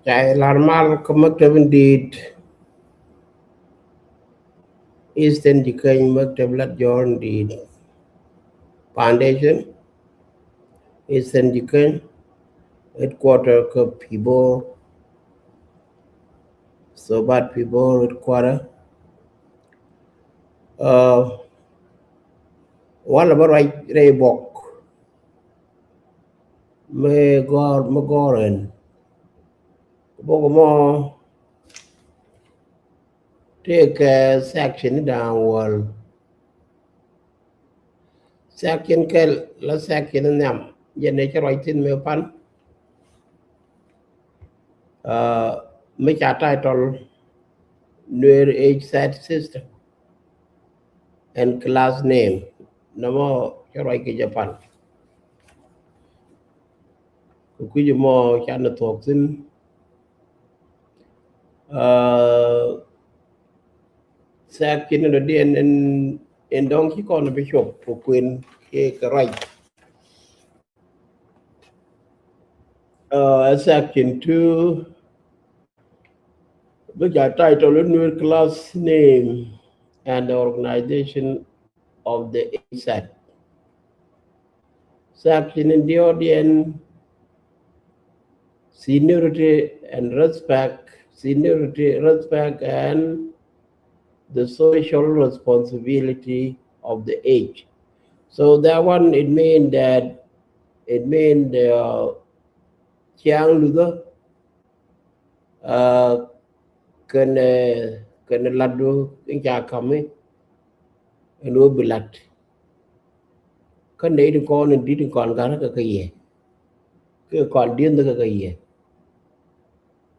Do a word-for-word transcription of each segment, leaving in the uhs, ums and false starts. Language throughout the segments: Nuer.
Ca lar mal kä maktab in di̱i̱t Eastern Jikäny, maktab Lat Jɔr in di̱i̱t Foundation, Eastern Jikäny, headquarter kä Pibor, Thobat Pibor headquarter. Uh, walɛ bä ruac rɛy bok mi gɔr, mi gɔr ɛn bok mɔ tëëkɛ section ni da̱a̱n wäl. Section kɛl la section ni nhiam, jɛn ɛ cä ruac thi̱n mi pan. Uh, mi ca title Nuer Age Set System and Class Name. Nɔmɔ cä ruac kɛ jɛ pan. Kɛ kui̱c mɔ ca ni thuɔ̱k thi̱n. Uh, section ni dɔ̱diɛn in, in dɔ̱ŋ ci kɔn bi cop kɛ kuën kɛ kɛ ruac. Uh, section two, which are titled Nuer Class Name and the Organization of the Age Set. Section in the audience, seniority and respect, seniority, respect, and the social responsibility of the age. So that one, it mean that, it mean the, uh, ciaŋ luthä, uh, kɛnɛ, kɛnɛ latdu in ca ka̱mi in wä bi lat. Kä nɛy tin kɔn in di̱t in kɔn gat kɛ kɛ yɛ, kɛ kɔn di̱n kɛ kɛ yɛ.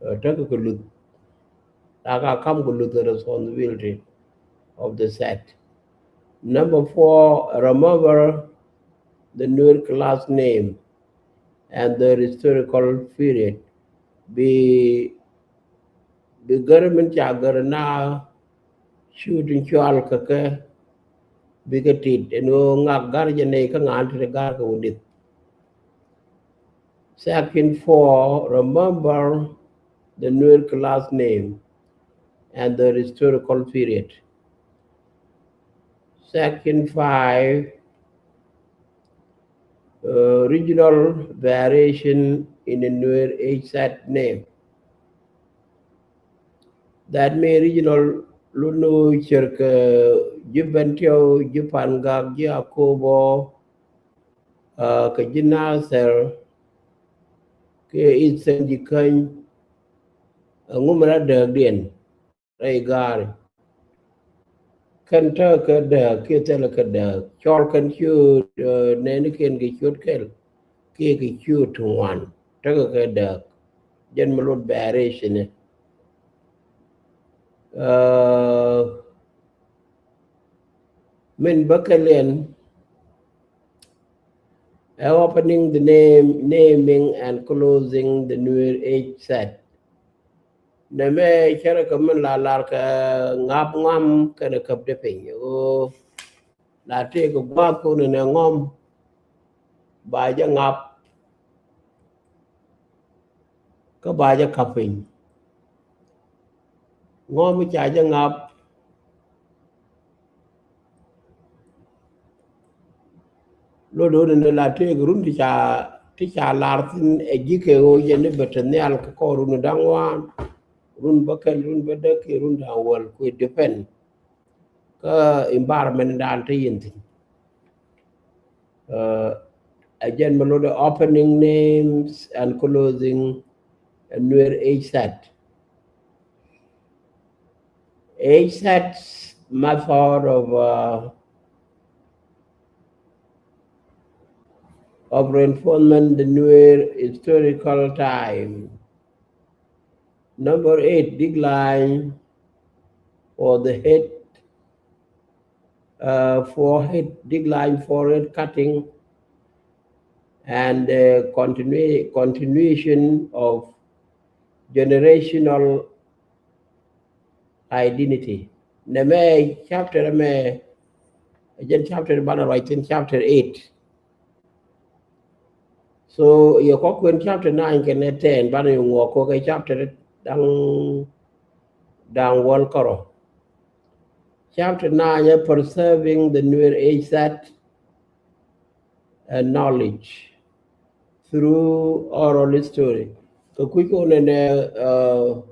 Uh, tekɛ kɛ luth. La ka kam kɛ luth kɛ responsibility of the set. Number four, remember the Nuer class name and their historical period. Bi, bi gär min ca gär na shooting cual kɛ kɛ, bikɛ tit ɛn ɣöö ŋak gär jɛ nɛy kä ŋa̱a̱n ti gär kɛ wä dith. Section four, remember the Nuer class name and their historical period. Section five, uh, regional variation in the Nuer age set name. That mean regional, lunu cir kɛ ji̱ Bentiu, ji̱ Pangak, ji̱ Akobo, uh, kɛ ji̱ Nasir, kɛ Eastern Jikäny, ɛŋu mi la dääkdiɛn rɛy gaari. Kɛn tekɛ kɛ dääk kiɛ thilɛ kɛ dääk. Cɔl kɛn ciöt, uh, nɛɛnikiɛn kɛ ciöt kɛl kiɛ kɛ ciöt ti ŋuan. Tekɛ kɛ dääk. Jɛn mi lot variation ni. Uh, min bä kɛl ɛn ɛ opening the name, naming and closing the Nuer age set. Nɛmɛ cärɛ kɛ min la lar kɛ ŋa̱p ŋɔm kɛnɛ käp dee piny. Ɣöö la tëëkɛ gua̱a̱th kɔn nɛ ŋɔm ba jɛ ŋa̱p kä ba jɛ käp piny. Ŋɔm ca jɛ ŋa̱p Lotdɛ ni la tëëk run ti ca, ti ca lar thi̱n ɛ ji̱ kɛ ɣöö jɛ ni bɛ te nhial kɛ kɔr run da̱ŋ wan, run bä kɛl, run bä däk kiɛ run da̱ŋ wäl, ku it depend kä environment dan te yɛn thi̱n. Uh, ɛ jɛn mi lotdɛ opening names and closing a Nuer age set. Age set method of, uh, of reinforcement the Nuer historical time. Number eight, decline for the head, uh, forehead, decline, forehead cutting, and, uh, continu-, continuation of generational identity. Nɛmɛ chapter mɛ, jɛn chapter banɛ ruac thi̱n, chapter eight. So yɛ kɔ̱ kuɛn chapter nine kɛnɛ ten, banɛ yɛ ŋuɔk kɛ chapter da̱ŋ, da̱ŋ wäl kärɔ̱. Chapter nine ɛ preserving the Nuer age set and knowledge through oral history. Kɛ kui̱ kɔn ɛnɛ, uh,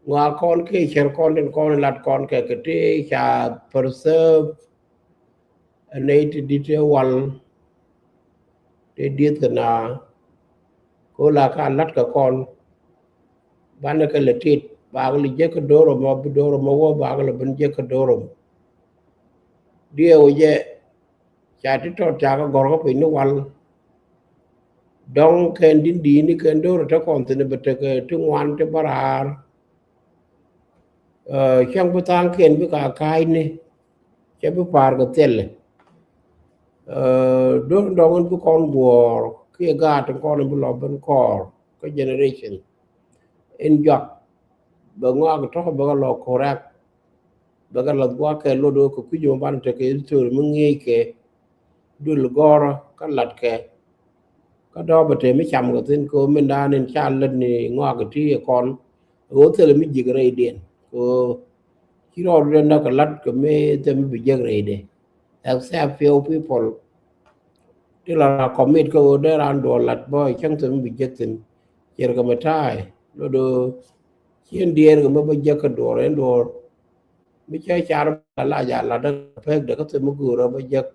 ŋɔak kɔn kɛ cär kɔn tin kɔn lat kɔn kɛ kɛ ti ca preserve ɛ nɛy ti dit ɛ wal ti dieth kɛ na ko la ka lat kɛ kɔn. Banɛ kɛ lɛ tit bakɛ lɛ jek kɛ do̱r ɛmɔ, bi do̱r ɛmɔ wä bakɛ lɛ ben jek kɛ do̱r ɛmɔ. Diɛw jɛ ca ti tɔt ca kɛ gɔr kɛ piny ni wal. Dɔŋ kɛn din di̱i̱ni kɛn do̱r ɛ te kɔn thin bɛ tekɛ ti ŋuan ti bä raar. Cäŋ bi tha̱a̱ŋ kɛn bi ka ka̱a̱cni cɛ bi pa̱a̱r kɛ thilɛ. Do̱r dɔŋ in bi kɔn guɔ̱ɔ̱r kiɛ gaat in kɔn in bi lɔ ben kɔɔr kä generation in jɔak. Bɛ ŋɔak tɔ̱ bɛ kɛ lɔ correct. Bɛ kɛ lath gua̱a̱k kɛ lot wä kɛ kui̱c mɔ banɛ tekɛ history mi ŋi̱eec kɛ dul gɔ̱rä kä lat kɛ. Kä dɔ̱ɔ̱p bɛ te mi cam kɛ thi̱n kɛ ɣöö min da̱a̱n in ca lät ni ŋɔak kɛ ti ɛ kɔn. Ɣöö thilɛ mi ji̱k rɛydiɛn kɛ ɣöö ci rɔɔdu den däk kɛ lat kɛ mi thil mi bi jek rɛydɛ. Except few people ti la ra commit kä ɣöö dee raan duɔl lat bä cäŋ thil mi bi jek thi̱n. Ciɛr kɛ mɛ ta̱a̱ lot ɣöö cien diɛɛr kɛ mɛ bä jek kɛ duɔɔr ɛn duɔɔr. Mi cä car ba la ja lat däk pek däk kä thil mi go̱o̱rä bä jek.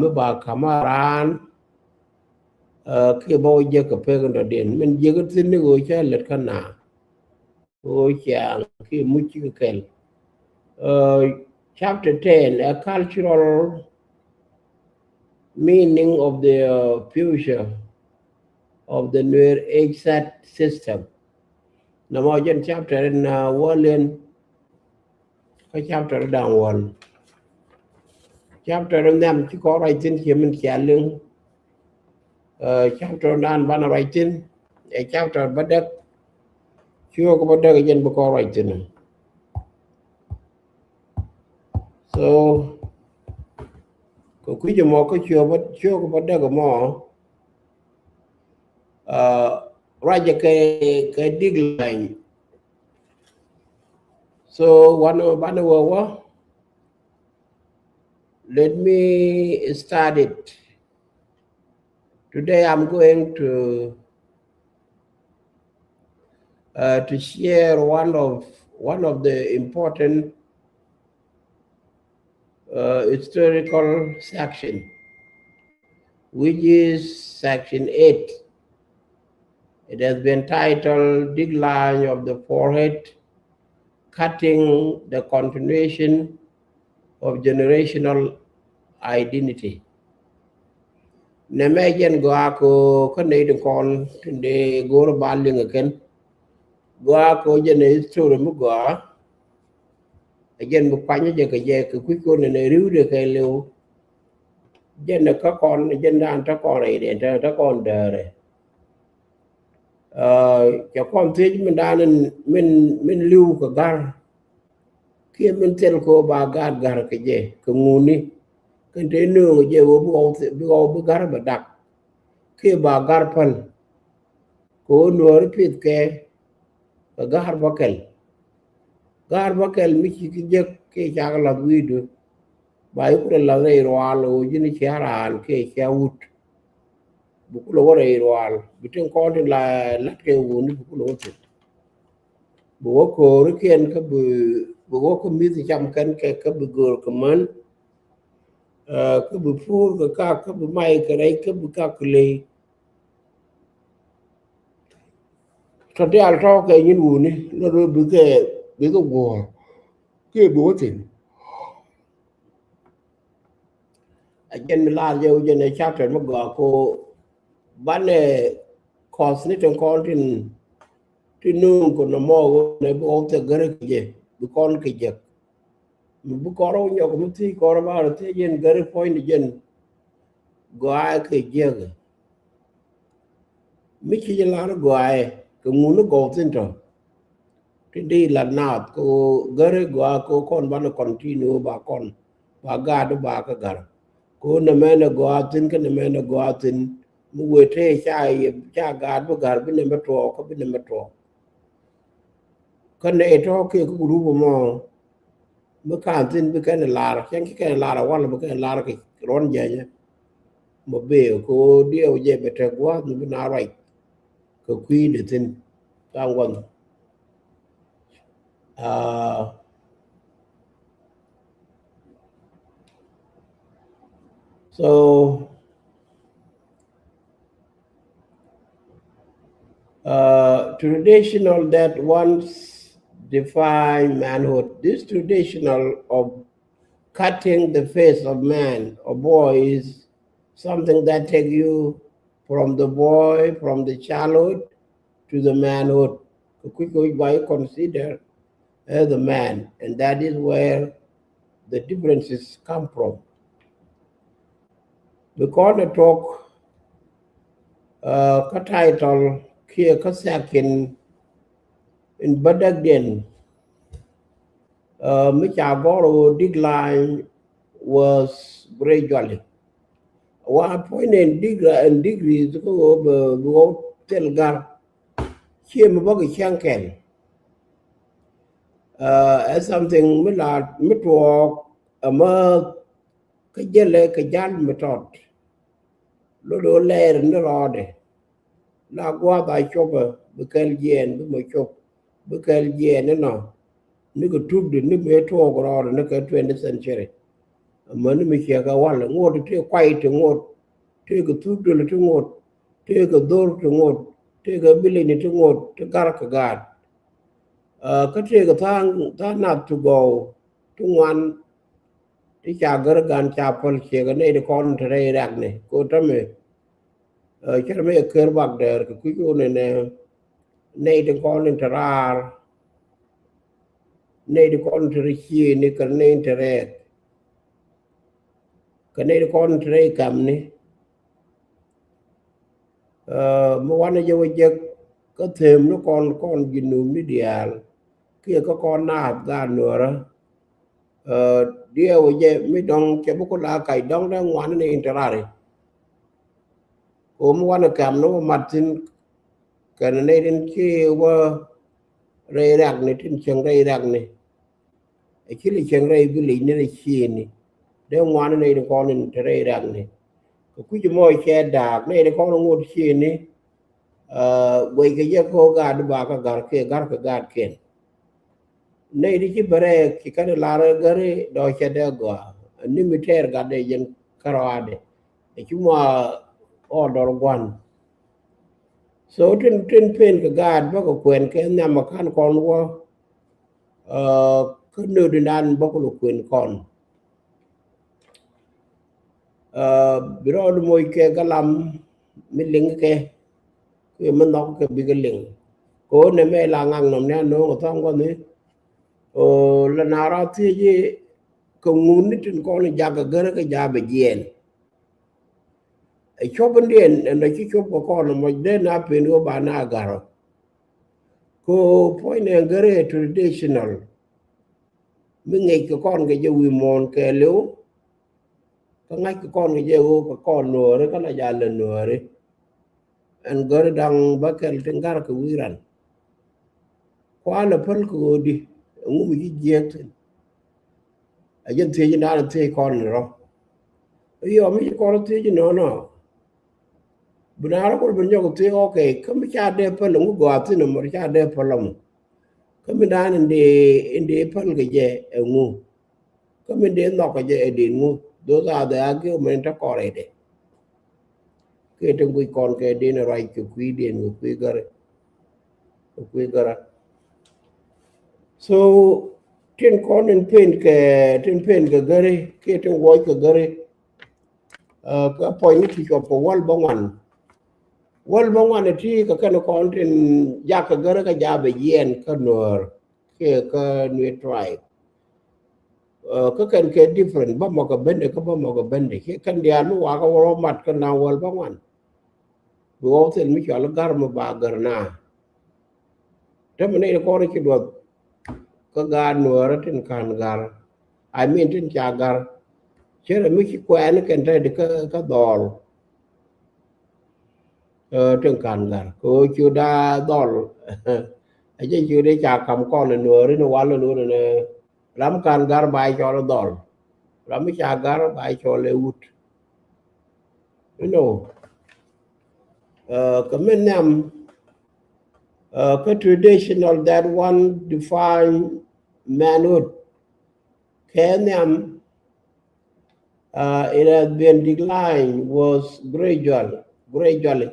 Mi ba ka̱m a raan kiɛ bä wä jek kɛ pek in dɔ̱diɛn min jek thi̱n ni ɣöö cä lät kä na. Ɣöö ciaŋ kiɛ muc ci kɛ kɛl. Chapter ten, a cultural meaning of the future of the Nuer age set system. Nɔmɔ jɛn chapter in wäl in kä chapter da̱ŋ wäl. Chapter in nhiam ci kɔn ruac thi̱n ciɛ min cia liŋ. Chapter dan banɛ ruac thi̱n ɛ chapter bädäk. Ciöök bädäk jɛn bi kɔn ruac thi̱n. So kɛ kui̱c ɛmɔ kä ciöök bä, ciöök bädäk ɛmɔ ruacɛ kɛ, kɛ decline. So wanɛ banɛ wä wä. Let me start it. Today I'm going to uh, to share one of one of the important uh, historical section, which is section eight. It has been titled Decline of the Forehead, Cutting the Continuation of Generational Identity. Nɛmɛ jɛn gɔaa kɛ kä nɛy tin kɔn tin dee go̱o̱r ba liŋ ɛ kɛn. Gɔaa kɛ jɛn ɛ history mi gɔaa. Ɛ jɛn bi kuany jɛ kɛ jɛ kɛ kui̱ kɔn nɛ ri̱wdɛ kɛ liw. Jɛn ɛ kä kɔn jɛn dan tä kɔn rɛy dɛn tä kɔn däärɛ. Cɛ kɔn thiec min dan min, min liw kɛ ga̱r. Kiɛ min thil kɛ ɣöö ba gaat ga̱r kɛ jɛ kɛ ŋuni. Kɛn te nööŋ jɛ ɣöö bi ɣɔw bi ga̱r bɛ dak. Kiɛ ba ga̱r päl kɛ ɣöö nuɔɔri pith kɛ kɛ ga̱r bä kɛl. Ga̱r bä kɛl mi ci ki jek kiɛ cakɛ lath wi̱i̱du. Ba yi kulɛ lath rɛy ruaal ɣöö ji̱n cia raan kiɛ cia wut. Bi kulɛ wä rɛy ruaal bi tin kɔn tin la lat kɛ wuni bi kulɛ wä thil. Bi wä ko̱o̱rikiɛn kä bi, bi wä kä mi̱th cam kɛn kɛ kä bi göör kɛ män. Kä bi puur kɛ kak kä bi may kɛ rɛy kä bi kak kɛ ley. Tɔ diaal tɔ̱ kɛ nyin wuni lɔ rɔ bi kɛ, bi kɛ guɔ̱ɔ̱r kiɛ bi wä thin. A jɛn mi laar jɛ wä jɛn ɛ chapter mi gɔaa ko banɛ kɔth ni tin kɔn tin, tin nuŋ ko nɔmɔ wä nɛ bi ɣɔw thɛ gärä kɛ jɛ bi kɔn kɛ jek. Mi bi kɔrɔ nyɔk mi thiec kɔrɔ ba rɔ thiec jɛn gäri puɔ̱ny ni jɛn gɔaa kɛ jiäk. Mi ci jɛ lar gɔaa kɛ ŋun ni gɔw thin tɔ. Ti di la naath kɛ gäri gɔaa kɛ kɔn banɛ continue ba kɔn ba gaat ba kɛ gär. Ko nɛmɛ nɛ gɔaa thi̱n, kä nɛmɛ nɛ gɔaa thi̱n. Mi wëë tëë ca yɛ, ca gaat bi ga̱r bi nɛmɛ tuɔɔk, kä bi nɛmɛ tuɔɔk. Kä nɛy tɔ̱ kiɛ kä group mɔ, mi ka̱n thi̱n bi kɛn lar, cɛn ki kɛn lar a wal, bi kɛn lar kɛ ruɔ̱n jɛnyɛ. Mɔ bee ko diɛw jɛ bɛ te gua̱a̱th mi bi na ruac kɛ kui̱dɛ thi̱n. Tha̱a̱ŋ gua̱n. Uh, so, uh, traditional that once define manhood, this traditional of cutting the face of man or boy is something that take you from the boy, from the childhood to the manhood. Kɛ kui̱ kɛ wi̱c ba i̱ consider as a man, and that is where the differences come from. Bi kɔn ɛ tuɔk, uh, kä title kiɛ kä section in bädäkdiɛn, uh, mi ca gɔr ɣöö decline was gradually. Wa puɔ̱ny ni in degree, in degree kä ɣöö bɛ, bɛ ɣöö thil gar. Ciɛ mi bä kɛ cäŋ kɛl. Uh, ɛ something mi la mi tuɔɔk ɛmä kä jälɛ kɛ jal mi tɔt. Lot ɣöö lɛɛr ni rɔɔdɛ. La gua̱a̱th a copɛ bi kɛl jiɛɛn bi mɔ cop. Bi kɛl jiɛɛn inɔ. Ni kɛ tup di ni mëë tuɔɔk rɔɔdɛ ni kɛ twenty century. Ɛmä ni mi ciɛ kɛ wal ŋot ti kuay ti ŋot. Ti kɛ tup di ti ŋot. Ti kɛ dhor ti ŋot. Ti kɛ bilini ti ŋot. Ti gar kɛ gaat. Uh, kä tëëkɛ tha̱a̱ŋ, tha̱a̱ŋ nath ti gɔw ti ŋuan ti ca gär gan ca päl ciek ɛ nɛy ti kɔn ti rɛy riakni ko tämɛ. Uh, cär mi ɛ ker bak dɛɛr kɛ kui̱c wun ɛnɛ nɛy ti kɔn in te raar, nɛy ti kɔn in te rɛy ciëëni kɛ nɛy in te rɛɛk, kɛ nɛy ti kɔn in te rɛy kamni. Uh, mi wanɛ jɛ wä jek kä them ni kɔn, kɔn Junub ni diaal kiɛ kä kɔn naath gaat Nuɔrä. Uh, diɛw jɛ mi dɔŋ cɛ bi ku la kac dɔŋ dee ŋuan ni in te rari. Ko mi wanɛ kɛm ni wä mat thi̱n kɛn ni tin ci wä rɛy riakni tin cieŋ rɛy riakni. Ɛ ci li cieŋ rɛy bi lic ni rɛy ciëëni. Dee ŋuan ni nɛy ti kɔn in te rɛy riakni. Kɛ kui̱c mɔ cɛ daak nɛy ti kɔn in ŋot ciëëni. Uh, guɛc kɛ jɛ ko̱ gaat ba kä gar kiɛ gar kɛ gaatkiɛn. Nɛy ti ci bɛ rɛɛk ci kɛn lar gäri dɔ̱ cɛ dee gɔaa. Ni mi tɛɛr gat dee jɛn kärɔaadɛ. Ɛ ci mɔ ɣɔɔdɔr gua̱n. So tin, tin pen kɛ gaat bä kɛ kuɛn kɛ nhiam ɛ ka̱n kɔn wä. Uh, kä nöödinan bä kulɛ kuɛn kɔn. Uh, bi rɔɔd moc kɛ galam mi liŋ kɛ kiɛ mi nhɔk kɛ bikɛ liŋ. Kɛ ɣöö nɛmɛ la ŋak nɔm ni anööŋ ɛ thɔŋ gua̱ni. Ɣöö la na rɔ thiec kɛ ŋun ni tin kɔn jak kɛ gär kɛ ja̱ bɛ jiɛɛn. Ɛ cop in diɛn ɛn dɔ ci cop kɛ kɔn ɛmɔ dee na pen ɣöö ba na garɔ. Ko puɔ̱ny nɛ gär ɛ traditional mi ŋic kɛ kɔn kɛ jɛ wi̱i̱ muɔ̱ɔ̱n kɛɛliw. Kä ŋa̱c kɛ kɔn kɛ jɛ ɣöö kɛ kɔn Nuɔɔri kä la jal lɛ Nuɔɔri. Ɛn gär da̱ŋ bä kɛl tin gar kɛ wi̱i̱ ran. Kualɛ päl kɛ ɣöö di ɛŋu mi ci jiɛɛk thi̱n. Ɛ jɛn thiec in da̱a̱n thiec kɔn ni rɔ. Yɔ mi ci kɔn thiec in nɔnɔ. Bi na rɔ kul bi nyɔk thiec, okay, kä mi ca dee päl ɛŋu gɔaa thi̱n ɛmɔ ca dee päl ɛmɔ. Kä mi da̱a̱n in dee, in dee päl kɛ jɛ ɛŋu. Kä min dee nhɔk kɛ jɛ ɛ den ŋu. Those are the argument te kɔrɛ dɛ. Kɛ te guic kɔn kɛ den ruac kɛ kui̱ den kɛ kui̱ gärɛ. Kɛ kui̱ gärɛ. So tin kɔn in pen kɛ, tin pen kɛ gäri kɛ tin wuɔc kɛ gäri. Uh, kä puɔ̱ny ni ti cuɔp kɛ wäl bä ŋuan. Wäl bä ŋuan ti kɛ kɛn kɔn tin jak kɛ gäri kä ja̱ bɛ jiɛɛn kä Nuɔɔr kiɛ kä Nuer tribe. Uh, kä kɛn kɛ different bä mɔ kɛ bende kä bä mɔ kɛ bende kiɛ kɛn diaal mi wakä wä rɔ mat kä na wäl bä ŋuan. Bi wä thil mi cual gar mi ba gar na. Te mi nɛy ti kɔn ci duɔth kä gaat Nuɔɔrä tin ka̱n gar. I mean tin ca gar. Cɛ rɛ mi ci kuɛɛn kɛn te di kä, kä dhɔl. Ɛ, tin kan gar kɛ ɣöö cu da dhɔl. Ɛ jɛ cu di ca kam kɔn ɛ nuɔɔri ni wal ɛ nuɔɔri ni ram kan gar ba cɔl ɛ dhɔl. Ram mi ca gar ba cɔl ɛ wut. You know, ɛ, kɛ mi nhiam, ɛ, kɛ traditional that one define manhood. Kɛ nhiam, uh, it has been declined was gradual, gradually.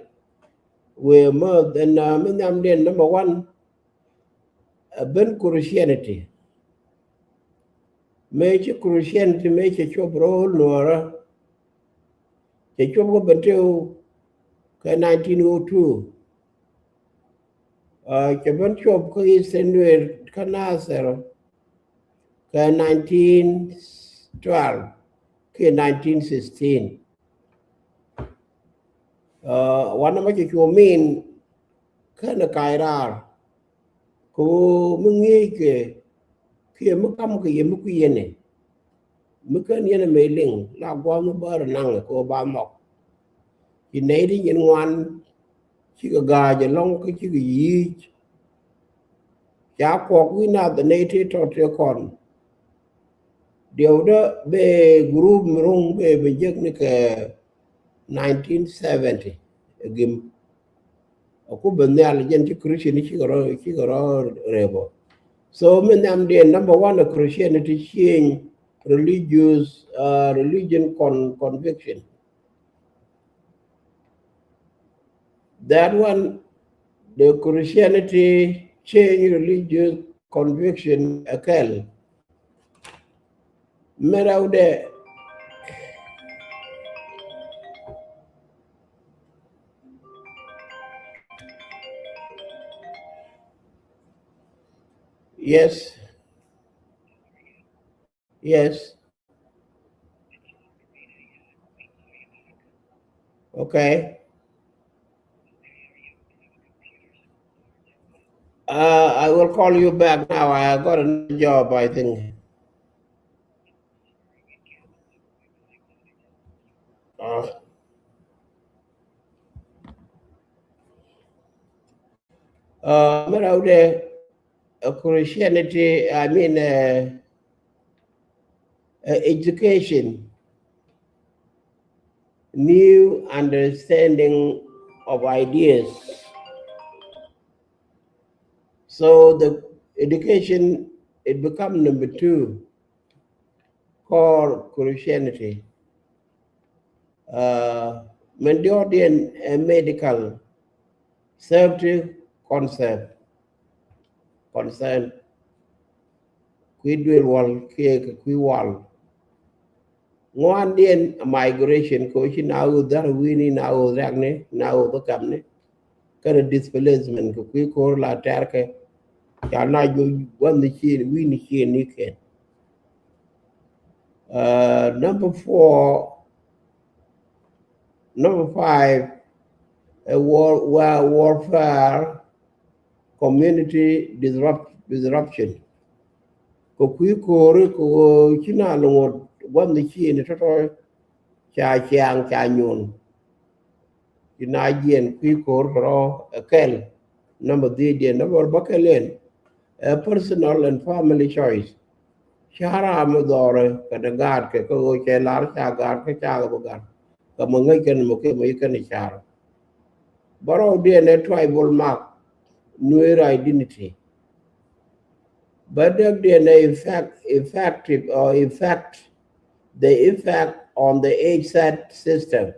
We must, and, uh, mi nhiam den number one, uh, ben Christianity. Mëë ci Christianity mëë cɛ cuɔp rööl nuɔrä. Cɛ cuɔp kä ben tëë kɛ nineteen oh two. Uh, cɛ ben cuɔp kä Eastern Nuer kä Nasir kɛ nineteen twelve kiɛ nineteen sixteen. Uh, wanɛ mɛ cɛ cuɔp min kɛnɛ ka̱a̱c raar. Kɛ ɣöö mi ŋi̱eeckɛ kiɛ mi ka̱mkɛ yɛ mi kui̱ yɛn ɛ, mi kän yɛn ɛ mëë liŋ la gua̱a̱th mi bäär ɛ naŋ ɛ kɛ ɣöö ba nhɔk. Ci nɛy ti nyin ŋuan cikɛ ga̱a̱c ɛlɔ̱ŋ kä cikɛ yi̱i̱c. Ca kuɔk wi̱i̱ nath ɛ nɛy ti tɔt tëë kɔn. Diɛwdä bɛ group mi ruŋ bɛ bɛ jek ni kɛ nineteen seventy ɛ gim. Aku ben nhial jɛn ci Christian cikɛ rɔ, cikɛ rɔ rɛpɔ. So mi nhiam diɛn number one ɛ Christianity change religious, uh, religion con-, conviction. That one, the Christianity change religious conviction ɛ kɛl. Mera ude. Yes. Yes. Okay. Uh, I will call you back now. I got a new job, I think. Uh, uh, mera ude, uh, Christianity, I mean, uh, uh, education, new understanding of ideas. So the education, it become number two, called Christianity. Uh, min diɔ̱ɔ̱kdiɛn ɛ medical safety concept, concern. Kui̱ duël wal kiɛ kɛ kui̱ wal. Ŋuandiɛn a migration kɛ ɣöö ci na ɣöö dhar wi̱i̱ni, na ɣöö riakni, na ɣöö bäkapni. Kɛnɛ displacement kɛ kui̱ ko̱r la tɛrkɛ. Ca na juɔc gua̱n ni cien, wi̱i̱ni cien ni kɛn. Uh, number four, number five, a war, war, warfare, community disrupt, disruption. Kɛ kui̱ ko̱ri kɛ ɣöö ci na loŋ ɣöö gua̱n ni cien tɔ̱tɔ̱ ca ciaŋ ca nyuɔn. Ci na jiɛn kui̱ ko̱r kɛ rɔ ɛ kɛl. Number three diɛn, number bä kɛl ɛn ɛ personal and family choice. Ca ram mi dhɔrɛ kɛ dee gaat kɛ kä ɣöö cɛ lar ca gaat kä ca kɛ bi gat. Kɛ mɔ ŋäc kɛn mɔ kɛ mɔ yi kɛn car. Bärɔw diɛn ɛ tribal mark, Nuer identity. Bä däk diɛn ɛ effect, effective or effect, the effect on the H Z system.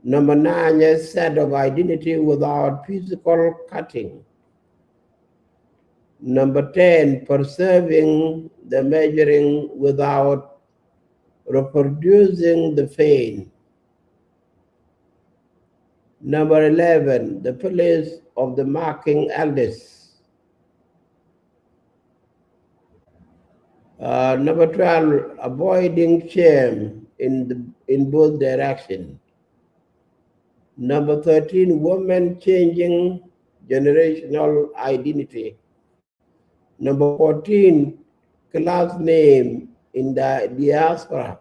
Number nine, a set of identity without physical cutting. Number ten, preserving the measuring without reproducing the pain. Number eleven, the place of the marking elders. Uh, number twelve, avoiding shame in the, in both direction. Number thirteen, women changing generational identity. Number fourteen, class name in the diaspora.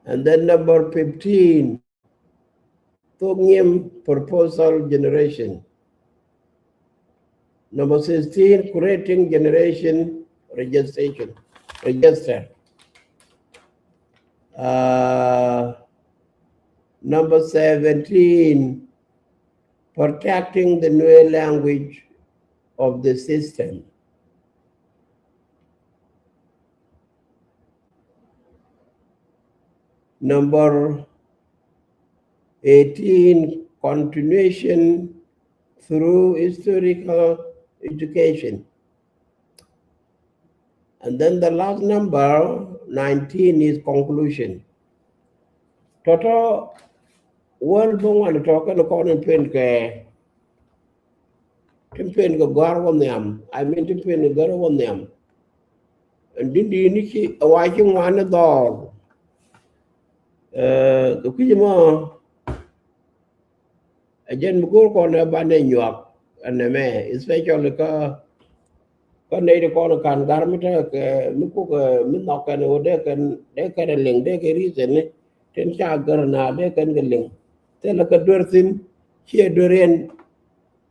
And then number fifteen, Thok Nyim proposal generation. Number sixteen, creating generation registration, register. Uh, number seventeen, protecting the Nuer language of the system. Number eighteen, continuation through historical education. And then the last number, nineteen, is conclusion. Tɔtɔ wäl bä ŋuan tɔ kɛn kɔn in pen kɛ, tin pen kɛ gɔ̱a̱r wä nhiam. I mean, tin pen kɛ gɔ̱a̱r wä nhiam. Ɛn din di ni ci a wa ci ŋuan ni dhɔr. Ɛ, kɛ kui̱c mɔ, ɛ jɛn mi go̱o̱r kɔn ɛ banɛ nyuak ɛn ɛmɛ, especially kä, kä nɛy ti kɔn kan gar mi tekɛ mi kuk, ɛ, mi nhɔk kɛn wä dee kɛn, dee kɛn liŋ, dee kɛ reason ni tin ca gär na dee kɛn kɛ liŋ. Thilɛ kɛ duer thin, ciɛ duer yɛn,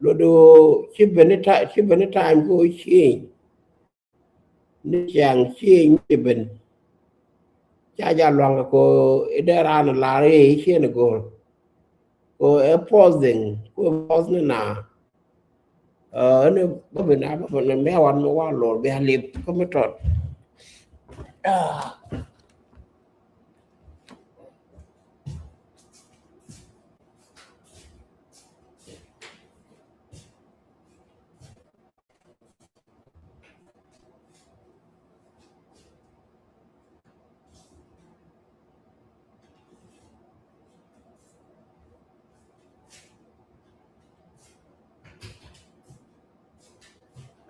lot do ci ben ni ta-, ci ben ni time kɛ wä change. Ni ciaŋ change ni ben. Ca ja luaŋ ko i̱ dee raan lar i̱ ciɛ ni go̱o̱r. Ko ɛ pausing, ko ɛ pause ni na. Ɛ, ni bä bi na bä bi na mɛ wan mi wa lor bia lip kä mi tɔt. Ah.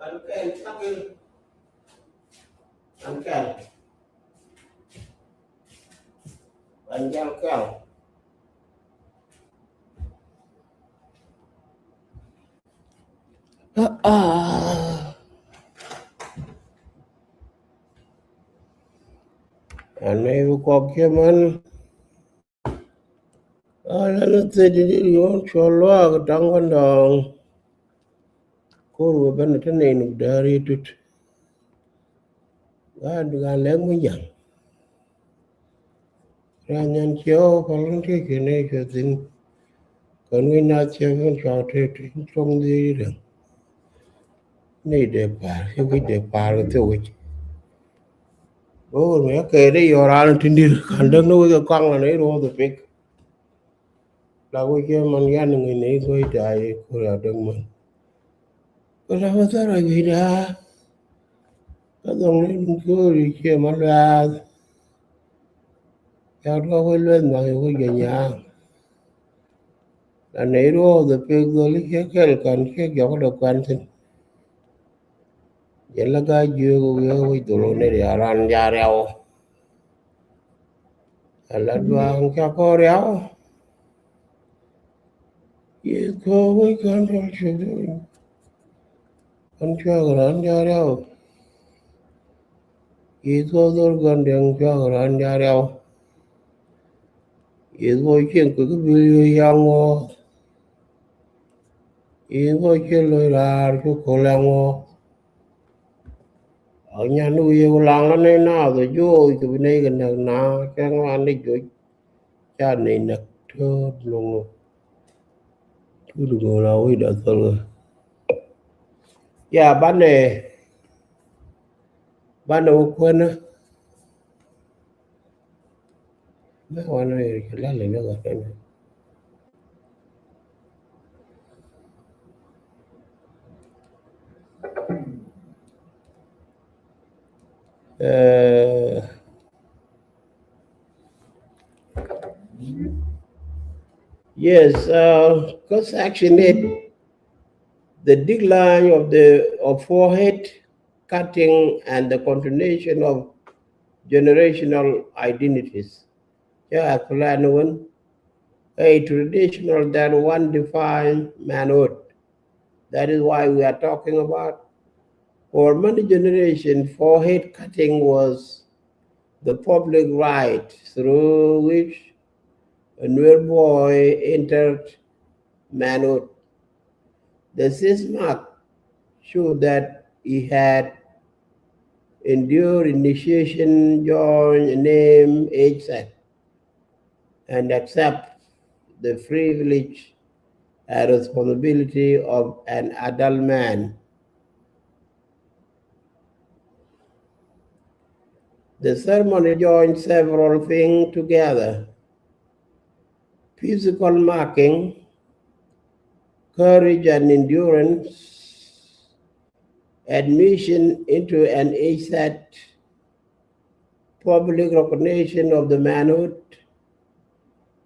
An kɛl cakil. An kɛl. An jal kɛl. Ah, ah. An nɛy bi kɔk kiɛ män. An an thil di di yuɔn cuɔ luaak da̱ŋ kɔn dɔ̱ŋ. Ko̱r wä ben te nɛy nuk dääri tut. Gaa, gaa lɛk mi ja̱ŋ. Raa nyan ciɛ ɣɔw pal wun ti kɛ nɛy cuɛ thi̱n. Kɛn wi̱c na ciɛ kɛn cɔɔk te te cuɔ̱ŋ dhiec rɛŋ. Nɛy dee pa̱a̱r, ci wi̱c dee pa̱a̱r kɛ thiok wi̱c. Go̱o̱r mi akɛ dee yɔr raan tin di̱r ka̱n däk ni wi̱c kɛ kɔaŋ la nɛy ruɔ̱ɔ̱th ɛ pek. La wä ciɛ man yan ŋäc ni go̱o̱c da̱a̱ i̱ ko̱r ya däk man. Kä la wä thar a wi̱c da̱a̱. Kä dhɔŋ ni dun ko̱o̱ri ciɛ ma luaath. Ya duɔ̱k wä lueth ma i̱ wä jɛ nya̱a̱. La nɛy ruɔ̱ɔ̱th ɛ pek dhɔl i̱ ciɛ kɛl kan ciɛ jɔk dee kuan thi̱n. Jɛ la gaa jiök wi̱i̱ wi̱c dhul wä ni riaw ran ja riaw. Ala duaŋ ca kɔ riaw. Yieth kɔ wi̱c kɔn tɔl ciök dee wi̱c. Kɔn cuak ran ja riaw. Yieth kɔ dhor kɔn diɛŋ cuak ran ja riaw. Yieth kɔ cieŋ kɛ kä bil yo̱ yaŋ wä. I̱ ŋɔ ci lo̱c raar cu ko̱l ɛŋɔ. A nyan ni wi̱i̱ wulaŋ la nɛy naath ɛ joc kɛ bi nɛy kɛ näk na cɛ ŋuan ni joc. Ca nɛy näk tööt lo̱ŋ. Cu di go̱o̱l a wi̱i̱ dɔth thol ŋä. Ya banɛ, banɛ wä kuänä. Mɛ wanɛ yɛ kɛ lalɛ mɛ gat kɛn. Uh, yes, uh, cause actually the decline of the, of forehead cutting and the continuation of generational identities. Cɛ a plan wän a traditional that one define manhood. That is why we are talking about For many generations, forehead cutting was the public rite through which a Nuer boy entered manhood. The six mark showed that he had endured initiation, joined a name, age set, and accept the privilege and responsibility of an adult man. The ceremony joined several things together: physical marking, courage and endurance, admission into an age set, public recognition of the manhood,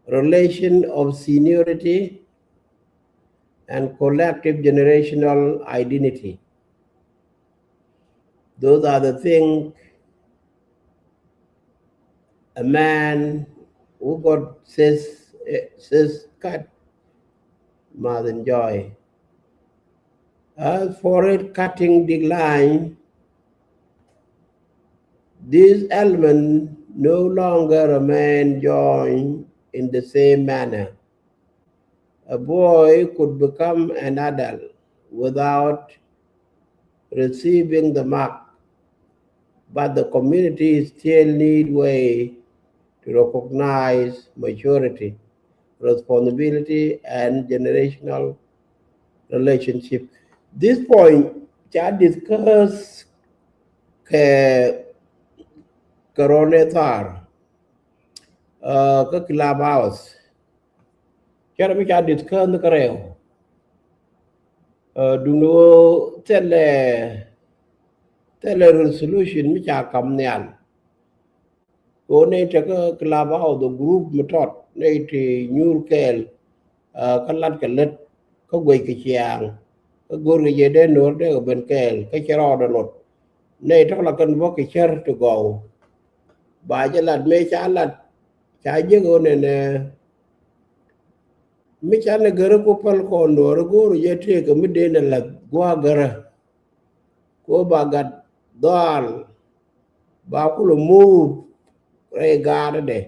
relation of seniority, and collective generational identity. Those are the things a man who got cis, eh, cis cut must enjoy. As forehead cutting decline, this element no longer remain joined in the same manner. A boy could become an adult without receiving the mark, but the community still need way to recognize maturity, responsibility, and generational relationship. This point ca discuss kɛ, kɛ rɔnɛ thar, uh, kä Clubhouse. Cɛ rɛ mi ca discuss ni kärɛw. Uh, duŋni ɣöö thilɛ, thilɛ resolution mi ca kam nhial. Kɛ ɣöö nɛy te kä Clubhouse, the group mi tɔt, nɛy ti nyuur kɛɛl, uh, kä lat kɛ lät, kä guɛc kɛ ciaaŋ, kä go̱r kɛ jɛ dee no̱r dee kɛ ben kɛɛl, kä cɛ rɔɔdɛ lot. Nɛy tɔ̱ la kɛn bä kɛ cär ti gɔw. Ba jɛ lat mëë ca lat, ca jek ɣöö nɛnɛ, mi canɛ gärä ku päl kɔn no̱r go̱r jɛ tëëkɛ mi dee nɛ lath gua̱a̱ gärä. Ko ba gat dhɔaal, ba kulɛ move rɛy gaatädɛ.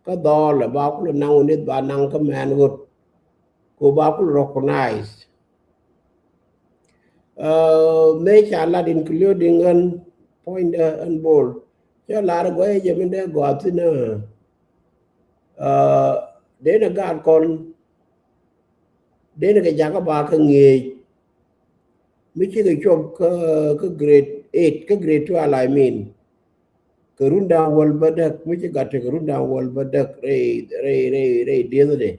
Kä dhɔɔlɛ ba kulɛ naŋ wä nith ba naŋ kä mɛn ɣöt. Ko ba kulɛ recognize. Uh, mëë ca lat including ɛn point, uh, ɛn bol. Cɛ lar guɛy jɛ min dee gɔaa thin, uh, uh, dee ni gaat kɔn, dee ni kɛ jakä ba kä ŋi̱eec. Mi cikɛ cop kä, kä grade eight, kä grade twelve, I mean. Kɛ run da̱ŋ wäl bädäk, mi ci gat tekɛ run da̱ŋ wäl bädäk rɛy, rɛy, rɛy, rɛy dieth dɛ.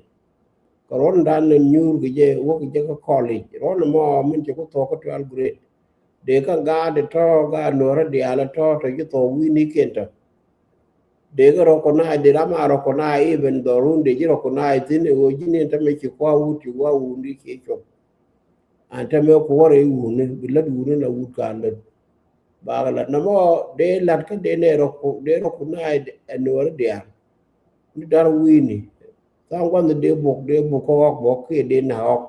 Kɛ ruɔ̱n dan ni nyuur kɛ jɛ, wä kɛ jɛ kä college. Ruɔ̱n mɔ min ci ku thuɔk kä twelve grade. Dee kä gaat tɔ̱, gaat nuɔrä diaal tɔ̱, tɔ̱ ci thuɔk wi̱i̱ni kiɛn tɔ̱. Dee kä recognize, dee ram a recognize even dhɔrun dee ji̱ recognize thi̱n ɛ ɣöö ji̱n in tämɛ ci kua wut, ci kua wut ni ci cop. An tämɛ kuɔrɛ i̱ wuni, bi lät wuni la wut ka lät. Bakɛ lat nɔmɔ dee lat kä dee nɛ rɔ ku, dee rɔ ku na ɛ nuɔri diaal. Ni dar wi̱i̱ni. Tha̱a̱ŋ gua̱nh dee buk, dee buk kä ɣɔk buk kiɛ dee na ɣɔk.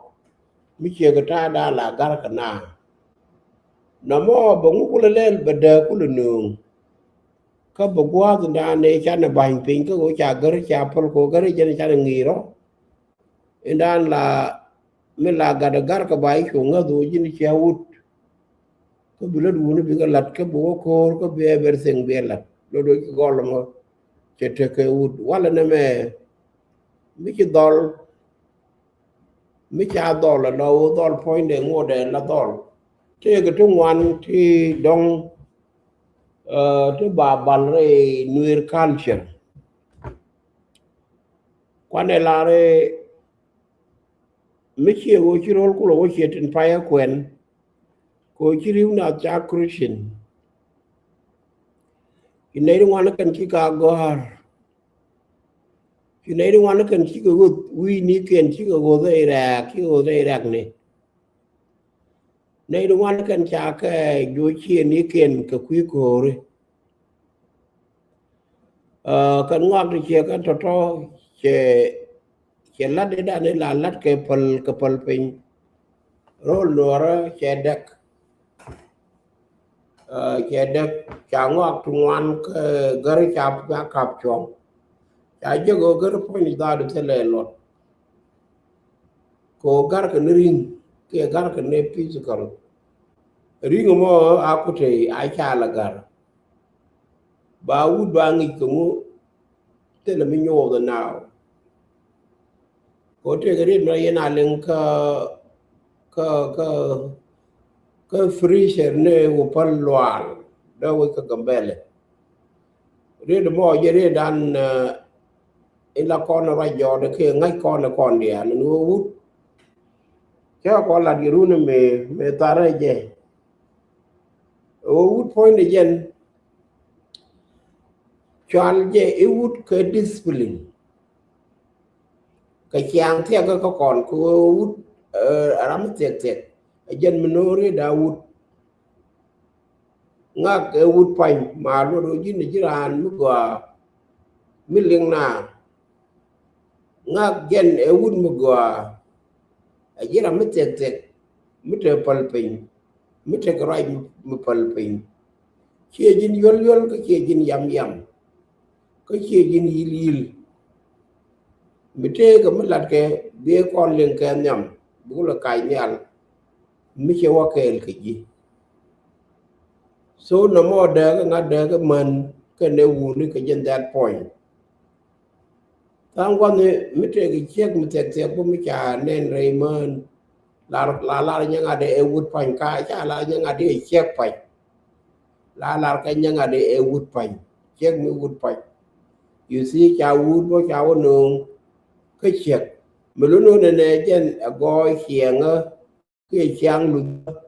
Mi ciɛ kɛ ta̱a̱ da̱a̱ la gar kɛ na. Nɔmɔ bɛ ŋu kulɛ lɛl bɛ dee kulɛ nööŋ. Kä bɛ gua̱a̱th in da̱a̱n nɛ canɛ ba̱ny piny kä ɣöö ca gär ca päl kɛ ɣöö gär jɛn canɛ ŋi̱i̱r rɔ. Indan la mi la gat ɛ gar kɛ ba i̱ cu ŋäth ɣöö ji̱n cia wut. Kä bi lät wuni bikɛ lat kä bi wä ko̱o̱r kä bi everything bi ɛ lat. Lot ɣöö ci gɔl ɛmɔ cɛ tekɛ wut walɛ nɛmɛ. Mi ci dhɔl, mi ca dhɔl ɛ lɔ ɣöö dhɔl puɔ̱nydɛ ŋotdɛ la dhɔl. Tëëkɛ ti ŋuan ti dɔ̱ŋ, uh, ti ba bal rɛy Nuer culture. Kuanɛ lar i̱ mi ciɛ ɣöö ci ro̱l kulɛ wä ciɛ tin payä kuɛn. Kɛ ɣöö ci ri̱w nath ca Christian. Ci nɛy ti ŋuan kɛn ci ka gɔ̱a̱r. Ci nɛy ti ŋuan kɛn cikɛ ɣöth wi̱i̱nikiɛn cikɛ ɣöth rɛy rɛ̈ɛ̈k, cikɛ ɣöth rɛy rɛ̈ɛ̈kni. Nɛy ti ŋuan kɛn ca kɛ juɔc ciëënikiɛn kɛ kui̱ ko̱o̱ri. Aa, kɛn ŋɔak ti ciɛ kɛn tɔ̱tɔ̱ cɛ, cɛ la̱t i̱ dan i̱ la la̱t kɛ päl, kɛ päl piny. Ro̱l nuɔrä cɛ däk. Cɛ dek ca ŋɔak ti ŋuan kɛ gär ca kap cuɔ̱ŋ. Ca jek ɣöö gär puɔ̱ny dhaadu thilɛ luɔt. Kɛ ɣöö gär kɛ ni ri̱ŋ kiɛ gär kɛ ni physical. Ri̱ŋ mɔ a kutɛ a ca la gär. Ba wut ba ŋic kɛ ŋu thilɛ mi nyuɔth naaw. Kɛ ɣöö tëëkɛ riet mi la yɛn a liŋ kä kä kä kä pressure ni wä päl luaal dee wec kä Gambɛlɛ. Riet mɔ jɛ riet dan in la kɔn ruac jɔɔdɛ kiɛ ŋäc kɔn ɛ kɔn diaal ni wä wut. Cä kɔn lat yɛ run mi mi tharɛ jɛ. Wä wut puɔ̱nydɛ jɛn cual jɛ i̱ wut kɛ discipline. Kɛ ciaŋ thiɛk kä kɔn kɛ wä wut ram mi thiɛk thiɛk. Ɛ jɛn mi no̱o̱ri da wut. Ŋak ɛ wut pa̱ny ma luɔt ɣöö ji̱n ɛ ji̱ raan mi gɔaa mi liŋ na. Ŋak jɛn ɛ wut mi gɔaa ɛ ji̱ ram mi thiɛk thiɛk mi te päl piny mi te kɛ ruac mi päl piny. Ciɛ ji̱n yuɔl yuɔl kä ciɛ ji̱n yam yam kä ciɛ ji̱n yil yil. Mi tëëkɛ mi latkɛ biɛ kɔn liŋ kɛ nhiam buk lɛ kac nhial. Mi cɛ wä kɛɛl kɛ ji̱. So nɔmɔ dääk ŋa̱t dääk män kɛnɛ wuni kɛ jɛn that point. Tha̱a̱ŋ gua̱ni mi tëëkɛ ciek mi thiɛk thiɛk bä mi ca nɛn rɛy män. Lar la lar nyɛ ŋa̱t ɛ wut pa̱ny ka ca lar nyɛ ŋa̱t ɛ ciek pa̱ny. La lar kɛ nyɛ ŋa̱t ɛ wut pa̱ny ciek mi wut pa̱ny. You see ca wut bä ca wä no̱o̱ŋ kä ciek. Mi lun wä nɛnɛ jɛn ɛ gɔɔy ciɛŋä kiɛ ciaŋ luth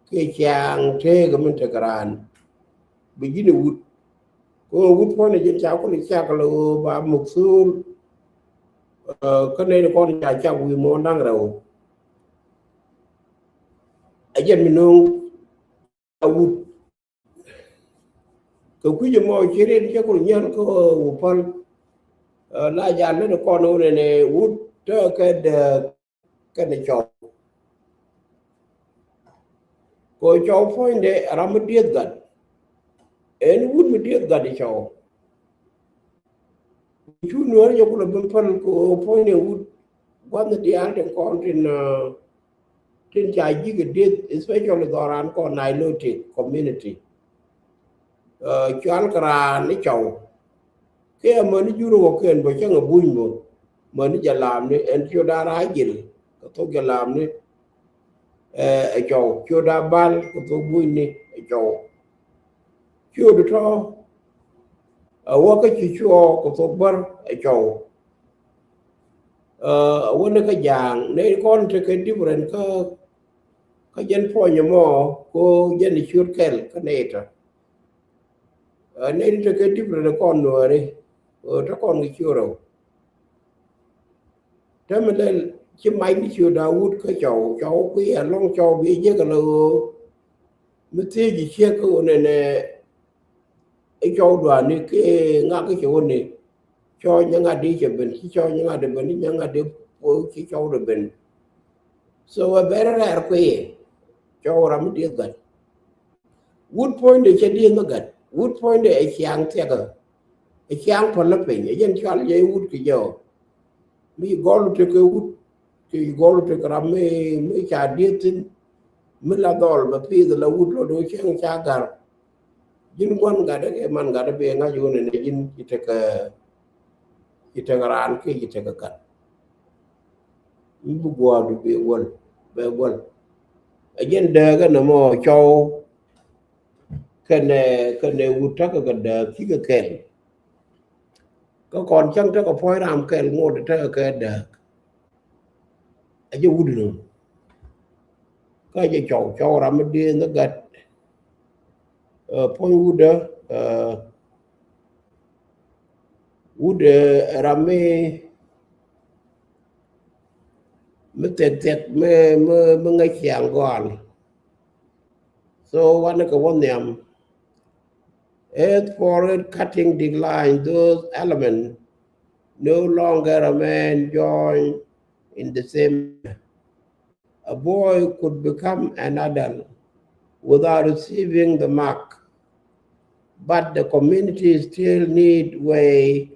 kiɛ ciaŋ teekä min tekɛ raan. Bi ji̱n ɛ wut kɛ ɣöö wut puɔ̱nydɛ jɛn ca kulɛ cak lɛ ɣöö ba muk thul. Kä nɛy ti kɔn ca cak wi̱i̱ muɔ̱ɔ̱n da̱ŋ rɛw. Ɛ jɛn mi no̱o̱ŋ a wut. Kɛ kui̱c ɛmɔ ci riet cɛ kul nyäl kä wä päl. La jal ni kɔn wä nɛnɛ wut tekɛ dääk kɛnɛ cɔw. Kɛ cɔw puɔ̱nydɛ ram mi dieth gat. Ɛn wut mi dieth gat i̱ cɔw. Cu nuɔ̱ɔ̱r jɛ kulɛ ben päl kɛ puɔ̱nydɛ wut gua̱th diaal tin kɔn tin tin ca ji̱ kɛ dieth especially dhɔran kɔn Nilotic community. Cual kɛ raan ni cɔw kiɛ mäni jur wä kiɛn bä cäŋ ɛ buny bä mäni jɛ lamni ɛn ciöt a ra̱a̱ jil kɛ thok jɛ lamni. Ɛ cɔw ciöt a bal kɛ thok bunyni ɛ cɔw. Ciöt tɔ ɛ wä kä ci cuɔ kɛ thok bär ɛ cɔw. Ɛ wä ni kä ja̱a̱ŋ ni kɔn tekɛ different kä kä jɛn puɔ̱ny ɛmɔ ko jɛn i̱ ciöt kɛl kä nɛy tɔ. Nɛy ti tekɛ different kɔn nuääri ɣöö te kɔn kɛ ciöt rɛw. Te mi lɛl ci mac ni ciöt a wut kä cɔw cɔw kui̱ ɛlɔ̱ŋ cɔw bi jiäk ɛlɛ ɣöö mi thiec ji̱ ciek kä ɣöö nɛnɛ i̱ cɔw dua̱a̱ni kɛ ŋak i̱ cɛ ɣöö ni cɔw nyɛ ŋa̱t di cɛ ben ci cɔw nyɛ ŋa̱t di ben i̱ nyɛ ŋa̱t di puɔ̱th ci cɔw di ben. So ɛ bɛr rɛɛr kui̱ cɔw ram mi dieth gat. Wut puɔ̱nydɛ cɛ dieth mi gat wut puɔ̱nydɛ ɛ ciaŋ thiɛkä. Ɛ ciaŋ päl lä piny ɛ jɛn cual jɛ wut kɛ jɛ ɔ. Mi gɔl tekɛ wut kɛ gɔl tekɛ ram mi mi ca dieth thin. Mi la dhɔl bɛ pith la wut lɔ do̱ cɛŋ ca gar. Ji̱n gua̱n gatdä kɛ man gatdä bɛ ŋa̱c wun ɛn ji̱n ci tekɛ ci tekɛ raan kiɛ ci tekɛ gat. Mi bi gua̱a̱du bɛ guäl bɛ guäl. Ɛ jɛn dääk ɛn ɛmɔ cɔw kɛnɛ kɛnɛ wut ta̱kɛ kɛ dääk cikɛ kɛl. Kä kɔn cäŋ tekɛ puɔ̱ny ram kɛl ŋot tekɛ kɛ dääk. A jɛ wut ni kä jɛ cɔw cɔw ram mi dieth ni gat. Puɔ̱ny wut ɛ wut ɛ ram mi mi thiɛk thiɛk mi mi mi ŋäc ciaŋ gɔal. So wanɛ kɛ wä nhiam. As for it cutting decline, those elements no longer remain join in the same manner. A boy could become an adult without receiving the mark. But the community still need way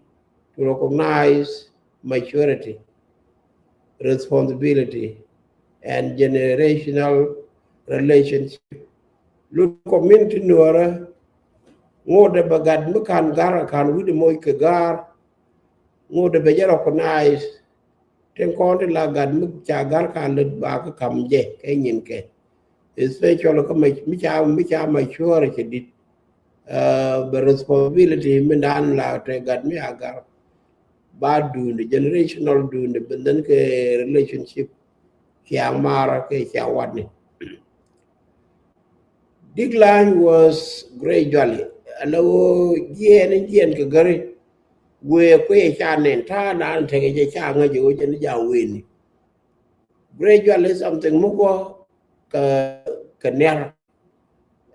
to recognize maturity, responsibility, and generational relationship. Lut community Nuɔrɛ ŋot dee bɛ gat mi kan gar kan wi̱cdɛ moc kɛ gar, ŋot dee bɛ jɛ recognize. Tin kɔn ti la gat mi ca gar kan lät ba kä kam jɛ kɛ nyin kɛ. Especially kä mi ca, mi ca mature cɛ dit. Uh, bɛ responsibility mi dan la te gat mi a gar. Ba duundɛ, generational duundɛ, bɛ then kɛ relationship. Cia mara kɛ cia watni. Decline was gradually. Ala wä jiɛn, jiɛn kɛ gäri. Wee kuɛ ca nen, ta nan tekɛ jɛ ca ŋäc jɛ wä jɛ ni ja weni. Gradually something mi gɔ kɛ, kɛ niar.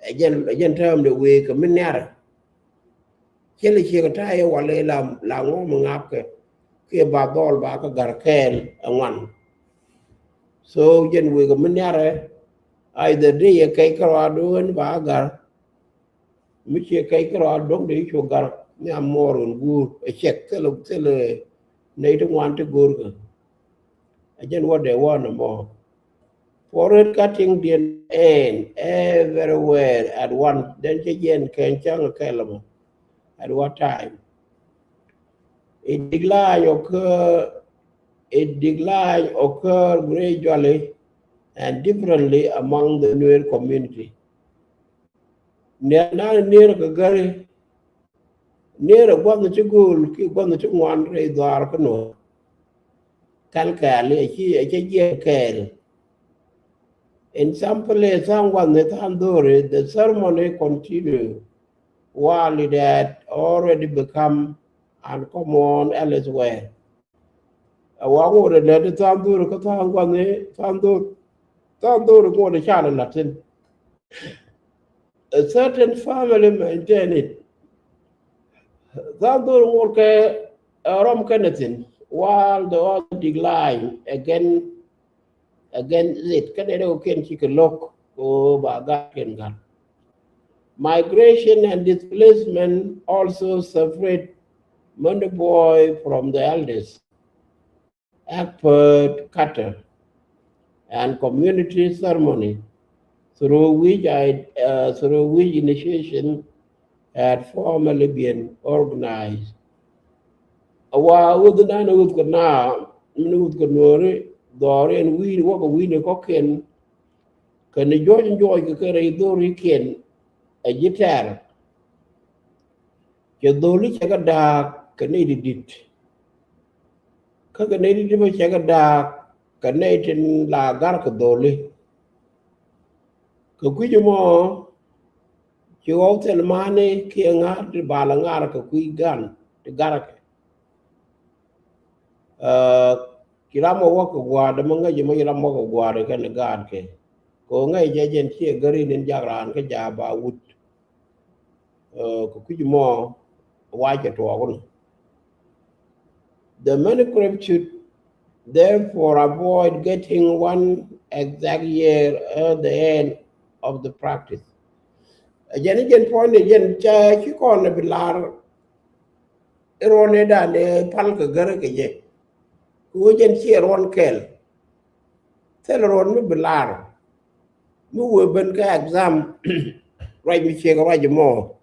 Ɛ jɛn, ɛ jɛn term de wee kɛ mi niar. Cɛ lɛ ciek ta̱a̱ yɛ wal i̱ la, la ŋuɔ̱m ŋa̱pkɛ kiɛ ba dhɔl ba kä gär kɛɛl ɛ ŋuan. So jɛn wek mi niarɛ, either dee yɛ kɛc kärɔa duɔ̱ɔ̱n ba gär. Mi ciɛ kɛc kärɔa duɔ̱ŋ dee cu gär ni a muɔɔr wun guur ɛ cɛk thilɛ, thilɛ nɛy ti ŋuan ti go̱o̱rkä. Ɛ jɛn wä dee wä nɔmɔ. Forehead cutting didn't end everywhere at once. Den cɛ jiɛn kɛn cäŋ kɛl mɔ at one time. It decline occur, it decline occur gradually and differently among the Nuer community. Niɛn nan nier kɛ gäri, nier ɛ gua̱th ti gööl ki gua̱th ti ŋuan rɛy dhɔaar kä nuɔ̱ɔ̱r. Kɛl kɛɛl ɛ ci, ɛ cɛ jiɛk kɛɛl. In some place tha̱a̱ŋ gua̱th ni tha̱a̱ŋ dho̱ri, the ceremony continue while it had already become uncommon elsewhere. A wa ŋot ɛ lät tha̱a̱ŋ dho̱ri kä tha̱a̱ŋ gua̱th ni tha̱a̱ŋ dho̱ri, tha̱a̱ŋ dho̱ri ŋot ɛ ca lɛ la̱t thi̱n. A certain family maintain it. Tha̱a̱ŋ dho̱r ŋot kɛ, uh, rɔm kɛn a thin, while the other decline again, again it. Kɛn a rɛw kɛn ci kɛ lo̱k kɛ ba gat kɛn gat. Migration and displacement also separate Mende boy from the elders. Expert cutter and community ceremony through which I, uh, through which initiation had formally been organized. A wa wuth nan wuth kɛ na, min wuth kɛ nuɔri, dhɔri ɛn wi̱i̱, wä kɛ wi̱i̱ ni kɔkiɛn, kɛ ni juɔc juɔc kɛ kɛ rɛy dhorikiɛn, a ji̱ tɛr. Cɛ dholi cɛ kɛ da̱a̱k kɛ nɛy ti di̱t. Kä kɛ nɛy ti di̱t bä cɛ kɛ da̱a̱k kɛ nɛy tin la gar kɛ dholi. Kɛ kui̱c mɔ ci ɣɔw thil mani kiɛ ŋa̱r ti bal ŋa̱r kɛ kui̱ gan ti gar kɛ. Ɛ, ci ram mɔ wä kɛ gua̱a̱r dɛ mɔ ŋäc mɔ ci ram mɔ kɛ gua̱a̱r kɛ ni gaat kɛ. Kɛ ɣöö ŋäc jɛ jɛn ciɛ gäri nin jak raan kä ja̱a̱ ba wut. Ɛ, kɛ kui̱c mɔ wac kɛ tuɔɔk ni. The manuscript should therefore avoid getting one exact year at the end of the practice. Ɛ jɛn i̱ jɛn puɔ̱ny ni jɛn ca ci kɔn bi lar i̱ ruɔ̱n i̱ dan i̱ pal kɛ gär kɛ jɛ. Kɛ ɣöö jɛn ciɛ ruɔ̱n kɛl. Thil ruɔ̱n mi bi lar mi wee ben kä exam ruac mi ciek ruac mɔ.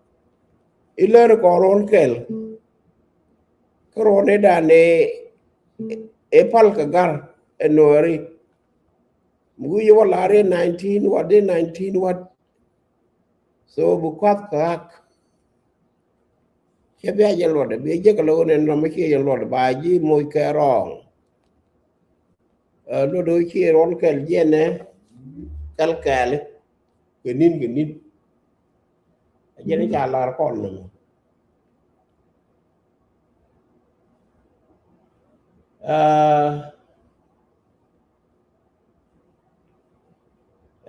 I̱ lär kɔn ruɔ̱n kɛl. Kä ruɔ̱n i̱ dan i̱, i̱ pal kɛ gar ɛ nuɔɔri. Mi wi̱i̱ wä lar i̱ nineteen wat i̱ nineteen wat. So bi kuath kɛ ɣak. Cɛ bia jɛ luɔt bi jɛ kɛ lo̱k ni nɔmɔ ciɛ jɛ luɔt ba ji̱ moc kɛ rɔɔŋ. Ɛ, luɔt ɣöö ciɛ ruɔ̱n kɛl jiɛnɛ kɛl kɛɛli kɛ ni̱n kɛ ni̱n. Ɛ jɛn i̱ ca lar kɔn nɔmɔ. Ɛ,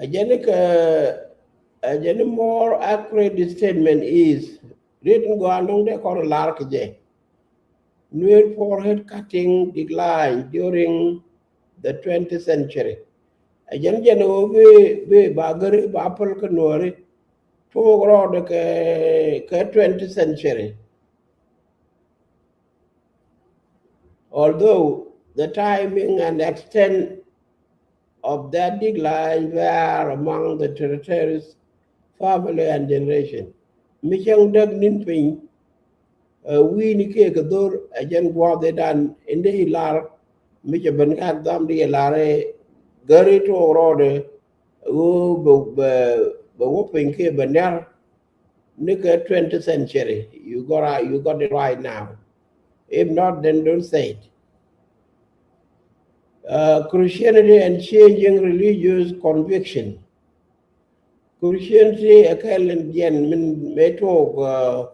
ɛ jɛn i̱ kɛ, ɛ jɛn i̱ more accurate statement is written gɔaa nɔŋ dee kɔn lar kɛ jɛ. Nuer forehead cutting decline during the twentieth century. Ɛ jɛn jɛn ɣöö bi, bi ba gäri ba päl kä Nuääri tuɔɔk rɔɔdɛ kɛ, kɛ twenty century. Although the timing and extent of that decline vary among the territories, family and generation. Mi cäŋ däk ni̱n piny, ɛ, wi̱i̱ni kiɛ kɛ dho̱r, ɛ jɛn gua̱a̱th ëëdan in dee i̱ lar, mi cɛ ben kä exam dee i̱ lar i̱ gäri tuɔɔk rɔɔdɛ ɣöö bɛ, bɛ, bɛ wä piny kiɛ bɛ niar ni kɛ twenty century. You got, you got it right now. If not, then don't say it. Uh, Christianity and changing religious conviction. Christianity ɛ kɛl in jɛn min mëë tuɔɔk, uh,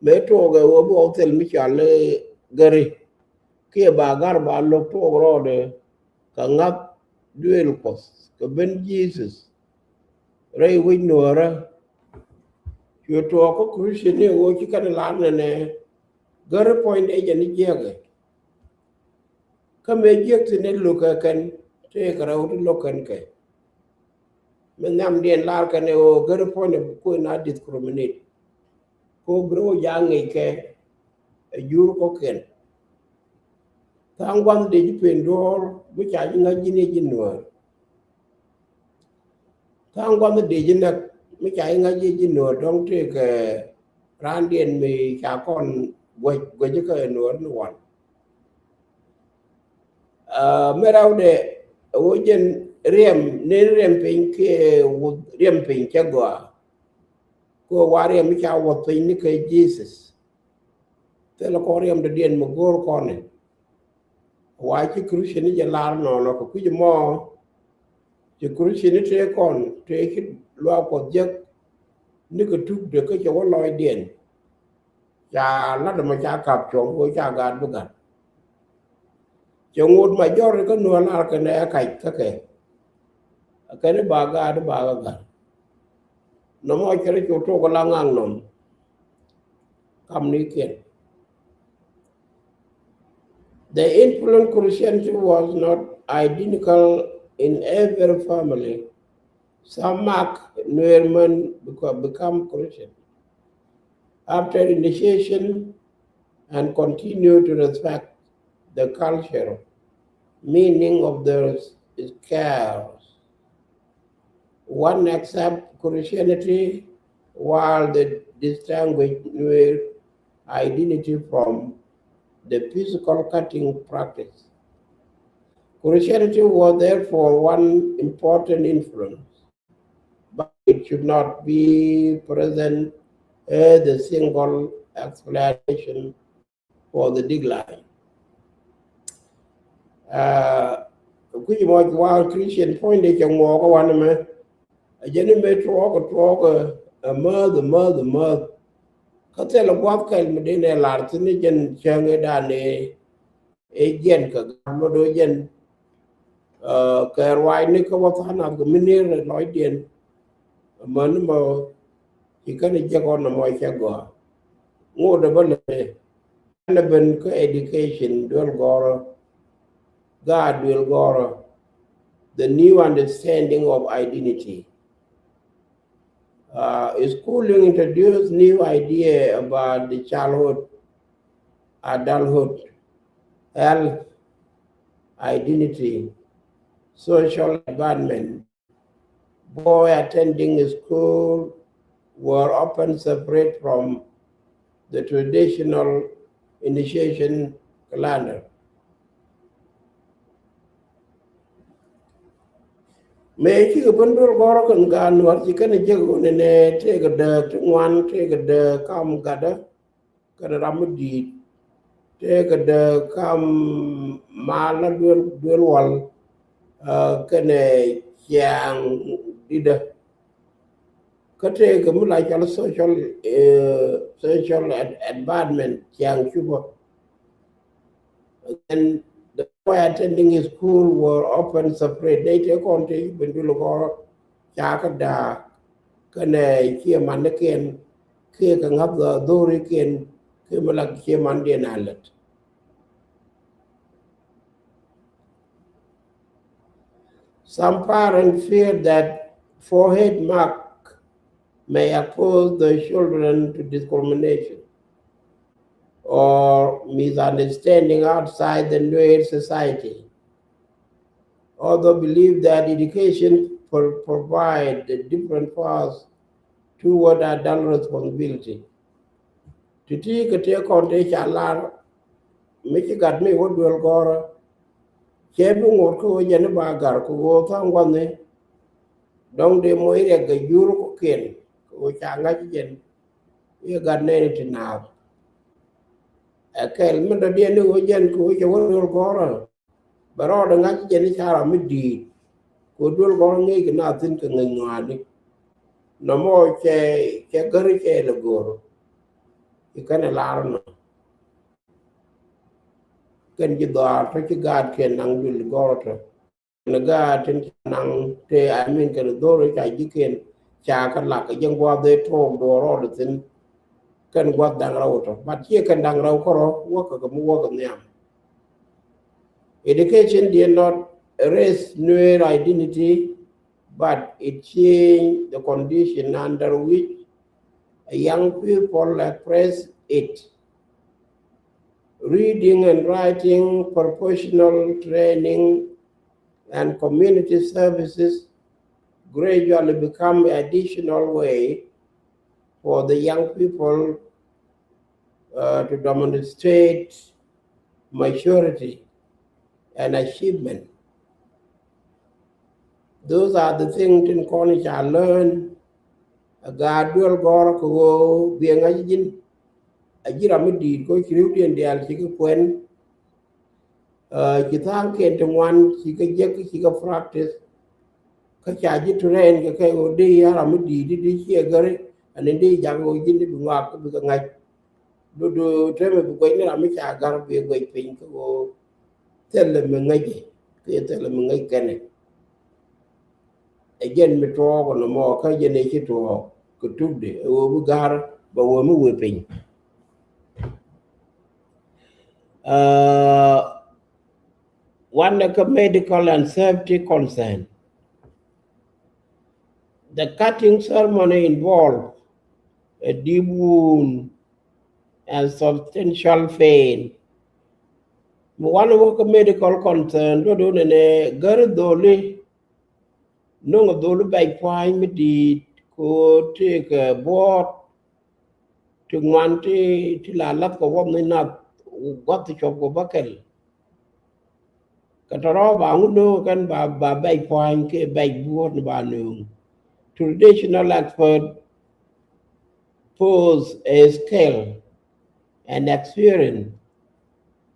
mëë tuɔɔk ɛ wä bi ɣɔw thil mi cɔal i̱ gäri. Kiɛ ba gar ba lo̱k tuɔɔk rɔɔdɛ kɛ ŋa̱th duëël Kuɔth kɛ ben Jesus rɛy wec Nuäärä. Cuɛ tuɔɔk kä Christian ni ɣöö ci kɛn lar nɛnɛ gäri puɔ̱nydɛ jɛn i̱ jiäkɛ. Kä mëë jiäk thi̱n i̱ lo̱kɛ kɛn tëëkɛ rɛw ti lo̱k kɛn kɛ. Mi nhiamdiɛn lar kɛn ɛ ɣöö gäri puɔ̱nydɛ bi kuëë na discriminate. Ko bi rɔ ja̱ ŋic kɛ ɛ jur kɔ̱kiɛn. Tha̱a̱ŋ gua̱th dee ji̱ pen duɔ̱ɔ̱r mi ca ji̱ ŋa̱c ji̱n i̱ ji̱ Nuäär. Tha̱a̱ŋ gua̱th dee ji̱ näk mi ca ji̱ ŋa̱c ji̱ ji̱ Nuäär dɔ̱ŋ tëëkɛ raandiɛn mi ca kɔn guäc, guäc kä ɛ Nuäär ni wan. Aa, mi rɛwdɛ ɛ ɣöö jɛn riɛm, ni riɛm piny kiɛ wuth riɛm piny cɛ gɔaa. Kɛ ɣöö wa riɛm mi ca wuɔth piny ni kɛ Jesus. Thilɛ kɔn riɛm dɔ̱diɛn mi go̱o̱r kɔn ni. Wa ci Christian ni jɛ lar nɔnɔ kɛ kui̱c mɔ. Ci Christian ni tëë kɔn tëë ci luaak Kuɔth jek ni kɛ tukdɛ kä cɛ wä lɔcdiɛn. Ca lat ɛmɔ ca kap cuɔ̱ŋ kɛ ɣöö ca gaat bi gat. Cɛ ŋot majority kä Nuäär lar kɛn ɛ kac kä kɛ. Ɛ kɛn i̱ ba gaat i̱ ba kä gat. Nɔmɔ cɛ rɔ cu tok la ŋak nɔm. Kamnikiɛn. The influence Christianity was not identical in every family. Some Mak Nuer men beco-, become Christian after initiation and continue to respect the cultural meaning of their scriptures. One accept Christianity while they distinguish Nuer identity from the physical cutting practice. Christianity was therefore one important influence, but it should not be present as a single explanation for the decline. Aa, kui̱c mɔ wa Christian puɔ̱nydɛ cɛ ŋuɔɔk kä wanɛ mɛ. Ɛ jɛn ni mëë tuɔɔk, tuɔɔk ɛ määth, ɛ määth, ɛ määth. Kä thilɛ gua̱a̱th kɛl mi dee nɛ lar thi̱n ni jɛn cäŋ ëëdan ëë jiɛn kɛ gaat mɔ do̱ jɛn. Aa, kɛ ruacni kä wä tha̱a̱ŋ nath kɛ mi ner lɔcdiɛn. Amäni mɔ ci kɛn jiäk ɣɔn nɔmɔ cɛ gɔaa. Ŋot ɛ bä lɛ. Ɛn ɛ ben kä education duel gɔrɔ. Gaat duel gɔrɔ. The new understanding of identity. Uh, schooling introduced new idea about the childhood, adulthood, health, identity, social advancement. Boy attending school were often separate from the traditional initiation calendar. Mëë cikɛ ben duel gɔrɔ kɛn gaat Nuäär ci kɛn jek ɣöö nɛnɛ tëëkɛ dääk ti ŋuan, tëëkɛ dääk kam gatdä kɛnɛ ram mi di̱i̱t, tëëkɛ dääk kam mal la duel, duel wal, aa, kɛnɛ ciaŋ di̱tdä. Kä tëëkɛ mi la cɔl social, ɛ, social ad-, advancement ciaŋ cupä. And the boy attending his school were often separate. Dee tëë kɔn tëë ci ben duel gɔrɔ ca kɛ da̱a̱k kɛnɛ ciɛ manikiɛn kiɛ kɛ ŋa̱th dhɔrikiɛn kiɛ mi la ciɛ mandiɛn a lät. Some parents fear that forehead mark may expose their children to discrimination or misunderstanding outside the Nuer society, although believe that education pro- provide a different path toward adult responsibility. Ti̱ti̱ kɛ tëë kɔn tëë ca lar, mi ci gat mi wä duel gɔrä, cɛ bi ŋot kä wä jɛn i̱ ba gar kä wä tha̱a̱ŋ gua̱ni. Dɔ̱ŋ dee moc riɛk kɛ jur kɔ̱kiɛn kɛ wä ca ŋa̱c jɛn i̱ gat nɛni ti naath. Ɛ kɛl min dɔ̱diɛn i̱ wä jɛn kɛ wä cɛ wä duel gɔrä, bɛ rɔɔdɛ ŋa̱c jɛn i̱ ca ram mi di̱i̱t. Kɛ wä duel gɔrä ŋi̱i̱c kɛ naath thi̱n kɛ ŋäc ŋɔaani. Nɔmɔ cɛ cɛ gär cɛ lɛ go̱r. Ci kɛn ɛ lar nɔ. Kɛn ci dhɔaar tɔ ci gaat kɛn naŋ duël gɔr tɔ. Kɛn gaat tin ca naŋ te, I mean, kɛn dhor ca ji̱ kɛn ca kɛ lak kɛ jɛ guath dee tuɔɔk duɔɔr rɔɔd thi̱n. Kɛn guath da̱ŋ rɛw tɔ. But ciɛ kɛn da̱ŋ rɛw kärɔ wäkɛ kɛ mi wäkɛ nhiam. Education did not erase Nuer identity, but it changed the condition under which a young people express it. Reading and writing, professional training, and community services gradually become an additional way for the young people uh, to demonstrate maturity and achievement. Those are the things tin kɔn ca learn. A gaat duel gɔr kɛ ɣöö biɛ ŋa̱c ji̱n. A ji̱ ram mi di̱i̱t kɔ ci ri̱wdiɛn diaal ci kɛ kuɛn. Uh, ci tha̱a̱ŋkiɛn ti ŋuan ci kɛ jek ci kɛ practice. Kä ca ji̱ train kɛ kɛ ɣöö di a ram mi di̱i̱t di ciɛ gäri. Ani di jak ɣöö ji̱n di bi ŋɔak kä bi kɛ ŋa̱c. Dodo temɛ bi guɛc ni ram mi ca gar bi guɛc piny kä ɣöö thilɛ mi ŋäcɛ, kä thilɛ mi ŋäc kɛnɛ. Ɛ jɛn mi tuɔɔk nɔmɔ kä jɛn ɛ ci tuɔɔk kɛ tukdɛ ɛ ɣöö bi gar bɛ wee mi wee piny. Uh, one kä medical and safety concern. The cutting ceremony involve a deep wound and substantial pain. Mi wan wä kä medical concern, do do nene gär dholi, nong dholi bɛc puany mi dit ko take board, ti ŋuan ti, ti la lath kɛ wuɔth ni nath guath ti cuɔp kɛ bäkɛl. Kɛ tɔrɔ ba ŋut no̱o̱ŋ kɛn ba, ba bɛc puany kɛ bɛc buɔt ni ba no̱o̱ŋ. Traditional expert pose a skill and experience,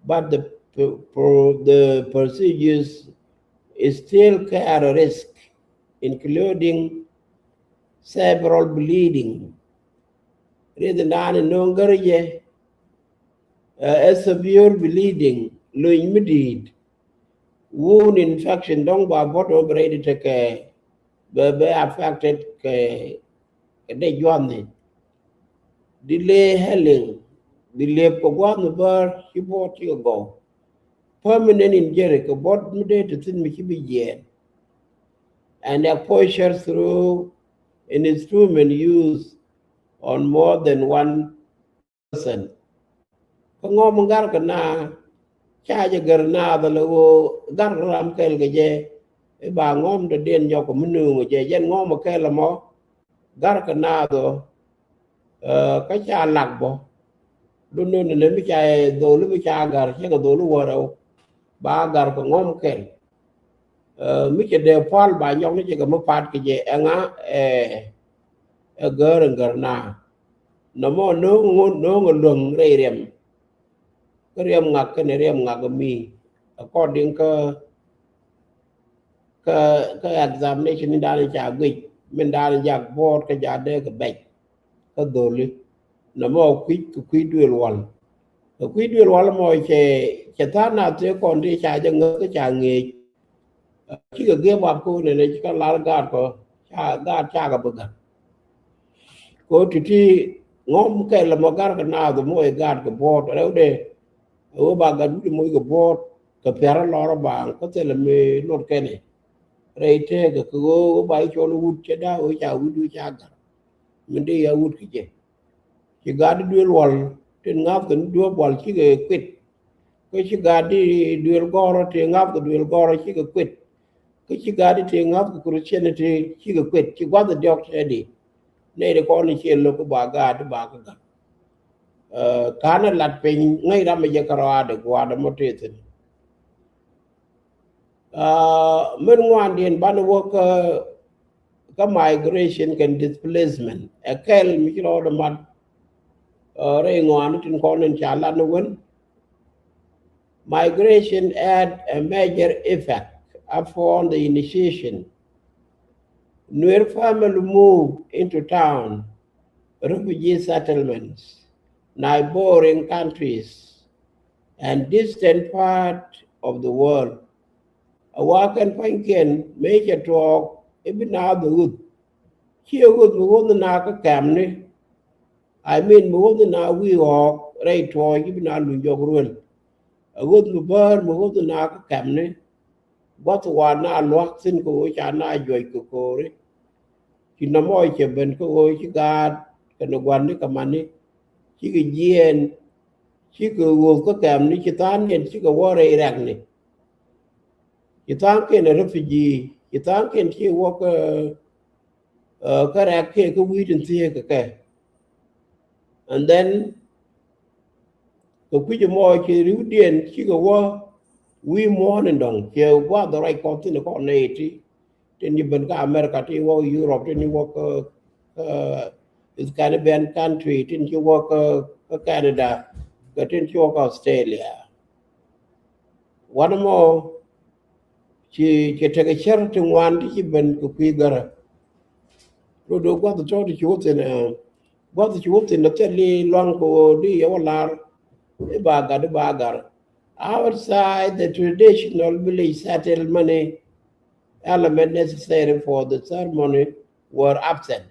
but the, pro- the procedures still carry risk, including several bleeding. Rieth in da̱a̱n in no̱o̱ŋ gäri jɛ, uh, a severe bleeding, lony mi di̱i̱t, wound infection, dɔ̱ŋ ba bɔt ɔ bi rɛy di tekɛ bɛ, bɛ affected kɛ, kɛ dee jua̱thni. Delay healing, bi liep kɛ gua̱thni bär ci buɔt ci kɛ gɔw. Permanent injury, kɛ bɔt mi dee ti thi̱n mi ci bi jiɛɛn. And exposure through an instrument used on more than one person. Kä ŋɔm garkɛ na ca jɛ gär na dhɔl ɛ ɣöö garkɛ ram kɛl kɛ jɛ i̱ ba ŋɔm dɔ̱diɛn nyɔk kɛ mi nööŋ ɛ jɛ jɛn ŋɔm ɛ kɛl ɛmɔ garkɛ na dhɔ. Kä ca lak bɔ dun nööŋ nɛ mi ca dholi mi ca gar cɛ kɛ dholi wä rɛw ba garkɛ ŋɔm kɛl. Mi cɛ dee pual ba nyɔk ni cɛ kɛ mi pat kɛ jɛ ɛŋa ɛ gär in gär na. Nɔmɔ no̱o̱ŋ no̱o̱ŋ luäŋ rɛy riɛm. Kä riɛm ŋak kɛnɛ riɛm ŋak mi according kä kä kä examination ni da̱a̱n ca guic min da̱a̱n jak bo̱o̱t kä ja dee kɛ bɛc. Kä dholi nɔmɔ kui̱ kɛ kui̱ duël wal. Kɛ kui̱ duël wal mɔ cɛ cɛ tha̱a̱n na thee kɔn ti ca jɛ ŋäk kä ca ŋeec. Cikɛ give up kä wunɛ nɛ cikɛ lar gaat kɔ ca gaat cakɛ bi gat. Kɛ wä ti̱ti̱ ŋɔm kɛl mɔ gat kɛ naath mɔ i̱ gaat kɛ bo̱o̱t rɛwdɛ. Ɛ wä ba gat wi̱c mɔ i̱ kɛ bo̱o̱t kɛ piɛrä lɔrä baaŋ kä thilɛ mi lot kɛnɛ. rɛy tëëkɛ kɛ ɣöö ba i̱ cɔl wut cɛ da̱a̱ ɣöö ca wut wut ca ga̱r. Min dee ya wut kɛ jɛ. Ci gaat di duël wal tin ŋa̱th kɛ ni duɔ̱ɔ̱p wal cikɛ kuet. Kä ci gaat di duël gɔ̱rä ti ŋa̱th kɛ duël gɔ̱rä cikɛ kuet. Kä ci gaat di ti ŋa̱th kɛ Christianity cikɛ kuet. Ci gua̱th diɔ̱k tɛɛdi. Nɛy di kɔn i̱ ciɛ lo̱k ba gaat di ba kä ga̱r. Ɛ, ka̱n ɛ lat piny ŋäc ram ɛ jɛ kärɔaadɛ gua̱a̱dɛ mɔ tëë thi̱n. Ɛ, min ŋuandiɛn banɛ wä kä, kä migration kɛn displacement. Ɛ kɛl mi ci rɔɔdɛ mat, ɛ, rɛy ŋuani tin kɔn in ca lat ni wen. Migration had a major effect upon the initiation. Nuer family move into town, refugee settlements, neighboring countries, and distant part of the world. A wa kɛn pua̱nykiɛn mëë cɛ tuɔɔk i̱ bi naath mi ɣöth. Ciɛ ɣöth mi ɣöth ni naath kä kɛmni. I mean mi ɣöth ni naath wi̱i̱ ɣɔɔk rɛy tuɔɔk i̱ bi naath luny jɔk ruel. A ɣöth mi bäär mi ɣöth ni naath kä kɛmni. Gua̱th wa na lua̱k thi̱n kɛ ɣöö ca na juɔc kɛ ko̱ri. Ci nɔmɔ cɛ ben kɛ ɣöö ci gaat kɛnɛ gua̱n ni kɛ mani. Cikɛ jiɛɛn, cikɛ ɣöth kä kɛmni, ci tha̱a̱ŋ niɛn cikɛ wä rɛy rɛkni. Ci tha̱a̱ŋ kiɛn ɛ refugee, ci tha̱a̱ŋ kiɛn ci wä kä, ɛ, kä rɛk kiɛ kä wi̱i̱ tin thiee kɛ kɛ. And then kɛ kui̱c ɛmɔ ci riwdiɛn cikɛ wä wi̱i̱ muɔ̱ɔ̱n in dɔ̱ŋ ciɛ gua̱a̱th ruac kɔn thi̱n kɔn nɛy ti. Tin ci ben kä America, tin ci wä kä Europe, tin ci wä kä, kä Scandinavian country, tin ci wä kä, kä Canada, kɛ tin ci wä kä Australia. Wanɛ mɔ ci, ci tekɛ cär ti ŋuan ti ci ben kɛ kui̱ gärä. Rot do̱ gua̱th tɔ̱ ti ci wä thi̱n, ɛ, gua̱th ci wä thi̱n dee thil i̱ luaŋ kɛ ɣöö di yɛ wä lar i̱ ba gat i̱ ba gar. Outside the traditional village settlement, element necessary for the ceremony were absent.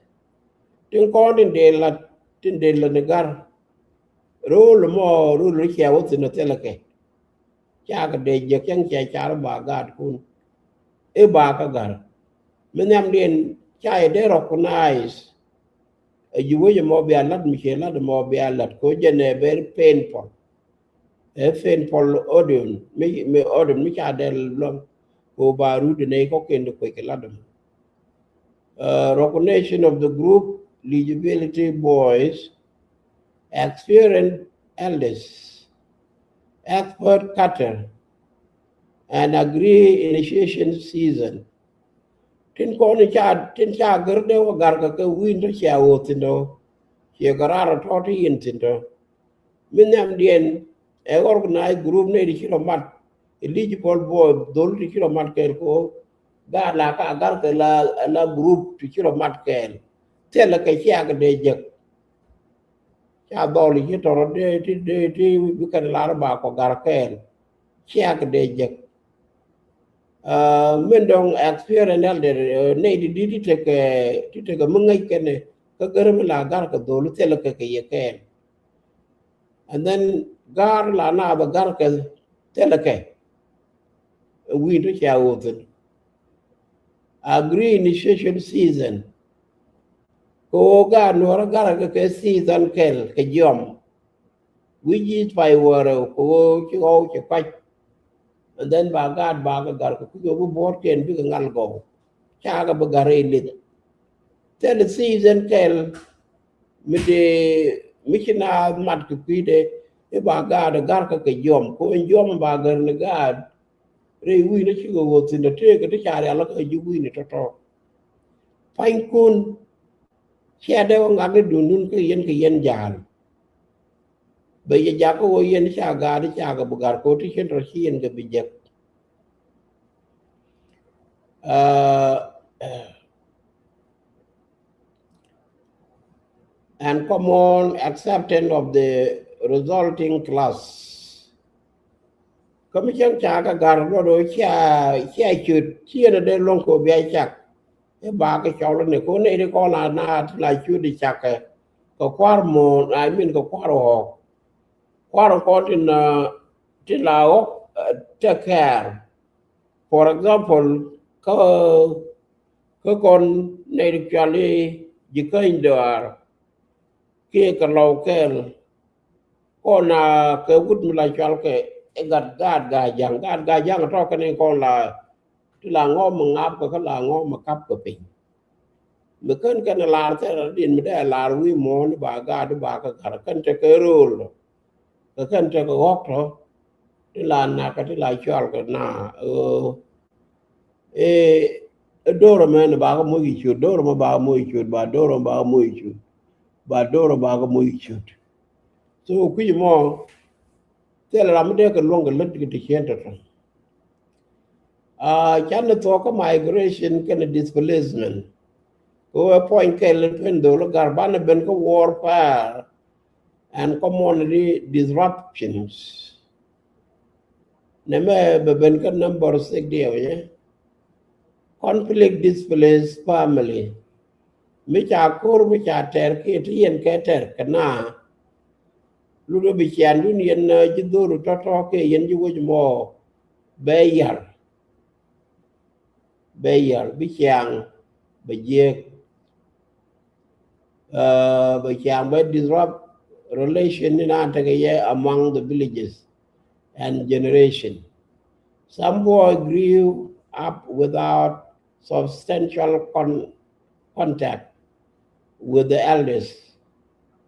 Tin kɔn tin dee lat, tin dee lat ni gar. Rol mɔ, rol ri cia wä thi̱n a thilɛ kɛ. Cakɛ dee jek cäŋ cia car ba gaatkun i̱ ba kä gar. Mi nhiamdiɛn ca yɛ dee recognize. Ɛ ji̱ wec ɛmɔ bia lat mi ciɛ lat ɛmɔ bia lat kɛ ɣöö jɛn ɛ very painful. Ɛ painful audience mi, mi audience mi ca dee luɔ̱ŋ kɛ ɣöö ba rut ɛ nɛy kɔ̱kiɛn ti kuec kɛ lat ɛmɔ. Uh, recognition of the group, eligibility boys, experienced elders, expert cutter, and agree initiation season. Tin kɔn ca, tin ca gär dee wä gar kɛ kɛ wi̱i̱n tɔ cia ɣöö thi̱n tɔ. Ciɛ kɛ raar tɔ ti yin thi̱n tɔ. Mi nhiamdiɛn ɛ organize group nɛy ti ci rɔ mat. Eligible boy, dhol ti ci rɔ mat kɛɛl kɛ ɣöö gaat la ka gar kɛ la, la group ti ci rɔ mat kɛɛl. Thilɛ kɛ ciakɛ dee jek. Ca dhɔl ci tɔrɔ dee ti, dee ti bi kɛn lar ba kɔ gar kɛɛl. Ciakɛ dee jek. Ɛ, min dɔ̱ŋ experience elder, ɛ, nɛy ti di̱t ti tekɛ, ti tekɛ mi ŋäc kɛnɛ kä gär mi la gar kɛ dhol thilɛ kɛ kɛ yɛ kɛɛl. And then gar la na bɛ gar kɛ thilɛ kɛ. Ɛ wi̱i̱ tɔ cia ɣöö thi̱n. Agree initiation season. Kɛ ɣöö gaat nuɔrä gar kɛ kɛ season kɛl kɛ jiɔm. Wi̱c ji̱ pay wäärä kɛ ɣöö ci ɣɔw ci kɔc. And then ba gaat ba kɛ gar kɛ kui̱c ɣöö bi buɔ̱ɔ̱tkiɛn bikɛ ŋal gɔw. Cakɛ bi gar rɛy lith. Thilɛ season kɛl mi dee mi ci na mat kɛ kui̱dɛ i̱ ba gaat ɛ gar kä kɛ jiɔm kɛ ɣöö jiɔm ba gär ni gaat. Rɛy wi̱i̱ni cikɛ ɣöö thi̱n dee tëëkɛ ti ca rial kä ji̱ wi̱i̱ni tɔ̱tɔ̱. Pa̱nykun cia dee wä ŋa̱k ni duundun kä yɛn kɛ yɛn ja̱a̱l. Bɛ yɛ jakä wä yɛn ca gaat i̱ cakɛ bi gar ko̱ ti cin tɔ ci yɛn kɛ bi jek. Uh, and common acceptance of the resulting class. Kä mi cäŋ ca kɛ gar luɔt ɣöö cia, cia ciöt ci yɛn a dee luɔ̱ŋ kɛ ɣöö bia cak. I̱ ba kɛ cɔl ni ko̱n nɛy ti kɔn la na ti la ciöt di cakɛ kɛ kua̱r muɔ̱ɔ̱n, I mean kɛ kua̱r ɣɔ̱ɔ̱k. Kua̱r kɔn tin, uh, tin la ɣɔ̱k, uh, take care. For example, Kä kɔn nɛy ti cɔal i̱ Ji̱käny Dɔaar kiɛ kɛ Lɔw Kɛl. Kɔn a kɛ wut mi la cɔal kɛ i̱ Gat Gat Gajaŋ. Gat Gajaŋ tɔ̱ kɛn i̱ kɔn la ti la ŋɔm mi ŋa̱p kɛ kä la ŋɔm mi kap kɛ piny. Mi kän kɛn lar thɛl rin mi dee lar wi̱i̱ muɔ̱ɔ̱n i̱ ba gaat i̱ ba kɛ Gat kɛn tekɛ rööl tɔ. Kɛ kɛn tekɛ ɣɔ̱k tɔ ti la nak kɛ ti la cɔal kɛ na ɣöö ɛ do̱r ɛmɛ ni ba kɛ moc i̱ cut, do̱r ɛmɛ ba kɛ moc i̱ cut, ba do̱r ɛmɛ ba kɛ moc i̱ cut, ba do̱r ɛmɛ ba kɛ moc i̱ cut. So kui̱c mɔ thil ram mi dee kɛ luɔ̱ŋ kɛ lät kɛ ti ciën tɔ̱tɔ̱. Canɛ thuɔ̱k kä migration kɛnɛ displacement. Kɛ ɣöö ɛ puɔ̱ny kɛl in pen dhol Gat banɛ ben kä warfare and community disruptions. Nɛmɛ bɛ ben kä number six diɛw yɛ. Conflict displaced family. Mi ca ko̱r mi ca tɛr kiɛ ti yɛn kɛ tɛr kɛ na. Lun bi ciandun yɛn ji̱ dhor tɔ̱tɔ̱ kiɛ yɛn ji̱ wec mɔ bɛ yar. Bɛ yar bi ciaŋ bɛ jiɛk. Bɛ ciaŋ bɛ disrupt relation ni naan tekɛ yɛ among the villages and generation. Some boy grew up without substantial con- contact with the elders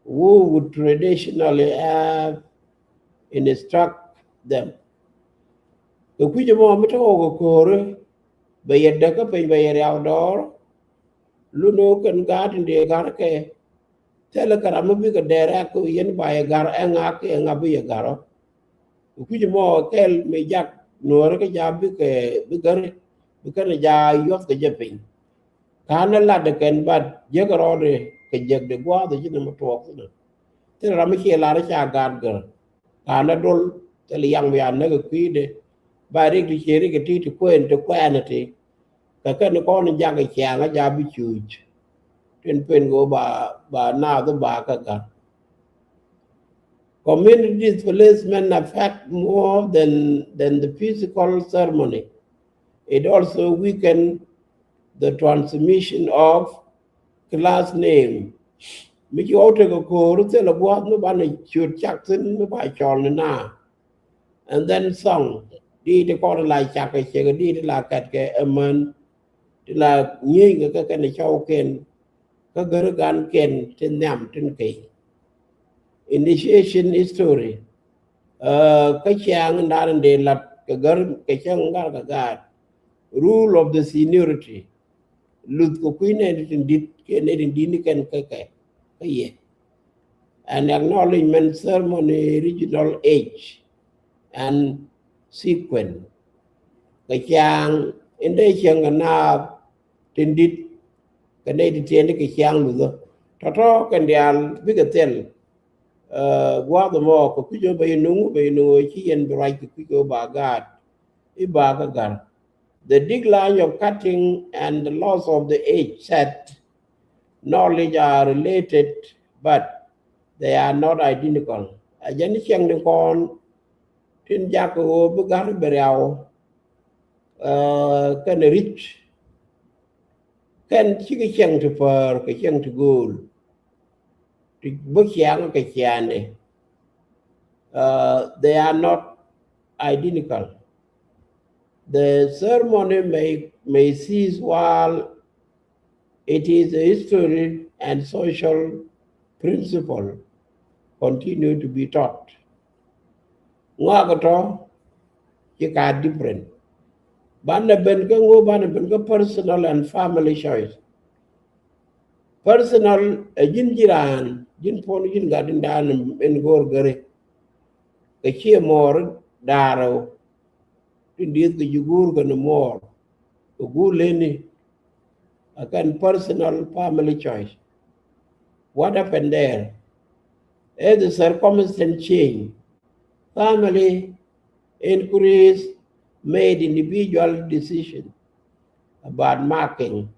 who would traditionally have instruct them. Kɛ kui̱c ɛmɔ mi te ɣɔw kɛ ko̱o̱ri bɛ yɛ däk kä piny bɛ yɛ riaw dɔɔr. Lun ɣöö kɛn gaat in dee ga̱r kɛ thilɛ kɛ ram mi bikɛ dɛɛr ɛ kɛ yɛn ba yɛ ga̱r ɛŋa kɛ ɛŋa bi yɛ ga̱r ɔ. Kɛ kui̱c mɔ kɛl mi jak nuɔ̱ɔ̱ri kä ja bikɛ bi gäri bi kɛn ja yuɔth kɛ jɛ piny. Ka̱n ɛ lat ɛ kɛn bat jiäk rɔɔdɛ kɛ jiäk de gua̱a̱th ɛ ci nɛ mi tuɔɔk thin ɛ. Thilɛ ram mi ciɛ lar ca gaat gär. Ka̱n ɛ dol thilɛ yaŋ mi a näk ɛ kui̱dɛ. Ba rik ti ciɛ rik ɛ ti ti kuɛn ti kuɛn ɛ ti. Kɛ kɛn kɔn jakä ciaŋ a ja bi cuuc. Tin pen kɛ ba ba naath ba kä ga̱r. Community displacement affect more than than the physical ceremony. It also weaken the transmission of class name. Mi ci ɣɔw tekɛ ko̱o̱r thilɛ gua̱a̱th mi banɛ ciöt cak thin mi ba cɔl ni naa. And then song di ti kɔn la cak kɛ cɛ kɛ di ti la kɛt kɛ ɛmän ti la nyieeny kɛ kɛ kɛn cɔw kɛn kä gär gan kɛn ti nhiam tin kɛy. Initiation history. Kä ciaŋ in da̱a̱n in dee lat kɛ gär kɛ cäŋ gat kɛ gaat. Rule of the seniority. Luth kɛ kui̱ nɛy tin dit kɛ nɛy tin dit ni kɛn kä kɛ kä yɛ. An acknowledgement ceremony, regional age and sequence. Kɛ ciaŋ in dee cieŋ kɛ naath tin dit kɛ nɛy tin tiɛɛni kɛ ciaŋ luthä tɔ̱tɔ̱ kɛn diaal bikɛ thil. Gua̱a̱th ɛmɔ kɛ kui̱c ɣöö bɛ yɛ nuŋ bɛ yɛ nuŋ ɣöö ci yɛn bi ruac kɛ kui̱c ɣöö ba gaat i̱ ba kä ga̱r. The decline of cutting and the loss of the age set knowledge are related, but they are not identical. A jɛn cieŋ ni kɔn tin jak kɛ ɣöö bi ga̱r bɛ riaw kɛn ric kɛn cikɛ cieŋ ti päär kɛ cieŋ ti gööl. Ti bä ciaŋ kɛ ciaŋdɛ. They are not identical. The ceremony may, may cease while it is a history and social principle continue to be taught. Ŋɔakɛ tɔ ci ka different. Banɛ ben kä ŋo banɛ ben kä personal and family choice. Personal ɛ ji̱n ji̱ raan ji̱n puɔn ji̱n gat in daan in go̱o̱r gäri. Kɛ ciɛ mɔɔr daarɛ tin dieth kɛ ji̱ guur kɛ ni mɔɔr kɛ guur leni. A kɛn personal family choice. What happened there? As the circumstance change, family increase made individual decision about marking,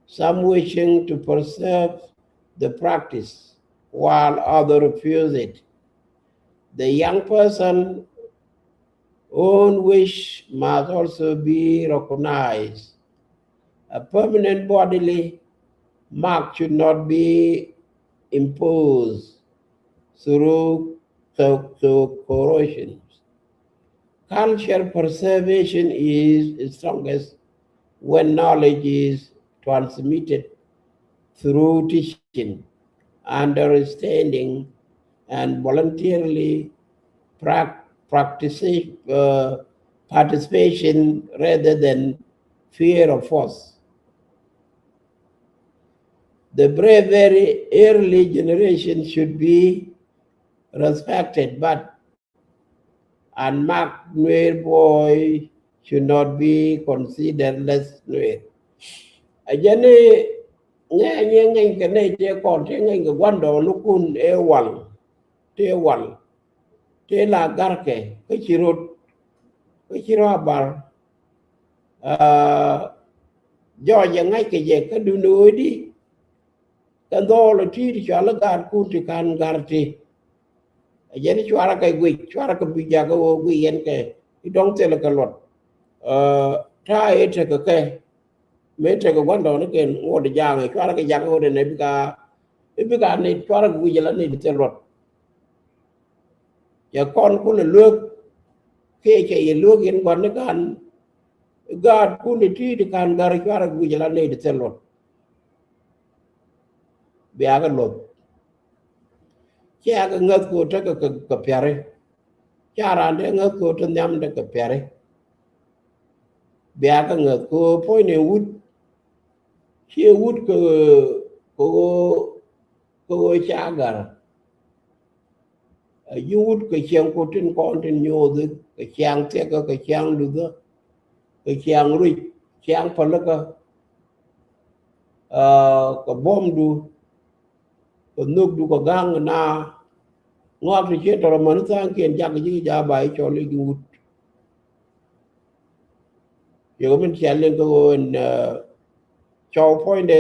some wishing to preserve the practice while others refuse it. The young person own wish must also be recognized. A permanent bodily mark should not be imposed through co-, co-, corrosion. Culture preservation is strongest when knowledge is transmitted through teaching, understanding, and voluntarily prac-, practice, uh, participation rather than fear of force. The bravery early generation should be respected, but unmarked Nuer boy should not be considered less Nuer. A jɛn ni ŋɛ nyɛ ŋɛny kɛ nɛy tëë kɔn tëë ŋɛny kɛ gua̱ndɔɔŋnikun ëë wal, tëë wal, tëë la garkɛ kä ci rot, kä ci rot a bar. Ah, jɔɔc ɛ ŋa̱ckɛ jɛ kä duundɛ ɣöödi. Kɛ dhɔɔl ɛ ti̱i̱t cual i̱ gaatkun ti ka̱n ga̱r ti. Ɛ jɛn i̱ cuarɛ kɛ guic, cuarɛ kɛ bi jakä ɣöö guic yɛn kɛ i̱ dɔ̱ŋ thilɛ kɛ luɔt. Ɛ, ta̱a̱ i̱ tekɛ kɛ mëë tekɛ gua̱ndɔɔŋnikiɛn ŋot i̱ ja̱a̱ŋ i̱ cuarɛ kɛ jakä ɣöö dɛn i̱ bika, i̱ bika nit cuarɛ kɛ guic ala nit thil luɔt. Cɛ kɔn kulɛ luek kiɛ cɛ yɛ luek yɛn gua̱n ni ka̱n gaatkun ti ti̱i̱t ka̱n ga̱r cuarɛ guic ala nɛy ti thil luɔt. Bia kɛ luɔth. Cɛ kɛ ŋäth kɛ ɣöö tekɛ kɛ, kɛ piari. Ca raan dee ŋäth kɛ ɣöö te nhiam tekɛ piari. Bia kɛ ŋäth kɛ ɣöö puɔ̱ny ni wut. Ciɛ wut kɛ, kɛ ɣöö, kɛ ɣöö ca ga̱r. Ɛ ji̱ wut kɛ ciɛŋ ku tin kɔn tin nyoothi, kɛ ciaŋ thiɛkä, kɛ ciaŋ luthä, kɛ ciaŋ ruic, ciaŋ pälikä, aa, kɛ buɔ̱mdu, kɛ nhökdu, kɛ ga̱ŋ na ŋɔak ti ciɛ tɔrɔ mäni tha̱a̱ŋkiɛn jak ji̱ ja̱ ba i̱ cɔl i̱ ji̱ wut. Yɛ kɛ min cia liŋ kɛ ɣöö ɛn, aa, cɔw puɔ̱nydɛ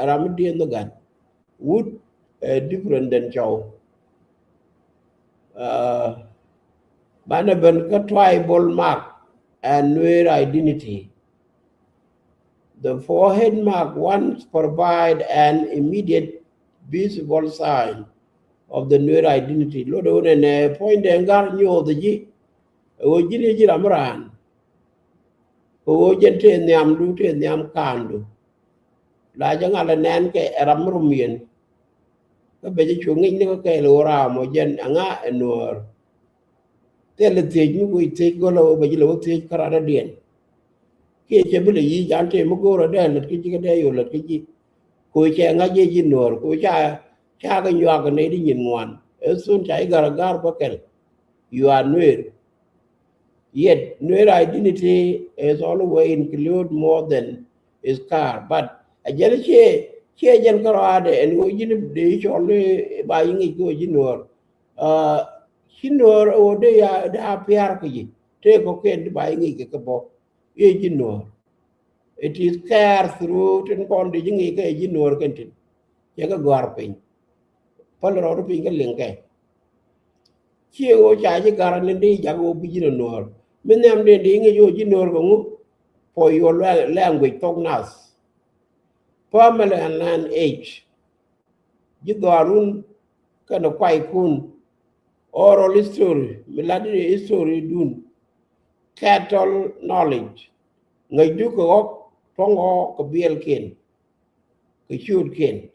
ram mi diɛn ni gat. Wut, ɛ, different than cɔw. Aa, banɛ ben kä tribal mark and Nuer identity. The forehead mark once provide an immediate visible sign of the Nuer identity. Lotdɛ wunɛ nɛ puɔ̱nydɛ ŋa̱r nyooth ji̱. Ɛ ɣöö ji̱n i̱ ji̱ ram raan. Kɛ ɣöö jɛn tëë nhiamdu, tëë nhiam ka̱a̱ndu. La jɛ ŋa̱l ɛ nɛn kɛ ɛ ram mi rum yɛn. Kä bɛ jɛ cu ŋi̱cni kä kɛɛl ɣöö raam ɔ jɛn ɛŋa ɛ Nuäär. Thilɛ thiec mi wec thiec gɔlä ɣöö bɛ ji̱ lɛ wä thiec kä radɔ̱diɛn. Kiɛ cɛ bi lɛ yic an tëë mi go̱o̱rä dee lät kä ji̱ kä dee yol lät kä ji̱. Kɛ ɣöö cɛ ŋa̱c jɛ ji̱ Nuäär kɛ ɣöö ca, ca kɛ nyuak kɛ nɛy di nyin ŋuan. Ɛ thun ca ji̱ ga̱r ɛ ga̱r bä kɛl. You are Nuer. Yet Nuer identity is always include more than is car. But a jɛn ciɛ, ciɛ jɛn kärɔaadɛ ɛn ɣöö ji̱n dee cɔl i̱ ba ji̱ ŋic kɛ ɣöö ji̱ Nuäär. Aa, ci Nuäär ɣöö dee ya, dee a pia̱a̱r kɛ ji̱ tëë kɔ̱kiɛn ti ba ji̱ ŋic kɛ kɛ bä i̱ ji̱ Nuäär. It is care through tin kɔn dee ji̱ ŋic kɛ ji̱ Nuäär kɛn tin. Cɛ kɛ gɔ̱a̱r piny. Päl rɔɔdu piny kä liŋ kɛ. Ciɛ ɣöö ca ji̱ ga̱r ni dee jak ɣöö bi ji̱n a Nuäär. Mi nhiam dee dee ŋic ɣöö ji̱ Nuäär kɛ ŋu? For your la-, language, thok nath. Family and lineage. Ji̱ dhɔaarun kɛnɛ kuaykun. Oral history, mi lat di history dun. Cattle knowledge. Ŋäcdu kɛ ɣɔk, tuɔ̱ŋ ɣɔk kɛ biɛlkiɛn. Kɛ ciötkiɛn.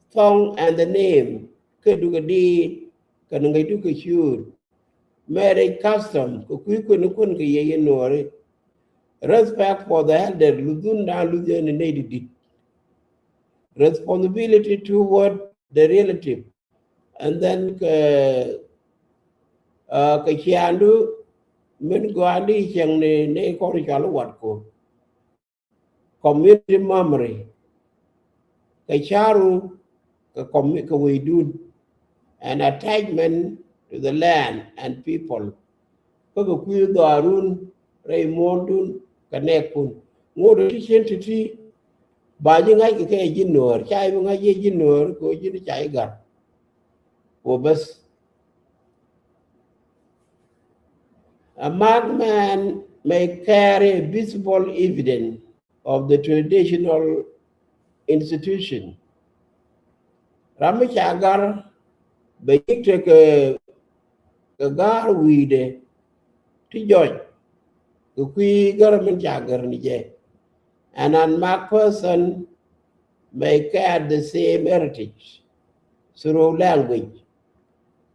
Song and the name, kɛ dukɛ diit, kɛnɛ ŋäcdu kɛ ciöt. Marriage custom, kɛ kui̱ kuɛn kuɛn kɛ yɛ yɛ Nuääri. Respect for the elder, luthun da̱a̱n luth yɛn ni nɛy di di̱t. Responsibility toward the relative. And then kɛ, uh, kɛ ciaandu min gɔaandi cieŋni ni kɔn cɔal i̱ watku. Community memory. Kɛ ca̱ru kɛ commu-, kɛ wecdun. And attachment to the land and people. Kä kɛ kui̱ dhɔaarun rɛy muɔ̱ɔ̱ndun kɛ nɛɛkun. Ŋot ti cien ti̱ti̱ ba ji̱ ŋa̱c kɛ kɛ ji̱ Nuäär. Ca ji̱ bi ŋa̱c ji̱ ji̱ Nuäär kɛ ɣöö ji̱n ca ji̱ ga̱r. Kɛ ɣöö bäth. A marked man may carry visible evidence of the traditional institution. Ram mi ca gar bɛ yik te kɛ, kɛ gar wi̱i̱dɛ ti jɔc kɛ kui̱ gar min ca gar ni jɛ. An unmarked person may carry the same heritage through language,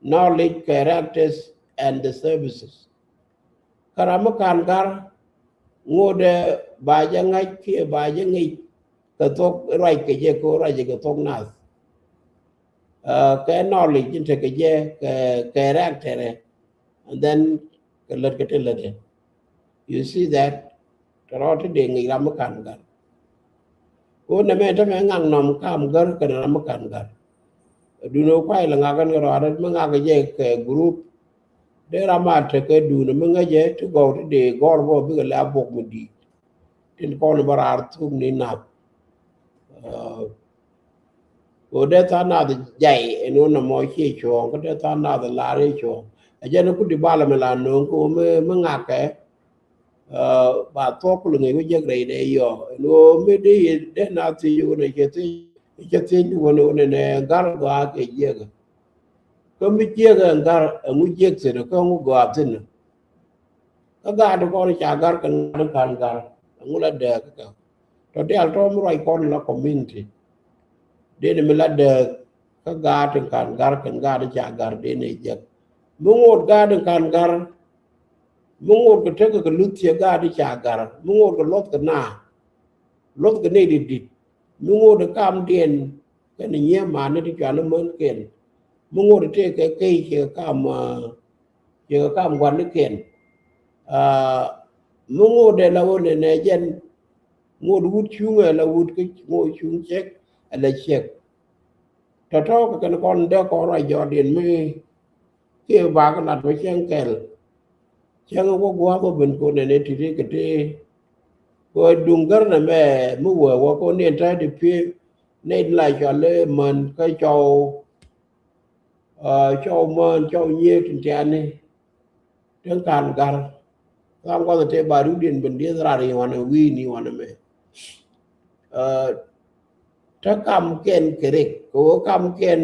knowledge, characters, and the services. Kä ram mi ka̱n gar ŋotdɛ ba jɛ ŋa̱c kiɛ ba jɛ ŋic kɛ thok ruac kɛ jɛ kɛ ruac kɛ thok nath. Kɛ knowledge in tekɛ jɛ kɛ character, and then kɛ lät kɛ ti lätdɛ. You see that? Tɛ rɔ ti dee ŋic ram mi ka̱n gar. Ko nɛ mɛ te mɛ ŋa̱k nɔm kam gar kɛn ram mi ka̱n gar. Dun ɛ kuay lɛ ŋa̱k kɛn kɛ rɔ arɛt mi ŋa̱k kɛ jɛ kɛ group. Dee ram a tekɛ dun mi ŋäcɛ ti gɔw ti dee gɔr bɔ bikɛ lɛ a bok mi di̱i̱t. Tin kɔn bä raar thuk ni nath. Ko dee tha̱a̱ŋ nath jay ɛn wä nɔmɔ ciɛ cuɔ̱ɔ̱ŋ kä dee tha̱a̱ŋ nath lar i̱ cuɔ̱ɔ̱ŋ. Ɛ jɛn ku di bal mi la no̱o̱ŋ ko mi ŋakɛ. Ba thuɔk kul ŋi̱i̱c wä jek rɛy dee yɔ ɛn wä mi dee yɛ dee nath thiec wä nɛ cɛ thiec wä nɛ wä nɛ nɛ ŋar gɔaa kɛ jiɛk. Kä mi jiɛk ɛn ŋar ɛŋu jiɛk thi̱n kä ŋu gɔaa thi̱n. Kä gaat kɔn ca gar kɛ ŋa̱t ka̱n gar ɛŋu la dääk kä tɔ dial tɔ mi ruac kɔn la community. Dee ni mi la dääk kä gaat in ka̱n gar kɛn gaat ca gar dee ni jek. Mi ŋot gaat in ka̱n gar mi ŋot kɛ tekɛ kɛ luth ciɛ gaat ca gar mi ŋot kɛ luɔth kɛ na luɔth kɛ ni dit dit. Mi ŋot kɛ kam diɛn kɛn nyiee mani ti cual imän kɛn. Mi ŋot tëë kɛ key ciɛ kam ciɛ kam gua̱n ni kɛn. Mi ŋot dee la wä nɛ nɛ jɛn ŋot wut cuŋ ɛ la wut kä ŋot cuŋ cɛk ɛ la cɛk. Tɔ̱tɔ̱ kɛ kɛn kɔn dee kɔn ruac jɔɔdiɛn mi kiɛ bakɛ lat wä cɛŋ kɛl. Cäŋ wä gua̱a̱th wä ben ko nɛn ɛ ti̱ti̱ kɛ ti. Ko duŋ gär nɛ mɛ mi wee wä ko niɛn ta̱a̱ di pi̱ nɛy di la cɔal i̱ män kä cɔw. Cɔw män cɔw nyiee tin tiani. Tin ka̱n gar. Ka̱n gua̱th tëë ba riwdiɛn ben dieth rar i̱ wanɛ wi̱i̱ ni wanɛ mɛ. Te kam kɛn kɛ rik kɛ wä kam kɛn.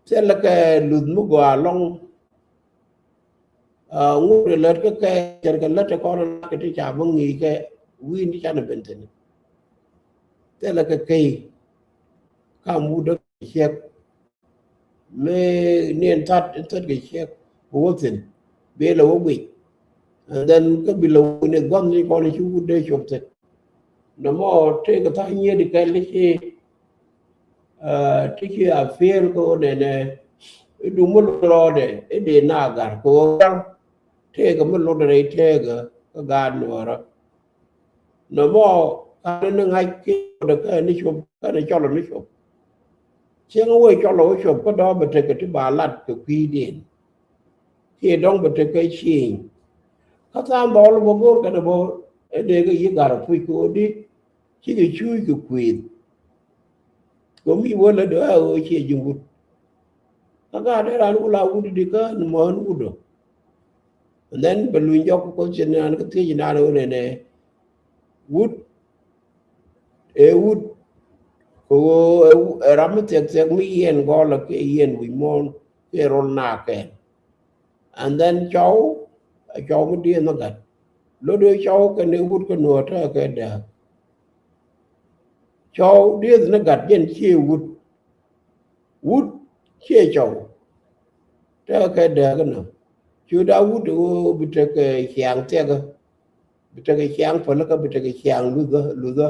Thilɛ kɛ luth mi gɔaa lɔŋ. Ŋut ɛ lät kä kɛ cɛr kɛ lät ɛ kɔn ɛ lät kɛ ti ca bä ŋi̱i̱c kɛ wi̱i̱ ni canɛ ben thi̱n. Thilɛ kɛ key kam wut däk kɛ ciɛk. Mëë niɛn tha̱t in thät kɛ ciɛk bɛ wä thi̱n. Bɛ lɛ wä guic. And then kä bi lɛ wä ni gua̱th ni kɔn ci wut dee cop thi̱n. Nɔmɔ tëëkɛ tha̱a̱ŋ nyiet ikɛl ti ci ti ci a piɛl kä ɣöö nɛnɛ i̱ duŋ mi lot rɔɔdɛ i̱ dee na gar kɛ ɣöö gar tëëkɛ mi lot rɛy tëëkɛ kä gaat nuɔɔrä. Nɔmɔ ka̱n ni ŋa̱c kiɛ lotdɛ kä ni cop kä ni cɔl ni cop. Cieŋ wee cɔl wä cop kä dɔ̱ bɛ tekɛ ti ba lat kɛ kui̱diɛn. Kiɛ dɔ̱ŋ bɛ tekɛ cieŋ. Kä tha̱a̱ŋ dhɔl bä go̱o̱r kɛn bä ɛ dee kɛ yi gar puc kɛ ɣöö di cikɛ cuuc kɛ kuëëth. Kɛ mi wä lät ɛ ɣöö ciɛ ji̱ wut. Kä gaat dee raan wula wut di kä ni mɔ ɛn wut ɔ. And then bɛ luny jɔk kɛ question nan kä thiec nan ɣöö nɛnɛ wut ɛ wut kɛ ɣöö ɛ ram mi thiɛk thiɛk mi yiɛn gɔlä kiɛ yiɛn wi̱c muɔ̱ɔ̱n kiɛ rol naak kɛɛl. And then cɔw ɛ cɔw mi dieth ni gat. Lot ɛ cɔw kɛn ɛ wut kɛ nuɔ̱ɔ̱r tekɛ kɛ dääk. Cɔw dieth ni gat jɛn ciɛ wut. Wut ciɛ cɔw tekɛ kɛ dääk inɔ. Cu da wut ɛ ɣöö bi tekɛ ciaŋ thiɛkä. Bi tekɛ ciaŋ pälikä bi tekɛ ciaŋ luthä luthä.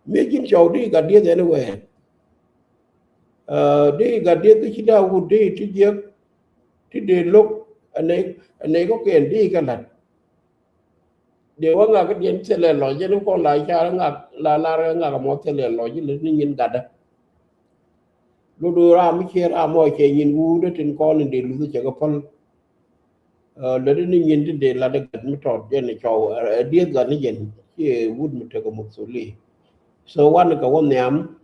Mi ji̱n cɔw di gat dieth ɛn wɛɛn. Di gat dieth kä ci da wut di ti jiäk ti dee lo̱k. Ɛnɛ kɔkiɛn di kɛ la̱t. Dee wä ŋak kä diɛn thilɛ lɔc jɛn kɔn la car ŋak la lar ŋak mɔ thilɛ lɔc ji̱ lät ni nyin gatdä. Lot do̱o̱ ram mi ciɛ ram mɔ cɛ nyin wuudä tin kɔn in dee luth cɛ kɛ päl. Lät ni nyin ti dee lat gat mi tɔt jɛn cɔw ɛ dieth gat ni jɛn ciɛ wut mi tekɛ mukthuli. So wan kɛ wä nhiam.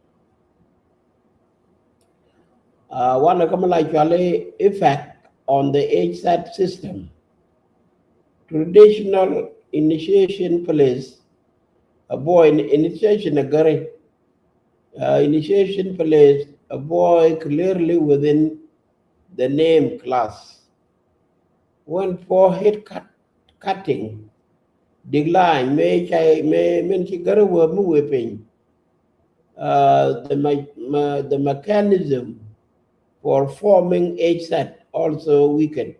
Wan kɛ mi la cuali effect on the H sat system. Traditional initiation plays A boy in initiation a gari. Uh, initiation place, a boy clearly within the name class. When forehead cut, cutting, decline, may chai, may, men chi gari wä mu wä piny. Uh, the me-, me-, the mechanism for forming H set also weakened.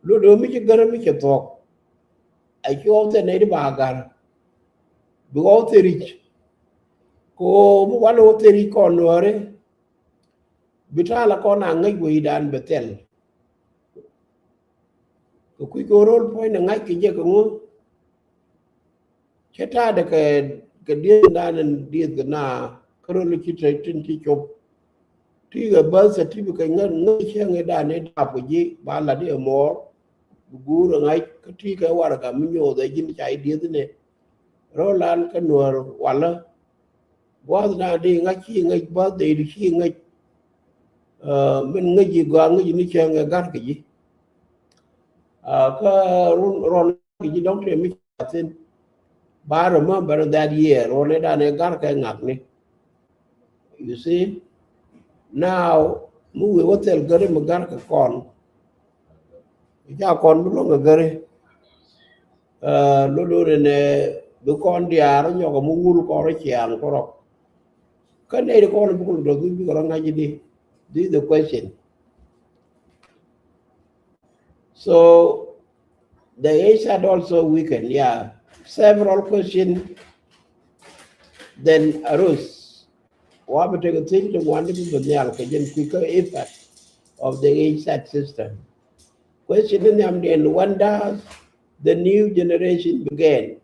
Ludo mi chi gari mi chi thok. A chi wä thɛ ne di ba gar. Bi wä thɛ rich. Ko mi wan wä thɛ rich kɔn nuɔri. Bi ta̱a̱ la kɔn a ŋäc wecdan bɛ thil. Kɛ kui̱ kɛ rol puɔ̱ny ni ŋa̱c kɛ jɛ kɛ ŋu. Cɛ ta̱a̱dɛ kɛ, kɛ dieth dan in dieth kɛ na kä rol ci te tin ci cop. Ti kɛ birth certificate ŋä, ŋä cɛ ŋä dan in dap kɛ ji̱ ba lat i̱ ɛmɔɔr. Bi guur ɛ ŋa̱c kä ti kɛ warɛga mi nyoth ɛ ji̱n ca i̱ dieth ni. Rol an kä nuɔr walä. Gua̱th na di ŋa̱c ci ŋäc birthday di ci ŋäc. Uh, min ŋäc yi gɔaa ŋäc ni cäŋ ɛ gar kɛ ji̱. Uh, kä run run kɛ ji̱ dɔ̱ŋ tëë mi ca thin. Ba remember that year run ɛ dan ɛ gar kɛ ŋak ni. You see? Now mi wee wä thil gari mi gar kɛ kɔn. Ca kɔn bi luɔ̱ŋ kɛ gari. Uh, lodon ɛnɛ bi kɔn diaar nyɔk mi wul kɔn rɔ ciaŋ kɔrɔk. Kä nɛy di kɔn bi kul dɔth bi kɔn rɔ ŋa̱c di. This is the question. So the H set also weakened. Yeah, several questions then arose. Wa bi tek a thil ti ŋuan di bi bi nhial kɛ jɛn kui̱ kä effect of the H set system. Question ni nhiam diɛn, when does the new generation began?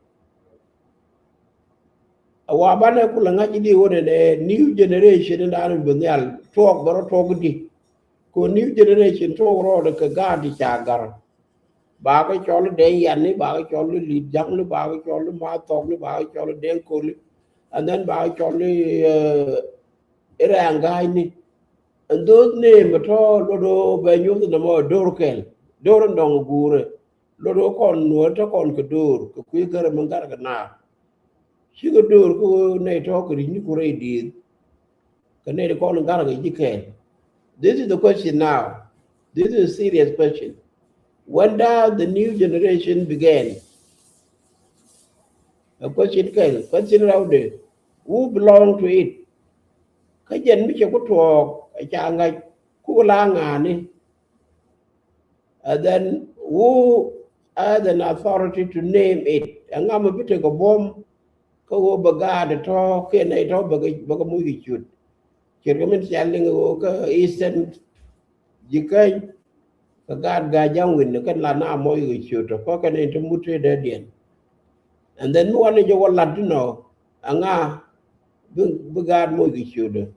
A wa banɛ kulɛ ŋa̱c di wä nɛ new generation in dan bi nhial tuɔɔk bɛ rɔ tuɔɔk di. Ko new generation tuɔɔk rɔ kɛ gaat di ca gar. Ba kɛ cɔl dee yan ni, ba kɛ cɔl lit jaŋ ni, ba kɛ cɔl ma thɔk ni, ba kɛ cɔl dee kol ni. And then ba kɛ cɔl, uh, irɛŋ ga̱a̱c ni. And those name tɔ lodɔ bɛ nyuth ni mɔ dor kɛl. Dor in dɔŋ guure. Lodɔ kɔn nuɔr tɔ kɔn kɛ dor kɛ kui̱ gär mi gat kɛ naar. Cikɛ dor kä nɛy tɔ kɛ ri̱c ni ku rɛy dieth. Kɛ nɛy ti kɔn gat kɛ ji̱ kɛɛl. This is the question now. This is a serious question. When does the new generation began? A question kɛl, question rɛwdɛ. Who belong to it? Kä jɛn mi cɛ ku tuɔɔk a ca ŋa̱c ku la ŋa̱a̱ni. And then who has an authority to name it? Ɛŋa mi bi tekɛ buɔ̱m kä ɣöö bɛ gaat tɔ kiɛ nɛy tɔ bɛ kɛ, bɛ kɛ moc kɛ ciöt. Ce̱tkɛ min cia liŋ ɣöö kä Eastern Jikäny kɛ gaat Gatjaŋ wi̱n kɛn la na moc kɛ ciöt tɔ kä kɛn in te mut te dee diɛn. And then mi wan ni jɛ wä lat ti nɔ ɛŋa bi, bi gaat moc kɛ ciöt tɔ.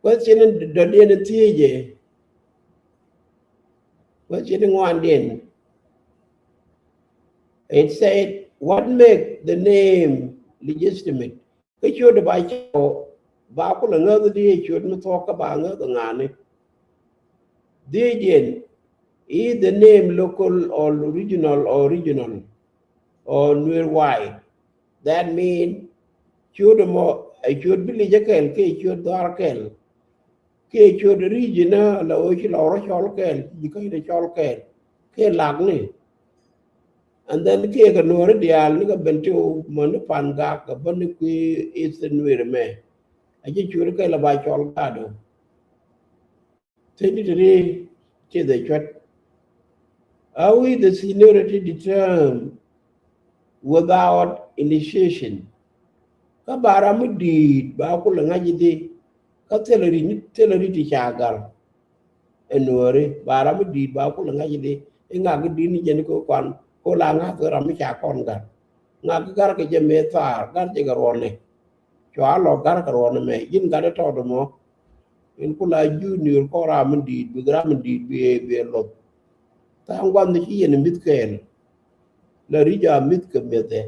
Question dɔ̱diɛn in thiecɛ. Question ŋuandiɛn. It said, what make the name legitimate? Kä ciöt ba cɛ ba kulɛ ŋäth di ciöt mi thuɔk kä ba ŋäth ŋa̱ni. Dhiecdiɛn, is the name local or regional or regional or Nuer wide? That mean ciöt ɛmɔ ɛ ciöt bi lic ɛ kɛl kiɛ ciöt dhɔaar kɛl kiɛ ciöt region ala ɣöö ci lɔr cɔl kɛl ci ji̱ käcdɛ cɔl kɛl kiɛ lakni. And then kiɛ kɛ nuɔ̱ɔ̱ri diaal ni kɛ ben ti ɣöö mäni Pan Gak kɛ bäni kui̱ Eastern Nuer ɛmɛ. A ji̱ ciöt kɛl a ba cɔl gaatdɔ. Thirty-three ti the chwet. Are we the seniority determined without initiation? Kä ba ram mi di̱i̱t ba kulɛ ŋa̱c i̱di kä thilɛ ri̱c, thilɛ ri̱c ti ca gal. Ɛ nuɔ̱ɔ̱ri ba ram mi di̱i̱t ba kulɛ ŋa̱c i̱di i̱ ŋak i̱ di̱i̱t ni jɛn kɛ kuan ko la ŋa̱k kɛ ram mi ca kɔn gal. Ŋak kɛ gar kɛ jɛ mëë thaar gar jɛ kɛ ruɔ̱nɛ. Cua lɔ gar kɛ ruɔn ɛmɛ ji̱n gat ɛ tɔt ɛmɔ. In kula junior kɔ ram in di̱i̱t bi ram in di̱i̱t bi bi luɔth. Tha̱a̱ŋ gua̱n ni ci yɛn mi̱th kɛɛl. La ri̱c a mi̱th kɛ mi̱th ɛ.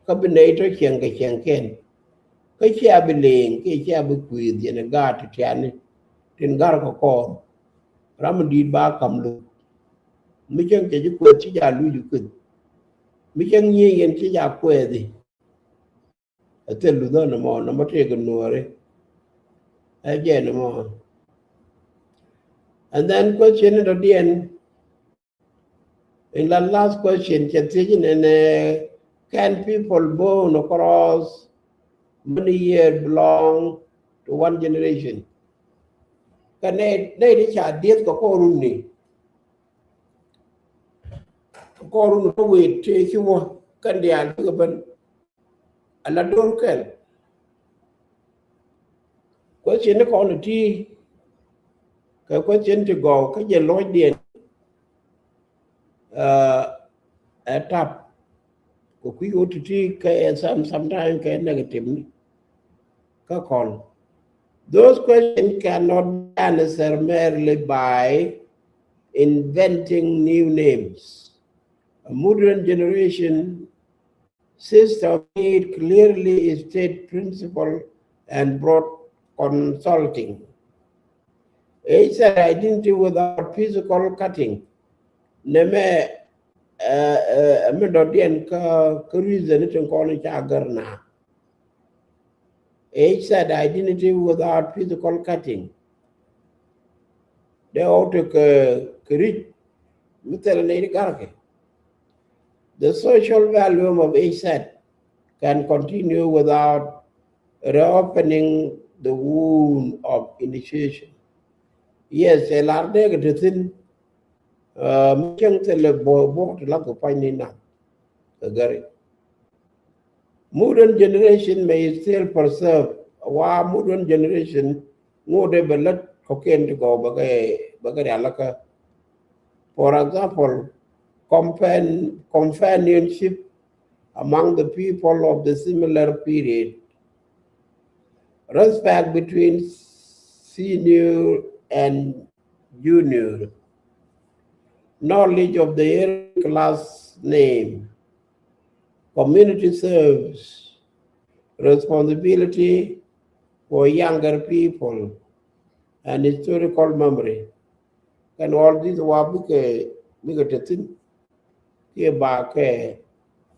Kä bi nɛy tɔ cieŋ kɛ cieŋ kɛn. Kä cia bi leŋ kiɛ cia bi kui̱th yɛn ɛ gaat ti tiani tin gar kɛ kɔɔr. Ram in di̱i̱t ba kam lo̱k. Mi cäŋ cɛ ji̱ kueth ci jal luc ji̱ kueth. Mi cäŋ nyiee yɛn ci ca kuɛɛthi. Ɛ thil luthä nɔmɔ, nɔmɔ tëëkɛ nuɔɔri. Ɛ jɛ nɔmɔ. And then question in dɔ̱diɛn, in the last question, cɛ thiec in ɛn, eh, can people born across many years belong to one generation? Kä nɛ, nɛ di ca dieth kɛ kɔrun ni. Kɔrun kä wet tëë ci wä kɛn diaal bikɛ ben. Ala dor kɛl. Question ni kɔn ti kɛ question ti gɔw kä jɛ lɔcdiɛn. Uh, ɛ tap. Kɛ kui̱ wä ti ti kɛ some, sometime kɛ negative ni. Kä kɔn. Those questions cannot be answered merely by inventing new names. A modern generation system need clearly state principle and broad consulting. Age set identity without physical cutting. Nɛmɛ, eh, eh, mi dɔ̱diɛn kä, kä reason tin kɔn ca gär na. Age set identity without physical cutting. Dee ɣɔw tekɛ kɛ ri̱c mi thilɛ nɛy ti garkɛ. The social value of age set can continue without reopening the wound of initiation. Yes, cɛ lar dee kɛ te thi̱n, uh, mi cäŋ thilɛ buɔk ti lath kɛ pua̱ny ni nath kɛ gäri. Modern generation may still preserve, wa modern generation ŋot dee bɛ lät kɔ̱kiɛn ti gɔw bɛ kɛ, bɛ kɛ rialikä. For example, compan-, companionship among the people of the similar period, respect between senior and junior, knowledge of the hierarchical class name, community service, responsibility for younger people, and historical memory. Kɛn all this wa bikɛ, bikɛ te thi̱n. Kiɛ ba kɛ,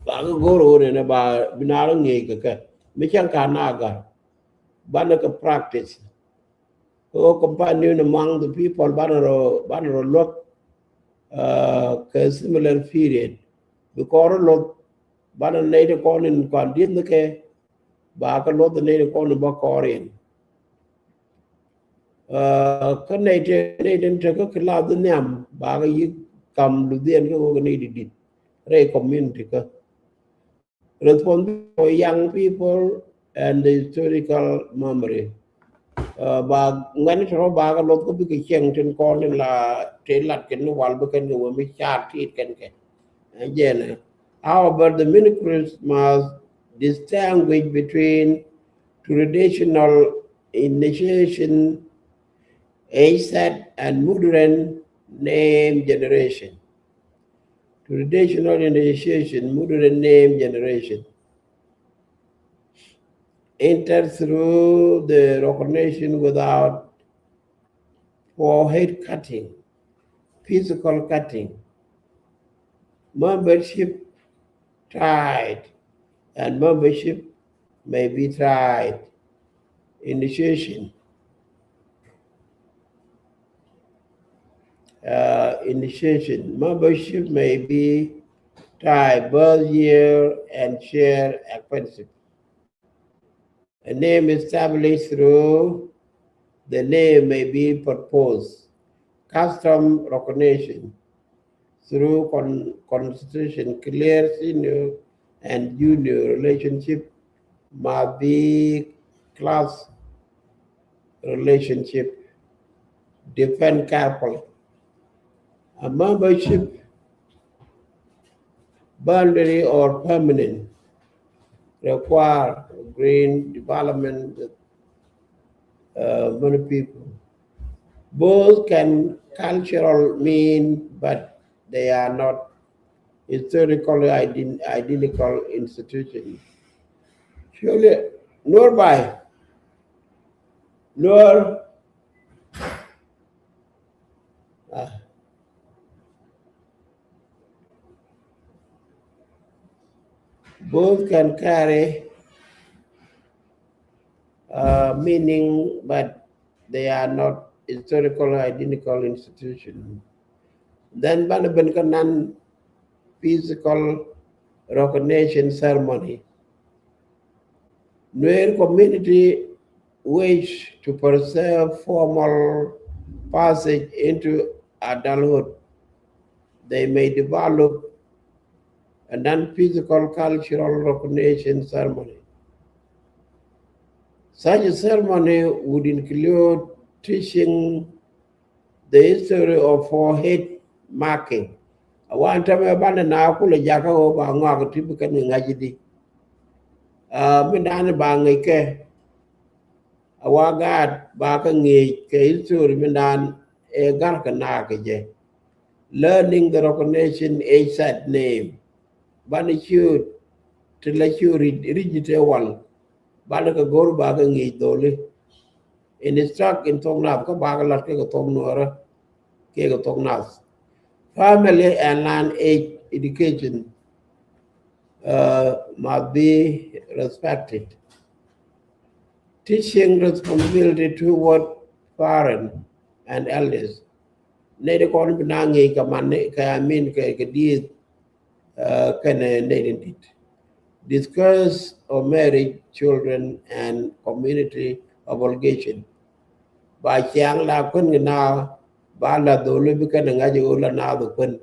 ba kɛ go̱r ɣöö nɛnɛ ba bi na rɔ ŋi̱eec kɛ kɛ. Mi cäŋ ka na gar. Banɛ kɛ practice. Ɣöö companion among the people banɛ rɔ, banɛ rɔ luäk, uh, kɛ similar period. Bi kɔn rɔ luɔth banɛ nɛy ti kɔn in kɔn dieth ni kɛ, ba kɛ luɔth nɛy ti kɔn in bä kɔn in. Uh, kä nɛy ti, nɛy ti tekɛ kɛ lath nhiam ba kɛ yi̱k kam luthiɛn kä ɣöö kɛ nɛy ti di̱t rɛy community kä. Responsibility for young people and the historical memory. Uh, ba ŋuɛ̈ni tɔ̱rɔ ba kɛ luɔth kä bikɛ cieŋ tin kɔn tin la ti lat kɛn ni wal bi kɛn kɛ wä mi car tit kɛn kɛ. Ɛ jɛn ɛ. However, the ministry must distinguish between traditional initiation, age set, and modern name generation. Traditional initiation, modern name generation. Enter through the recognition without forehead cutting, physical cutting, membership tied, and membership may be tied. Initiation. Uh, initiation. Membership may be tied birth year and share expensive. A name established through the name may be proposed. Custom recognition through con-, constitution, clear senior and junior relationship must be class relationship. Defend carefully. A membership boundary or permanent require green development, uh, many people. Both can cultural mean, but they are not historically ident-, identical institutions. Surely, Nuer by Nuer, ah, Both can carry uh, meaning, but they are not historical identical institution. Then banɛ ben kä non-physical recognition ceremony. Nuer community wish to preserve formal passage into adulthood. They may develop a non-physical cultural recognition ceremony. Such a ceremony would include teaching the history of forehead marking. A wan tämɛ banɛ na kulɛ jakä ɣöö ba ŋɔak ti bi kɛn ŋa̱c di. A mi dan ba ŋäc kɛ a wa gaat ba kä ŋi̱i̱c kɛ history mi dan ɛ gar kɛ na kɛ jɛ. Learning the recognition age set name. Banɛ ciöt ti la ciöt ri̱c ri̱c tɛ wal. Banɛ kɛ go̱r ba kɛ ŋi̱i̱c dholi. Instruct in thok nath kä ba kɛ lat kɛ kɛ thok nuɔrä kɛ kɛ thok nath. Family and land age education uh, must be respected. Teaching responsibility toward parent and elders. Nɛy di kɔn bi na ŋi̱i̱c kɛ man kɛ amin kɛ kɛ dieth uh, kɛnɛ nɛy di dit. Discuss of marriage, children and community obligation. Ba ciaŋ la kuän kɛ na ba la dholi bi kɛnɛ ŋa̱c ɣöö la na bi kuän.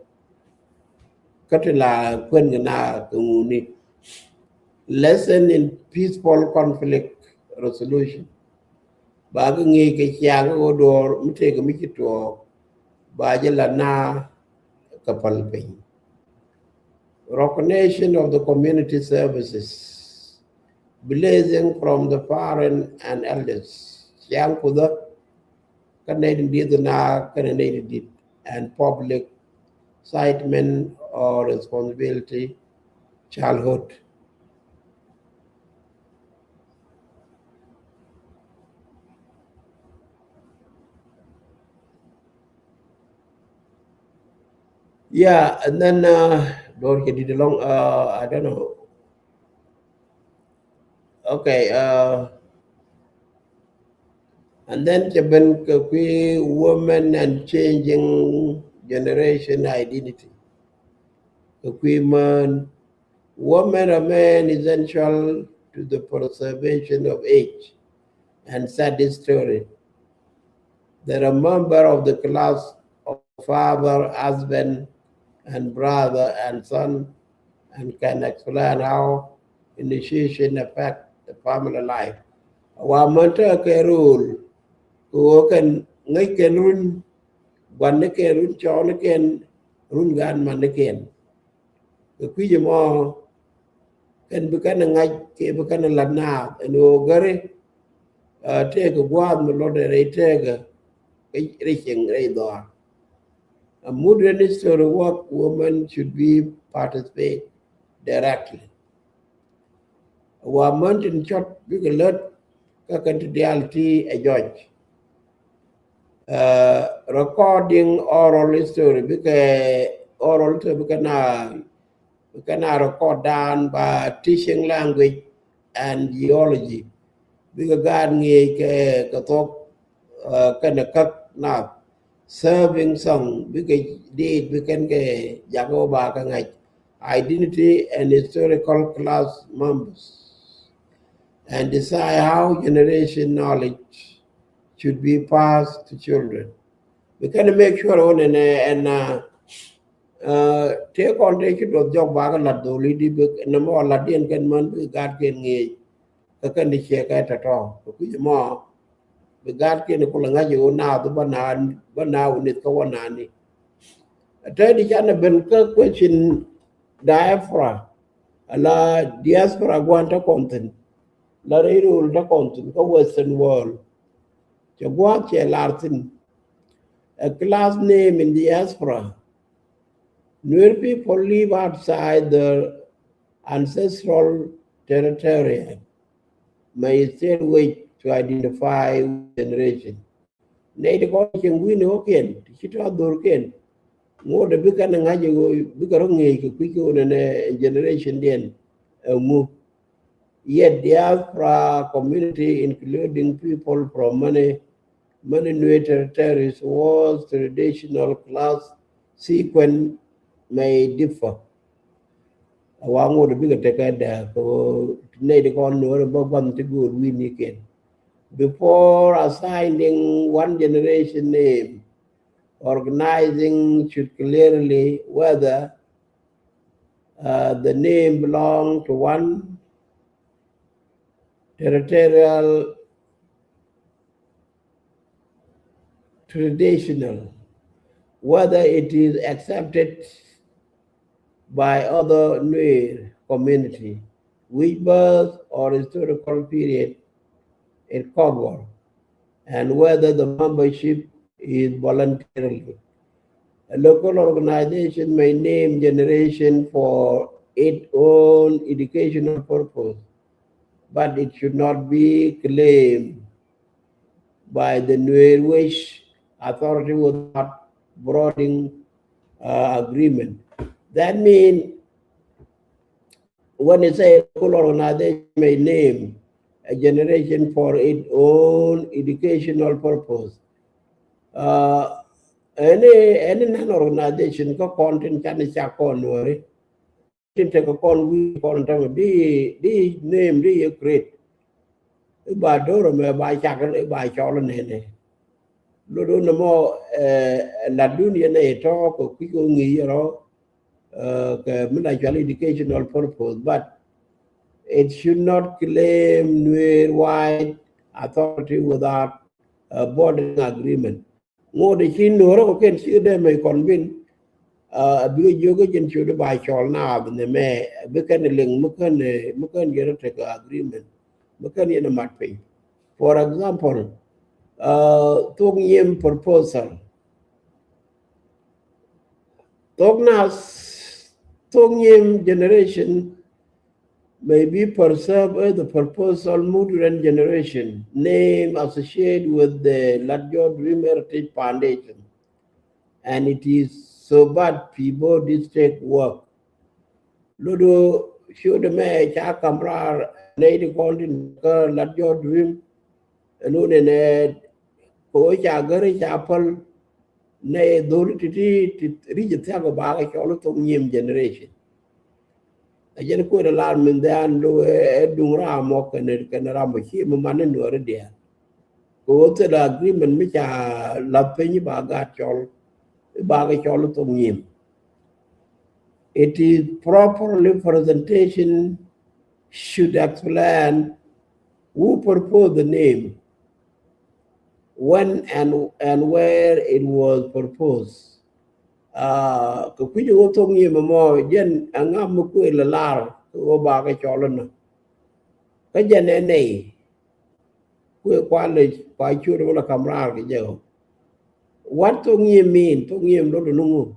Kä ti la kuän kɛ na kɛ ŋuni. Lesson in peaceful conflict resolution. Ba kɛ ŋi̱i̱c kɛ ciaŋ kɛ ɣöö duɔ̱ɔ̱r mi tëëkɛ mi ci tuɔɔk ba jɛ la na kɛ päl piny. Recognition of the community services. Blessing from the parent and elders. Ciaŋ kuthä kä nɛy di dieth na kɛnɛ nɛy di dit and public incitement or responsibility childhood. Yeah, and then uh, don't get it along. Uh, I don't know. Okay. Uh, and then cɛ ben kɛ kui̱ women and changing generation identity. Kɛ kui̱ män, women remain essential to the preservation of age and sad story. They're a member of the class of father, husband, and brother and son, and can explain how initiation affect the family life. Wa män te kɛ role kɛ wä kɛn ŋäc kɛn run guan ni kɛn run cɔɔl ni kɛn run gan man ni kɛn. Kɛ kui̱c mɔ kɛn bi kɛn ŋa̱c kɛ bi kɛn lat naath ɛn ɣöö gäri tëëkɛ gua̱a̱th mi lotdɛ rɛy tëëkɛ rɛy cieŋ rɛy dhɔaar. A modern history work women should be participate directly. Wa män tin cɔt bikɛ lät kä kɛn ti diaal ti ɛ jɔc. Uh, recording oral history bikɛ oral history bikɛ na bikɛ na record dan ba teaching language and geology. Bikɛ gaat ŋi̱i̱c kɛ kɛ thok uh, kɛnɛ käk nath. Serving song bikɛ diit bikɛn kɛ jakä wä ba kɛ ŋa̱c. Identity and historical class members and decide how generation knowledge should be passed to children. Bikɛn make sure wä nɛnɛ ɛn uh, uh, tëë kɔn tëë ci duɔth jɔk ba kɛ lat dholi di bi nɛmɛ wä lat diɛn kɛn män bikɛ gaat kɛn ŋi̱i̱c. Kä kɛn ti ciɛ kɛ tɔ̱tɔ̱ kɛ kui̱c mɔ bi gaat kiɛn kulɛ ŋa̱c i̱ wä naath bä naa wä nith kä wä naani. Ɛ tɛt i̱ canɛ ben kä question diaspora ala diaspora gua̱n te kɔn thi̱n la rɛy rööl te kɔn thi̱n kä western world. Cɛ gua̱a̱th cɛ lar thi̱n. A class name in diaspora. Nuer people live outside their ancestral territory may still wish to identify with generation. Nɛy ti kɔn cieŋ wi̱i̱ni ɣɔ̱kiɛn ti ci tɔ̱ dhorkiɛn. Ŋot ɛ bikɛ ni ŋa̱c ɛ ɣöö bikɛ rɔ ŋi̱i̱c kɛ kui̱ kɛ ɣöö nɛnɛ generation diɛn ɛŋu. Yet diaspora community, including people from many, many Nuer territories, whose traditional class sequence may differ. A wa ŋot bikɛ tekɛ dɛ kɛ nɛy ti kɔn Nuer bä gua̱n ti go̱o̱r wi̱i̱ ni kɛn. Before assigning one generation name, organizing should clearly whether uh, the name belong to one territorial traditional, whether it is accepted by other Nuer community, which birth or historical period it cover, and whether the membership is voluntarily. A local organization may name generation for its own educational purpose, but it should not be claimed by the Nuer West Authority without broadening uh, agreement. That means when it say local organization may name a generation for its own educational purpose. Uh, any any non organization kä kɔn tin can ca kɔn Nuɛri tin tekɛ kɔn wi̱i̱ kɔn tɛmɛ di di name di yɛ create. I̱ ba do̱r ɛmɛ ba cak i̱ ba cɔl nɛnɛ. Lot wun ɛmɔ lat dun yɛn ɛ tɔ̱ kɛ kui̱ kɛ ŋi̱i̱c yɛ rɔ kɛ mi la cual educational purpose, but it should not claim Nuer wide authority without a bordering agreement. Ŋot ci Nuɔrä kɔ ken ci dee mɛ kɔn bin a bikɛ jiök kä jin ci di ba cɔl na bi nɛ mɛ bi kɛn liŋ mi kɛn mi kɛn yɛn tekɛ agreement mi kɛn yɛn mat piny. For example, uh, thok nyim proposal. Thok na thok nyim generation may be perceived as the proposal modern generation name associated with the Lat Jɔr Dream Heritage Foundation, and it is so bad people district work. Lodo show the mɛ ca kam rar nɛ di kɔn tin kä Lat Jɔr Dream. Ɛn wun ɛnɛ kɛ wä ca gäri ca päl nɛ dholi ti ti ti ric thiak ba kɛ cɔl thok nyim generation. A jɛn kuet a lar min dhian lo ɛ duŋ ram mɔ kɛn kɛn ram mɔ ci mi man ni Nuɔri diɛn. Kɛ wä thil agreement mi ca lath piny ba gat cɔl ba kɛ cɔl thok nyim. It is properly presentation should explain who proposed the name, when and, and where it was proposed. Uh, kɛ kui̱c wä thok nyim mɔ jɛn a ŋam mi kuëë la lar kɛ wä ba kɛ cɔl nɔ. Kä jɛn ɛ nɛy kuëë kualɛ kua ciöt wä la kam raar kɛ jɛ. What thok nyim mean? Thok nyim dɔl nuŋu.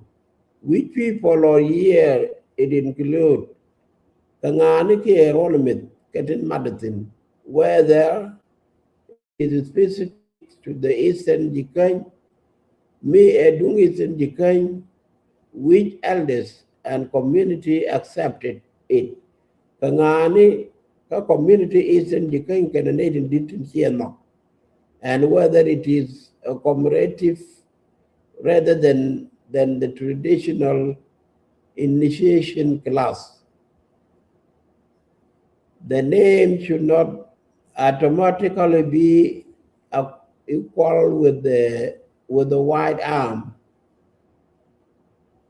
Which people or year it include? Kɛ ŋa̱a̱ni kiɛ ruɔl mith kɛ tin mat thi̱n. Whether it is specific to the Eastern Jikäny, mi ɛ duŋ Eastern Jikäny, which elders and community accepted it. Kɛ ŋa̱a̱ni kä community Eastern Jikäny kɛnɛ nɛy tin di̱t tin ciɛ nhɔk. And whether it is a commemorative rather than, than the traditional initiation class. The name should not automatically be uh, equal with the, with the wide arm.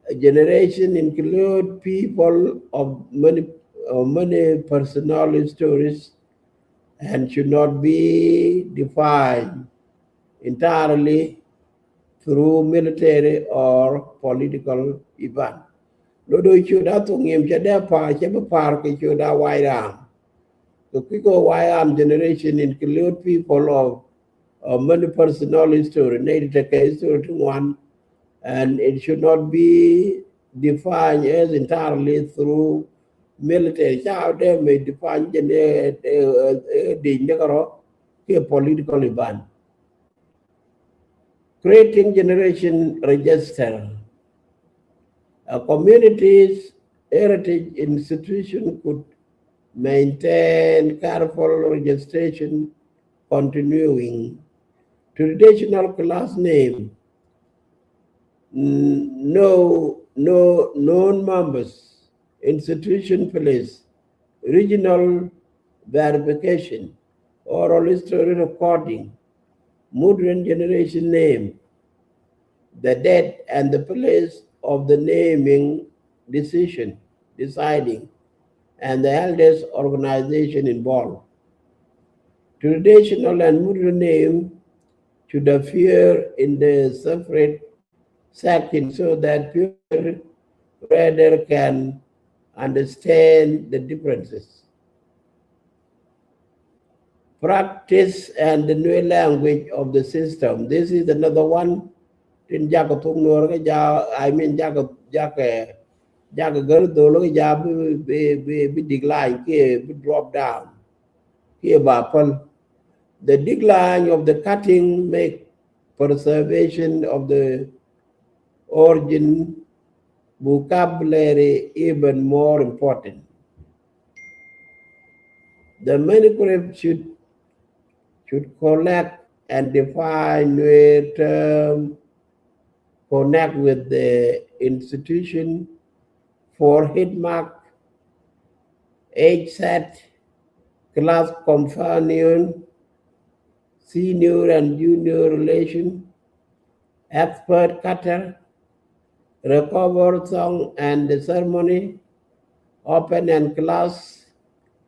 A generation include people of many, of many personal histories and should not be defined entirely through military or political event. Lodo ciöt a thok nyim cɛ dee pa̱a̱r cɛ bi pa̱a̱r kɛ ciöt a wide arm. Kɛ kui̱ kɛ wide arm generation include people of, of many personal history, nɛy ti tekɛ history ti ŋuan, and it should not be defined as entirely through military. Ca dee mɛ define jɛn ɛ dec ni kärɔ kɛ political event. Creating generation register. A community's heritage institution could maintain careful registration, continuing traditional class name, n-, no, no known members, institution place, regional verification, oral history recording, modern generation name, the date and the place of the naming decision, deciding, and the elders organization involved. Traditional and modern name should appear in the separate section so that pure reader can understand the differences. Practice and the Nuer language of the system. This is another one. Tin jakɛ thok Nuɔr kä ja, I mean, jakɛ, jakɛ, jakɛ gär dhol kä ja bi, bi, bi, bi decline kiɛ bi drop down kiɛ ba päl. The decline of the cutting make preservation of the origin vocabulary even more important. The manuscript should, should collect and define Nuer term, connect with the institution for head mark, age set, class companion, senior and junior relation, expert cutter, recover song and the ceremony, open and class,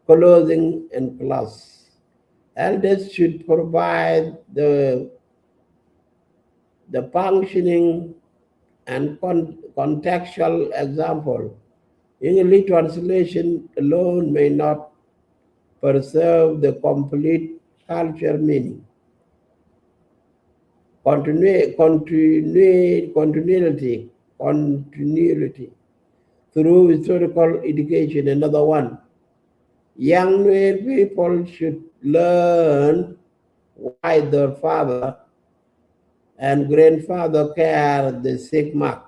closing and class. Elders should provide the, the functioning and con-, contextual example. English translation alone may not preserve the complete culture meaning. Continu-, continu-, continuity, continuity through historical education, another one. Young Nuer people should learn why their father and grandfather carry the sick mark.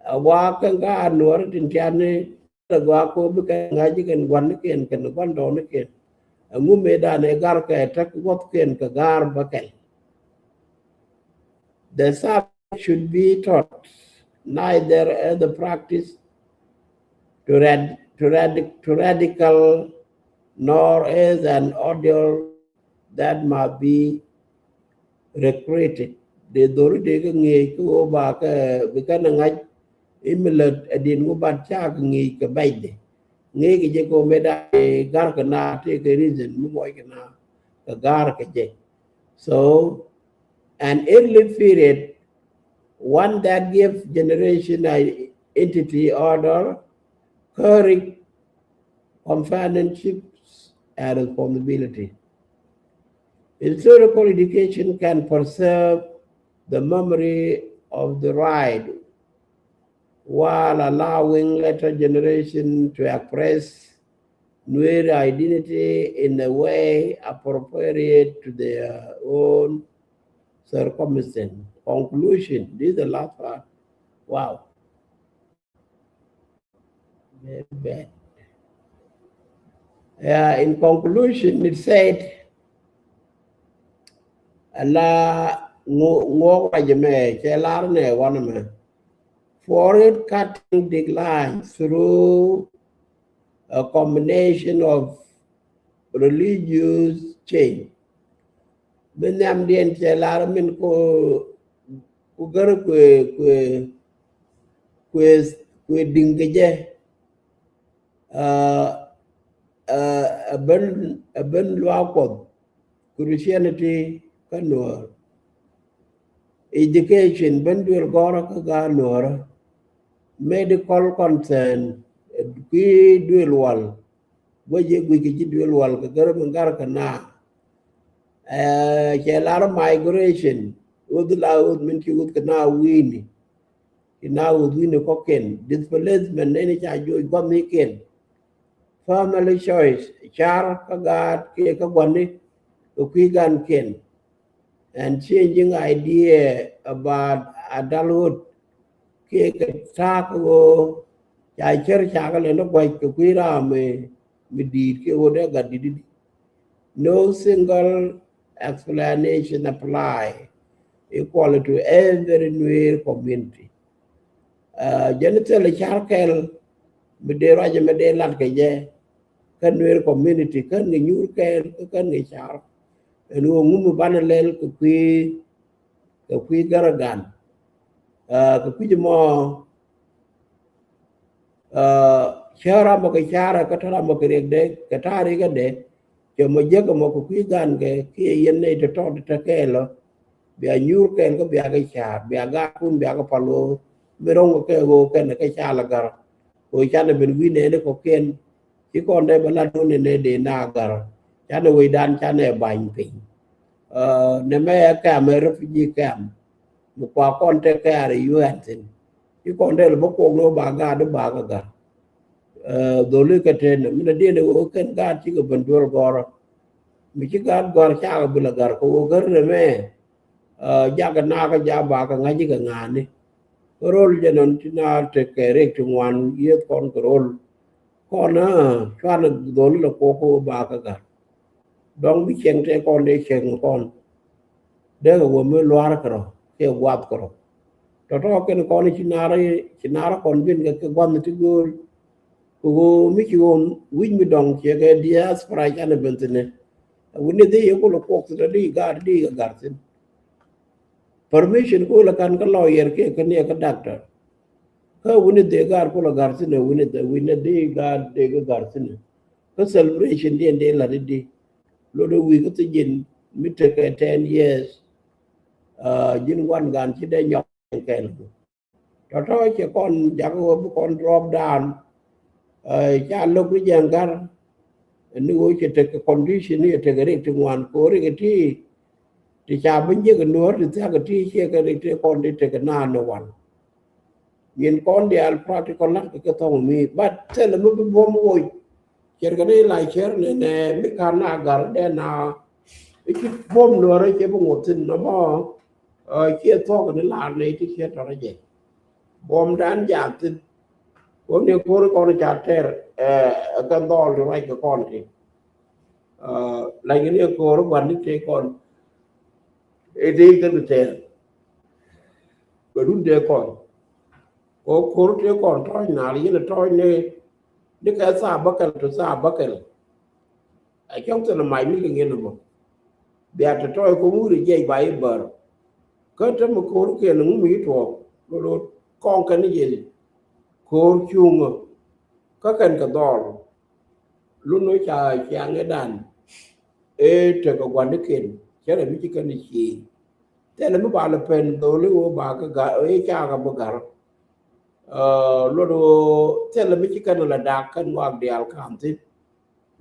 A wa kɛn ka a Nuɔr tin tiani la gua ko bi kɛn ŋa̱c kɛn guan ni kɛn kɛn guan dɔɔni kɛn. A ŋu me dan ɛ gar kɛ tak wuɔth kɛn kɛ gar ba kɛl. The subject should be taught neither as a practice to rad-, to rad-, to radical nor as an ordeal that must be recreated. De dhori de kɛ ŋi̱eec kɛ ɣöö ba kɛ bi kɛn ɛ ŋa̱c imilät ɛ din ŋu bat ca kɛ ŋi̱eec kɛ bɛcdɛ. Ŋi̱eec kɛ jɛ kɛ ɣöö mëë da gar kɛ na tëë kɛ reason mi muɔc kɛ na kɛ gar kɛ jɛ. So an early period, one that gives generation identity, order, courage, companionship, and responsibility. Historical education can preserve the memory of the right while allowing later generation to express Nuer identity in a way appropriate to their own circumstance. Conclusion, this is the last part. Wow. Very bad. Yeah, in conclusion, it said, ala ŋuɔk wa jɛ mɛ cɛ lar nɛ wanɛ mɛ. For it cutting decline through a combination of religious change. Bi nhiamdiɛn cɛ lar min ko ku gär kuɛ, kuɛ, kuɛ, kuɛ diŋ kɛ jɛ. Ɛ ben, ɛ ben luaak Kuɔth, Christianity kä Nuɔɔr. Education ben duël gɔ̱rä kä gaat Nuɔɔrä. Medical concern, kui̱ duël wal. Guäc yɛ guic kɛ ji̱ duël wal kɛ gär min gar kɛ na. Ɛ cɛ lar migration, ɣöth la ɣöth min ci ɣöth kɛ na wi̱i̱ni. Ci na ɣöth wi̱i̱ni kɔ̱kiɛn. Displacement nɛni ca joc gua̱thnikiɛn. Family choice, car kä gaat kiɛ kä gua̱ni kɛ kui̱ gankiɛn. And changing idea about adulthood kiɛ kɛ ta̱a̱ kä ɣöö ca cär ca kɛ lɛ ni gua̱c kɛ kui̱ ram ɛ mi di̱i̱t kiɛ ɣöö dee gat di̱t di̱t. No single explanation apply equally to every Nuer community. Jɛn thilɛ car kɛl mi dee ruacɛ mi dee lat kɛ jɛ kä Nuer community, kän kɛ nyuur kɛɛl kä kän kɛ car. Ɛn ɣöö ŋu mi banɛ lɛl kɛ kui̱, kɛ kui̱ garagan. Kɛ kui̱c mɔ cä ram mɔ kɛ car kä tɔ ram mɔ kɛ riɛkdɛ kɛ ta̱a̱ riɛkädɛ. Cɛ mɔ jiäk mɔ kɛ kui̱ gan kɛ kiɛ yɛn nɛy tɔ̱tɔ̱ ti te kɛɛl ɔ. Bia nyuur kɛɛl kä bia kɛ car, bia gatkun bia kɛ pal ɣöö mi ro̱ŋ kɛ kɛ ɣöö kɛn kɛ cal ɛ gär. Ɣöö canɛ ben wi̱i̱ nɛɛni kɔ̱kiɛn ci kɔn dee bɛ lat ɣöö nɛnɛ dee na gär. Canɛ wecdan canɛ ba̱ny piny. Nɛmɛ ɛ kɛm ɛ refugee camp. Mi kua kɔn te kɛɛr ɛ U N thin. Ci kɔn dee lɛ bä kuɔk ni wä ba gaat di ba kɛ gär. Dholi kɛ ten mi na diɛn ɛ wä kɛn gaat cikɛ ben duel gɔrɔ. Mi ci gaat gɔr cakɛ bi lɛ gär kɛ wä gär nɛmɛ. Jakɛ nakä ja ba kɛ ŋa̱c kɛ ŋa̱ni. Kä rol jɛ nɔn ci na tekɛ rek ti ŋuan yieth kɔn kɛ rol. Kɔn cuanɛ dholi lɛ kuɔk kɛ wä ba kɛ gär. Dɔŋ bi cieŋ tëë kɔn dee cieŋ kɔn. Dee kɛ wä mi lua̱r kärɔ kiɛ guath kärɔ. Tɔ̱tɔ̱ kɛn kɔn ci nar, ci nar kɔn bin kɛ kɛ gua̱th ti gööl. Kɛ wä mi ci wä wi̱c mi dɔŋ ciɛ kɛ diaspora canɛ ben thi̱n. Wi̱ni dhi yɛ kulɛ kuɔk thi̱n di gaat di kɛ gar thi̱n. Permission kulɛ kan kä lawyer kiɛ kä niɛ kä doctor. Kä wi̱ni dhi gaat kulɛ gar thi̱n wi̱ni dhi, wi̱ni dhi gaat dhi kɛ gar thi̱n. Kä celebration diɛn dee lat i̱di. Lot ɛ wi̱i̱ kä thi̱ji̱n mi tekɛ ten years. Ji̱n gua̱n gan ci dee nyɔk kɛl. Tɔ̱tɔ̱ cɛ kɔn jakä wä bi kɔn drop down. Ca lo̱k ni jɛn gär. Ni wä cɛ tekɛ condition ni cɛ tekɛ rik ti ŋuan ko̱ri kɛ ti. Ti ca bi jiɛk nuɔ̱ɔ̱r ti thia̱k kɛ ti ciɛ kɛ rik ti kɔn ti tekɛ naan ni wan. Nyin kɔn diaal practical la̱t kɛ kɛ thɔŋ mi. But thilɛ mi bi buɔ̱m woc. Cɛr kɛ ni la cɛr ni nɛ mi ka̱n na gar dee na. I̱ ci buɔ̱m nuɔrɛ cɛ bi ŋot thin nɔmɔ. Ciɛ thuɔk ni la ni ti cɛ tɔrɛ jɛ. Buɔ̱m dan jal thin. Buɔ̱m ni ko̱r kɔn ca tɛr ɛ kɛ dhɔl ti ruac kɛ kɔn ti. La ni ko̱r ban ni te kɔn. Ɛ dee kɛ ni tɛr. Bɛ dun dee kɔn. Kɛ ko̱r tëë kɔn tɔ̱ɔ̱c naar yɛn tɔ̱ɔ̱c ni, ni kɛ thaa bäkɛl to thaa bäkɛl. A cɔŋ thilɛ mac ni kɛ ŋiɛn ɛmɔ. Bia te tɔ̱ɔ̱c kɛ ŋuuri jiɛc ba i̱ bär. Kä te mi ko̱r kiɛn ŋu mi i̱ tuɔɔk. Lot lot kɔŋ kɛn i̱ jɛ ko̱r cuŋä. Kä kɛn kɛ dhɔl. Lun wä ca ciaŋ ɛ dan. Ëë tekɛ gua̱nikiɛn cɛ rɛ mi ci kɛn i̱ cieŋ. Thilɛ mi ba lɛ pɛn dholi wä ba kä gar ëë cakɛ bi gar. Luɔt wä thilɛ mi ci kɛn lɛ dak kɛn ŋɔak diaal ka̱n thi̱n.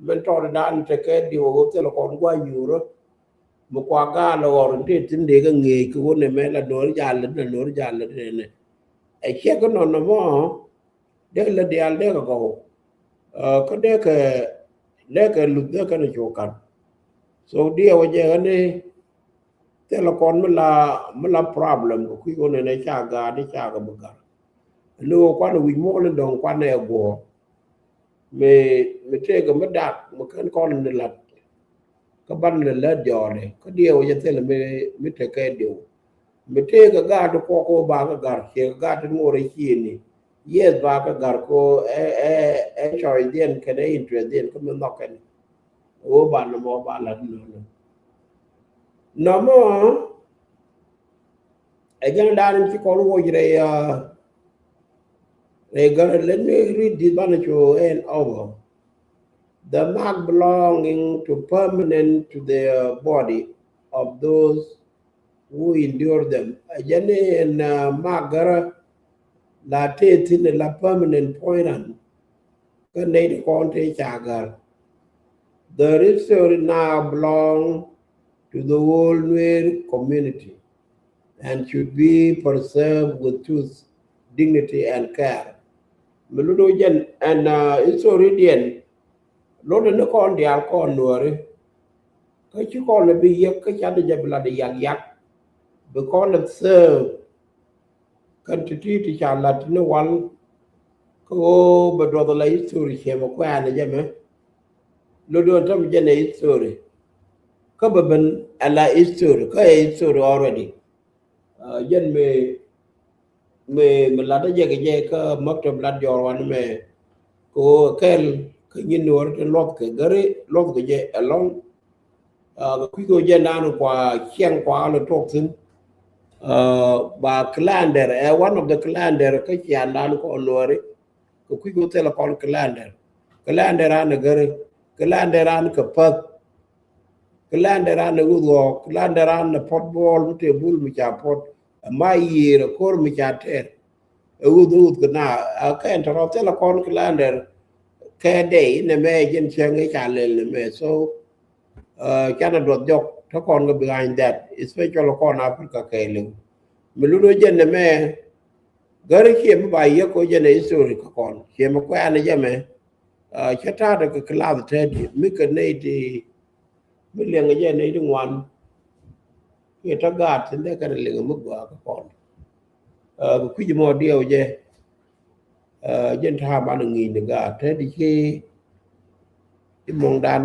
Mɛn tɔɔt dan tekɛ diw wä thilɛ kɔn gua̱ nyuurä. Mi kua gaal lɛ ɣɔr in tëë thi̱n dee kɛ ŋeec kɛ wä nɛ mɛ la no̱r jal lɛ nɛ no̱r jal lɛ nɛ nɛ. Ɛ ciɛ kä nɔn nɔmɔ. Dee lɛ diaal dee kɛ gɔw. Kä dee kɛ dee kɛ luth dee kɛn cok kan. So diɛ wä jɛ ɣän ni thilɛ kɔn mi la mi la problem kɛ kui̱ ɣän ni ca gaat ni ca kɛ bi gar. Ni wä kuan wi̱c muɔl ni dɔ̱ŋ kuan ɛ guɔ. Mi mi tëëkɛ mi dak mi kɛn kɔn ni lat. Kä ban lɛ lät jɔɔdɛ kä diɛw jɛ thilɛ mi mi tekɛ diw. Mi tëëkɛ gaat ti kuɔk kɛ ba kä gar ciɛ kä gaat ti ŋo̱r ɛ ciëni. Yes ba kä gar ko ɛ ɛ ɛ choice diɛn kɛn ɛ interest diɛn kä mi nhɔk kɛn. Wä ba nɔmɔ ba lat nɔnɔ. Nɔmɔ ɛ jɛn dan ci kɔn woc rɛy rɛy gär. Let me read this banɛ cu ɛn over. The mark belonging to permanent to the body of those who endure them. A jɛn in mark gärä la tëë thi̱n la permanent point an. Kä nɛy ti kɔn tëë ca gär. The history now belong to the whole Nuer community and should be preserved with truth, dignity and care. Mi luni wä jɛn ɛn history diɛn lotdɛ ni kɔn diaal kɔn nuɔri. Kä ci kɔn lɛ bi yek kä ca di jɛ bi la di yak yak. Bi kɔn lɛ serve kɛn ti ti ti ca lat ni wal. Kä ɣöö bɛ duɔth la history ciɛ bɛ kuɛɛn jɛ mɛ. Lot duɔ̱n täämɛ jɛn ɛ history. Kä bɛ ben ala history, kä ɛ history already. Jɛn mi mi mi lat jɛ kɛ jɛ kä maktab lat jɔɔr wanɛ mɛ. Kɛ ɣöö kɛl kɛ nyin ni wä ri tin luɔth kɛ gäri luɔth kɛ jɛ ɛlɔŋ. Kɛ kui̱ kɛ jɛ naan kua ciɛŋ kua lɛ tuɔk thi̱n. Ba calendar ɛ one of the calendar kä ciandan kɔn nuɔri. Kɛ kui̱ kɛ thilɛ kɔn calendar. Calendar an ɛ gäri. Calendar an kɛ päth. Calendar an ɛ wuth ɣɔɔk. Calendar an ɛ puɔt buɔɔl mi tëë bul mi ca puɔt. Ɛ ma yiër ɛ ko̱r mi ca tɛr. Ɛ wuth ɛ wuth kɛ na. Ɛ kɛn tɔrɔ thilɛ kɔn calendar. Kɛ dɛy nɛ mɛ jɛn cäŋ i̱ ca lɛl nɛ mɛ. So canɛ duɔth jɔk te kɔn kɛ behind that, especially kɔn Africa kɛɛliw. Mi lun wä jɛn nɛ mɛ gäri ciɛ mi ba yiëk kɔ jɛn ɛ history kɛ kɔn ciɛ mi kuɛɛn jɛ mɛ. Cä ta̱a̱dɛ kɛ class tɛt mi kɛ nɛy ti mi liɛŋ jɛ nɛy ti ŋuan. Kiɛ tɔ gaat thin dee kɛn liŋ mi gɔaa kɛ kɔn. Kɛ kui̱c mɔ diɛw jɛ. Jɛn ta̱a̱ banɛ ŋi̱i̱c ni gaat tɛt ci i̱ muɔ̱ŋdan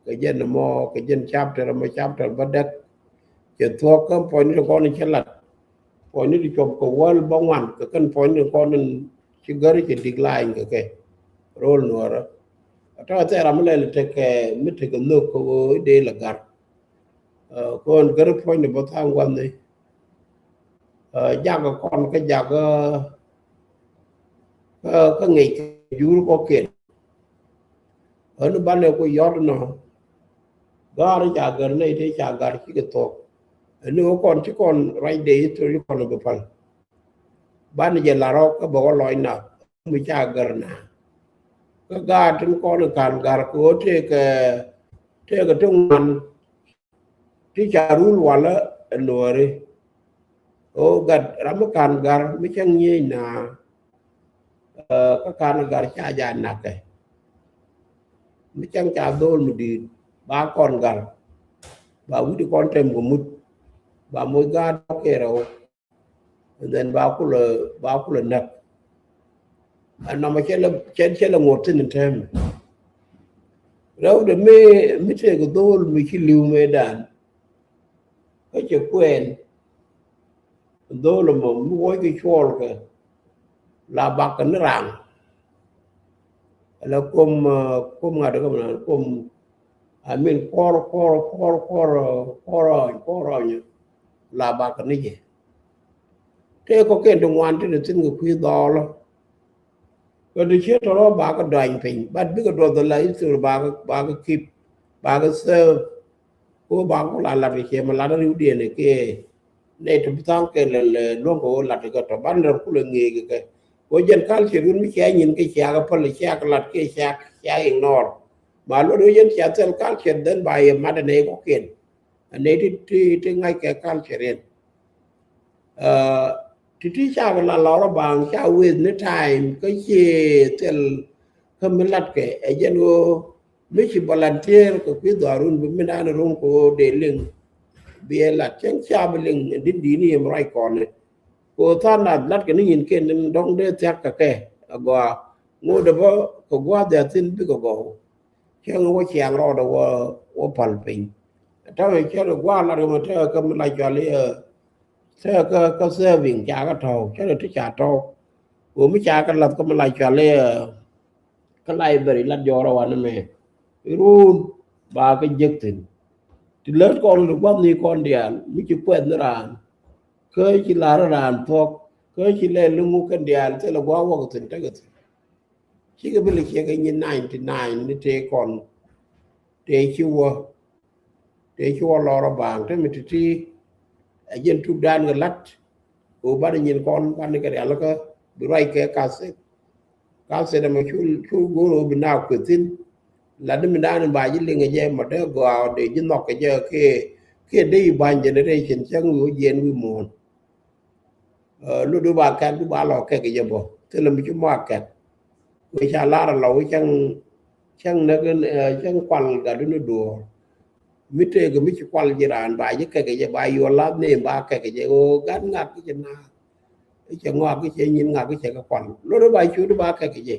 kɛ jɛn mɔ kɛ jɛn chapter mɔ chapter bä däk. Cɛ thuɔ̱k kä puɔ̱ny ni ti kɔn cɛ lat. Puɔ̱ny ni ti cuɔp kɛ wäl bä ŋuan kɛ kɛn puɔ̱ny ni kɔn ci gäri cɛ decline kɛ kɛ. Rol nuɔrä. Kä tɔ̱ thɛɛr ram mi lɛl tekɛ mi tekɛ nhök kɛ ɣöö i̱ dee lɛ gar. Kɔn gäri puɔ̱ny ni bä tha̱a̱ŋ gua̱n ni. Jakä kɔn kä jakä kä ŋic kɛ jur kɔkiɛn. Ɣän banɛ ku yɔt nɔ. Gaar ca gär nɛy te ca gar cikɛ thok. Ɛn ni wä kɔn ci kɔn ruacdɛ history kɔn bi päl. Banɛ jɛ lar rɔk kä bɛ wä lɔc na mi ca gär na. Kä gaar tin kɔn kan gar kɛ wä tëëkɛ tëëkɛ ti ŋuan. Ti ca rul walä ɛ nuɔri. Ɣöö gat ram mi ka̱n gar mi cäŋ nyiec na. Kä ka̱n gar ca ja nakɛ mi cäŋ ca dhol mi di̱i̱t ba kɔn gar. Ba wi̱cdi kɔn tem kɛ mut ba moc gaat kɛ rɛw. And then ba kulɛ ba kulɛ näk. Ɛn nɔmɔ cɛ lɛ cɛ lɛ ŋuɔt thi̱n in täämɛ. Rɛwdɛ mi mi tëëk dhol mi ci li̱w mëëdan. Kä cɛ kuɛɛn dhol ɛmɔ mi wuɔckɛ cuɔlkɛ la bakɛ ni raŋ. Ala kuom kuom ŋa̱t kä mi naan kuom I mean kuɔr kuɔr kuɔr kuɔr kuɔr ɔny kuɔr ɔny. La bakɛ ni jɛ. Tëë kɔkiɛn ti ŋuan ti ni thi̱n kɛ kui̱ dhɔɔlä. Kɛ ti ciet tɔrɔ bakɛ dɔany piny but bikɛ duɔth ala history bakɛ bakɛ keep bakɛ serve. Ko bakɛ ku la lat kɛ ciɛ ma lat riwdiɛn kiɛ nɛy ti bi tha̱a̱ŋ kɛ lɛ lɛ luɔ̱ŋ kɛ wä lat kɛ tɔ ban rɛr kulɛ ŋeek kɛ. Ko jɛn culture wun mi cia nyin kɛ cia kɛ päl cia kɛ lat kiɛ cia cia ignore. Ma luɔt wä jɛn cia thil culture then ba yɛ mat nɛy kɔkiɛn. Nɛy ti ti ti ŋa̱c kɛ culture in. Ti ti ca kɛ la lɔrä baŋ ca waste ni time kä cie thil kä mi latkɛ ɛ jɛn ɣöö mi ci volunteer kɛ kui̱ dhɔaarun bi mi naan run kɛ ɣöö dee liŋ. Bi ɛ lat cäŋ ca bi liŋ ɛ di̱t di̱t ni yem ruac kɔn ni kɛ ɣöö tha̱a̱ŋ nath latkɛ ni nyin ken ni dɔ̱ŋ dee thia̱k kɛ kɛ agɔaa ŋot dee bä kɛ gua̱a̱th dhia thi̱n bikɛ gɔw. Cäŋ wä ciaŋ rɔɔdɛ wä wä pal piny. Ta̱wɛ cä rɛ gua̱a̱r lat kɛ mɛ tekɛ kä mi la cual i̱ tekɛ kä kä serving ca kä tɔ̱w cä rɛ ti ca tɔ̱w. Wä mi ca kä lath kä mi la cual i̱ kä library lat jɔɔrɛ wanɛ mɛ. Run ba kä jek thi̱n. Ti lät kɔn ti gua̱th ni kɔn diaal mi ci kuɛth ni raan. Kä ci lar raan thuɔ̱k kä ci lɛl ni ŋuk kɛn diaal thilɛ gua̱a̱r wäk thi̱n tekɛ thi̱n. Cikɛ bi lɛ ciɛ kɛ nyin ninety nine ni tëë kɔn. Tëë ci wä tëë ci wä lɔr ɔ baaŋ te mi ti̱ti̱. Ɛ jiɛn tukdan kɛ la̱t kɛ wä banɛ nyin kɔn banɛ kɛ rialikä bi ruac kɛ katheth. Katheth ɛmɛ cu cu go̱o̱r ɣöö bi na kueth thi̱n. Lat ni mi dan ba ji̱ liŋ ɛ jɛ mɔ dee gɔaa ɔ dee ji̱ nhɔk kɛ jɛ kiɛ kiɛ dee i̱ ba̱ny generation cäŋ wi̱i̱ wä jiɛn wi̱i̱ muɔ̱ɔ̱n. Lot du ba kɛk du ba lɔ kɛk jɛ bɔ thilɛ mi ci mɔ a kɛk. Wee ca lar a lɔ wee cäŋ cäŋ näk cäŋ kual gat du ni duɔɔr. Mi tëëk mi ci kual ji̱ raan ba ji̱ kɛk jɛ ba yuɔl lath ni ba kɛk jɛ ɣöö gat ŋak ki cɛ naath. Cɛ ŋɔak ki cɛ nyin ŋak ki cɛ kɛ kual lot du ba cu du ba kɛk jɛ.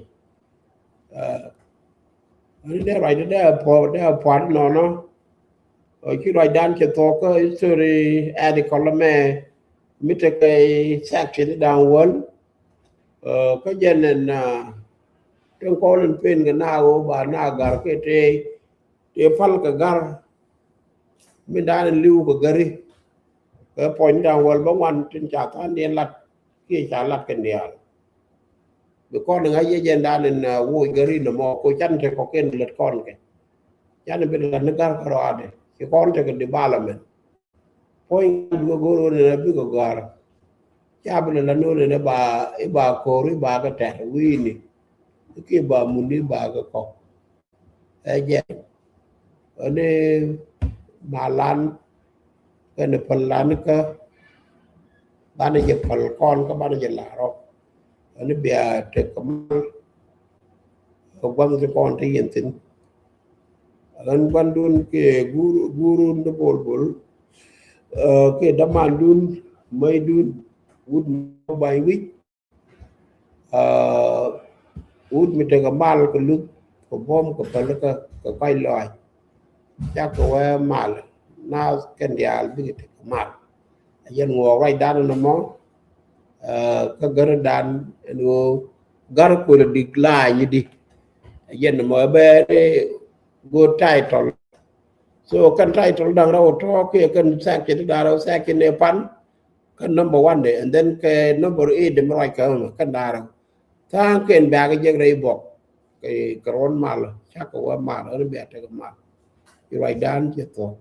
Ni dee ruacdä dee a puɔt, dee a puɔt nɔnɔ. Ɔ, ci ruacdan cɛ thuɔk kä history article mɛ mi tekɛ section dan wäl. Ɔ, kä jɛn ɛn, ɛ, tin kɔn in pen kɛ na ɣöö ba na gar kɛ tëë, tëë pal kɛ gar. Min dan in li̱w kɛ gari. Kɛ puɔ̱ny dan wäl bä ŋuan tin ca than diɛn lat kiɛ ca lat kɛn diaal. Bi kɔn ŋa̱c yɛ jɛn dan in, ɛ, woc gari nɔmɔ ko can te kɔkiɛn lät kɔn kɛ. Can bi lät ni gar kärɔadɛ ci kɔn tekɛ development. Puɔ̱ny dukä go̱r wä nɛn a bikɛ gɔ̱a̱r. Ca bi lɛ la no̱o̱n nɛn iba, iba ko̱r iba kɛ tɛr wi̱i̱ni. Ki ba muni ba kɛ kɔk. Ɛ jɛ. Ɛ ni malan kɛn päl lan kä banɛ jɛ päl kɔn kä banɛ jɛ larɔ. Ɛ ni bia tek kɛ mal. Kɛ gua̱n ti kɔn ti yɛn thin. Ɣän guandun kiɛ guur, guurun dee bol bol, ɛ, kiɛ dämandun, mäydun, wut mi ba̱ny wi̱c, ɛ, wut mi tekɛ mal kɛ luth kɛ buɔ̱m kɛ pälikä kɛ kɔc lɔaac. Cakɛ wee mal, naath kɛn diaal bikɛ tekɛ mal. A jɛn ŋuɔɔk ruacdan nɔmɔ, ɛ, kä gärdan ɛn ɣöö gär kuël dik laany di. A jɛn nɔmɔ ɛ bɛ ni good title. So kɛn title da̱ŋ rɛw tɔ̱ kiɛ kɛn section ti da̱ŋ rɛw section ni pan, kɛn number one de, and then kɛ number eight de mi ruac kɛ mɛ kɛn da̱ŋ rɛw. Tha̱a̱ŋ kɛn bɛ̈ɛ̈k jek rɛy bɔk kɛ, kɛ ruɔ̱n mal, cakɛ wee mal, ɣän bia tekɛ mal. Ci ruacdan cɛ thuɔ̱k.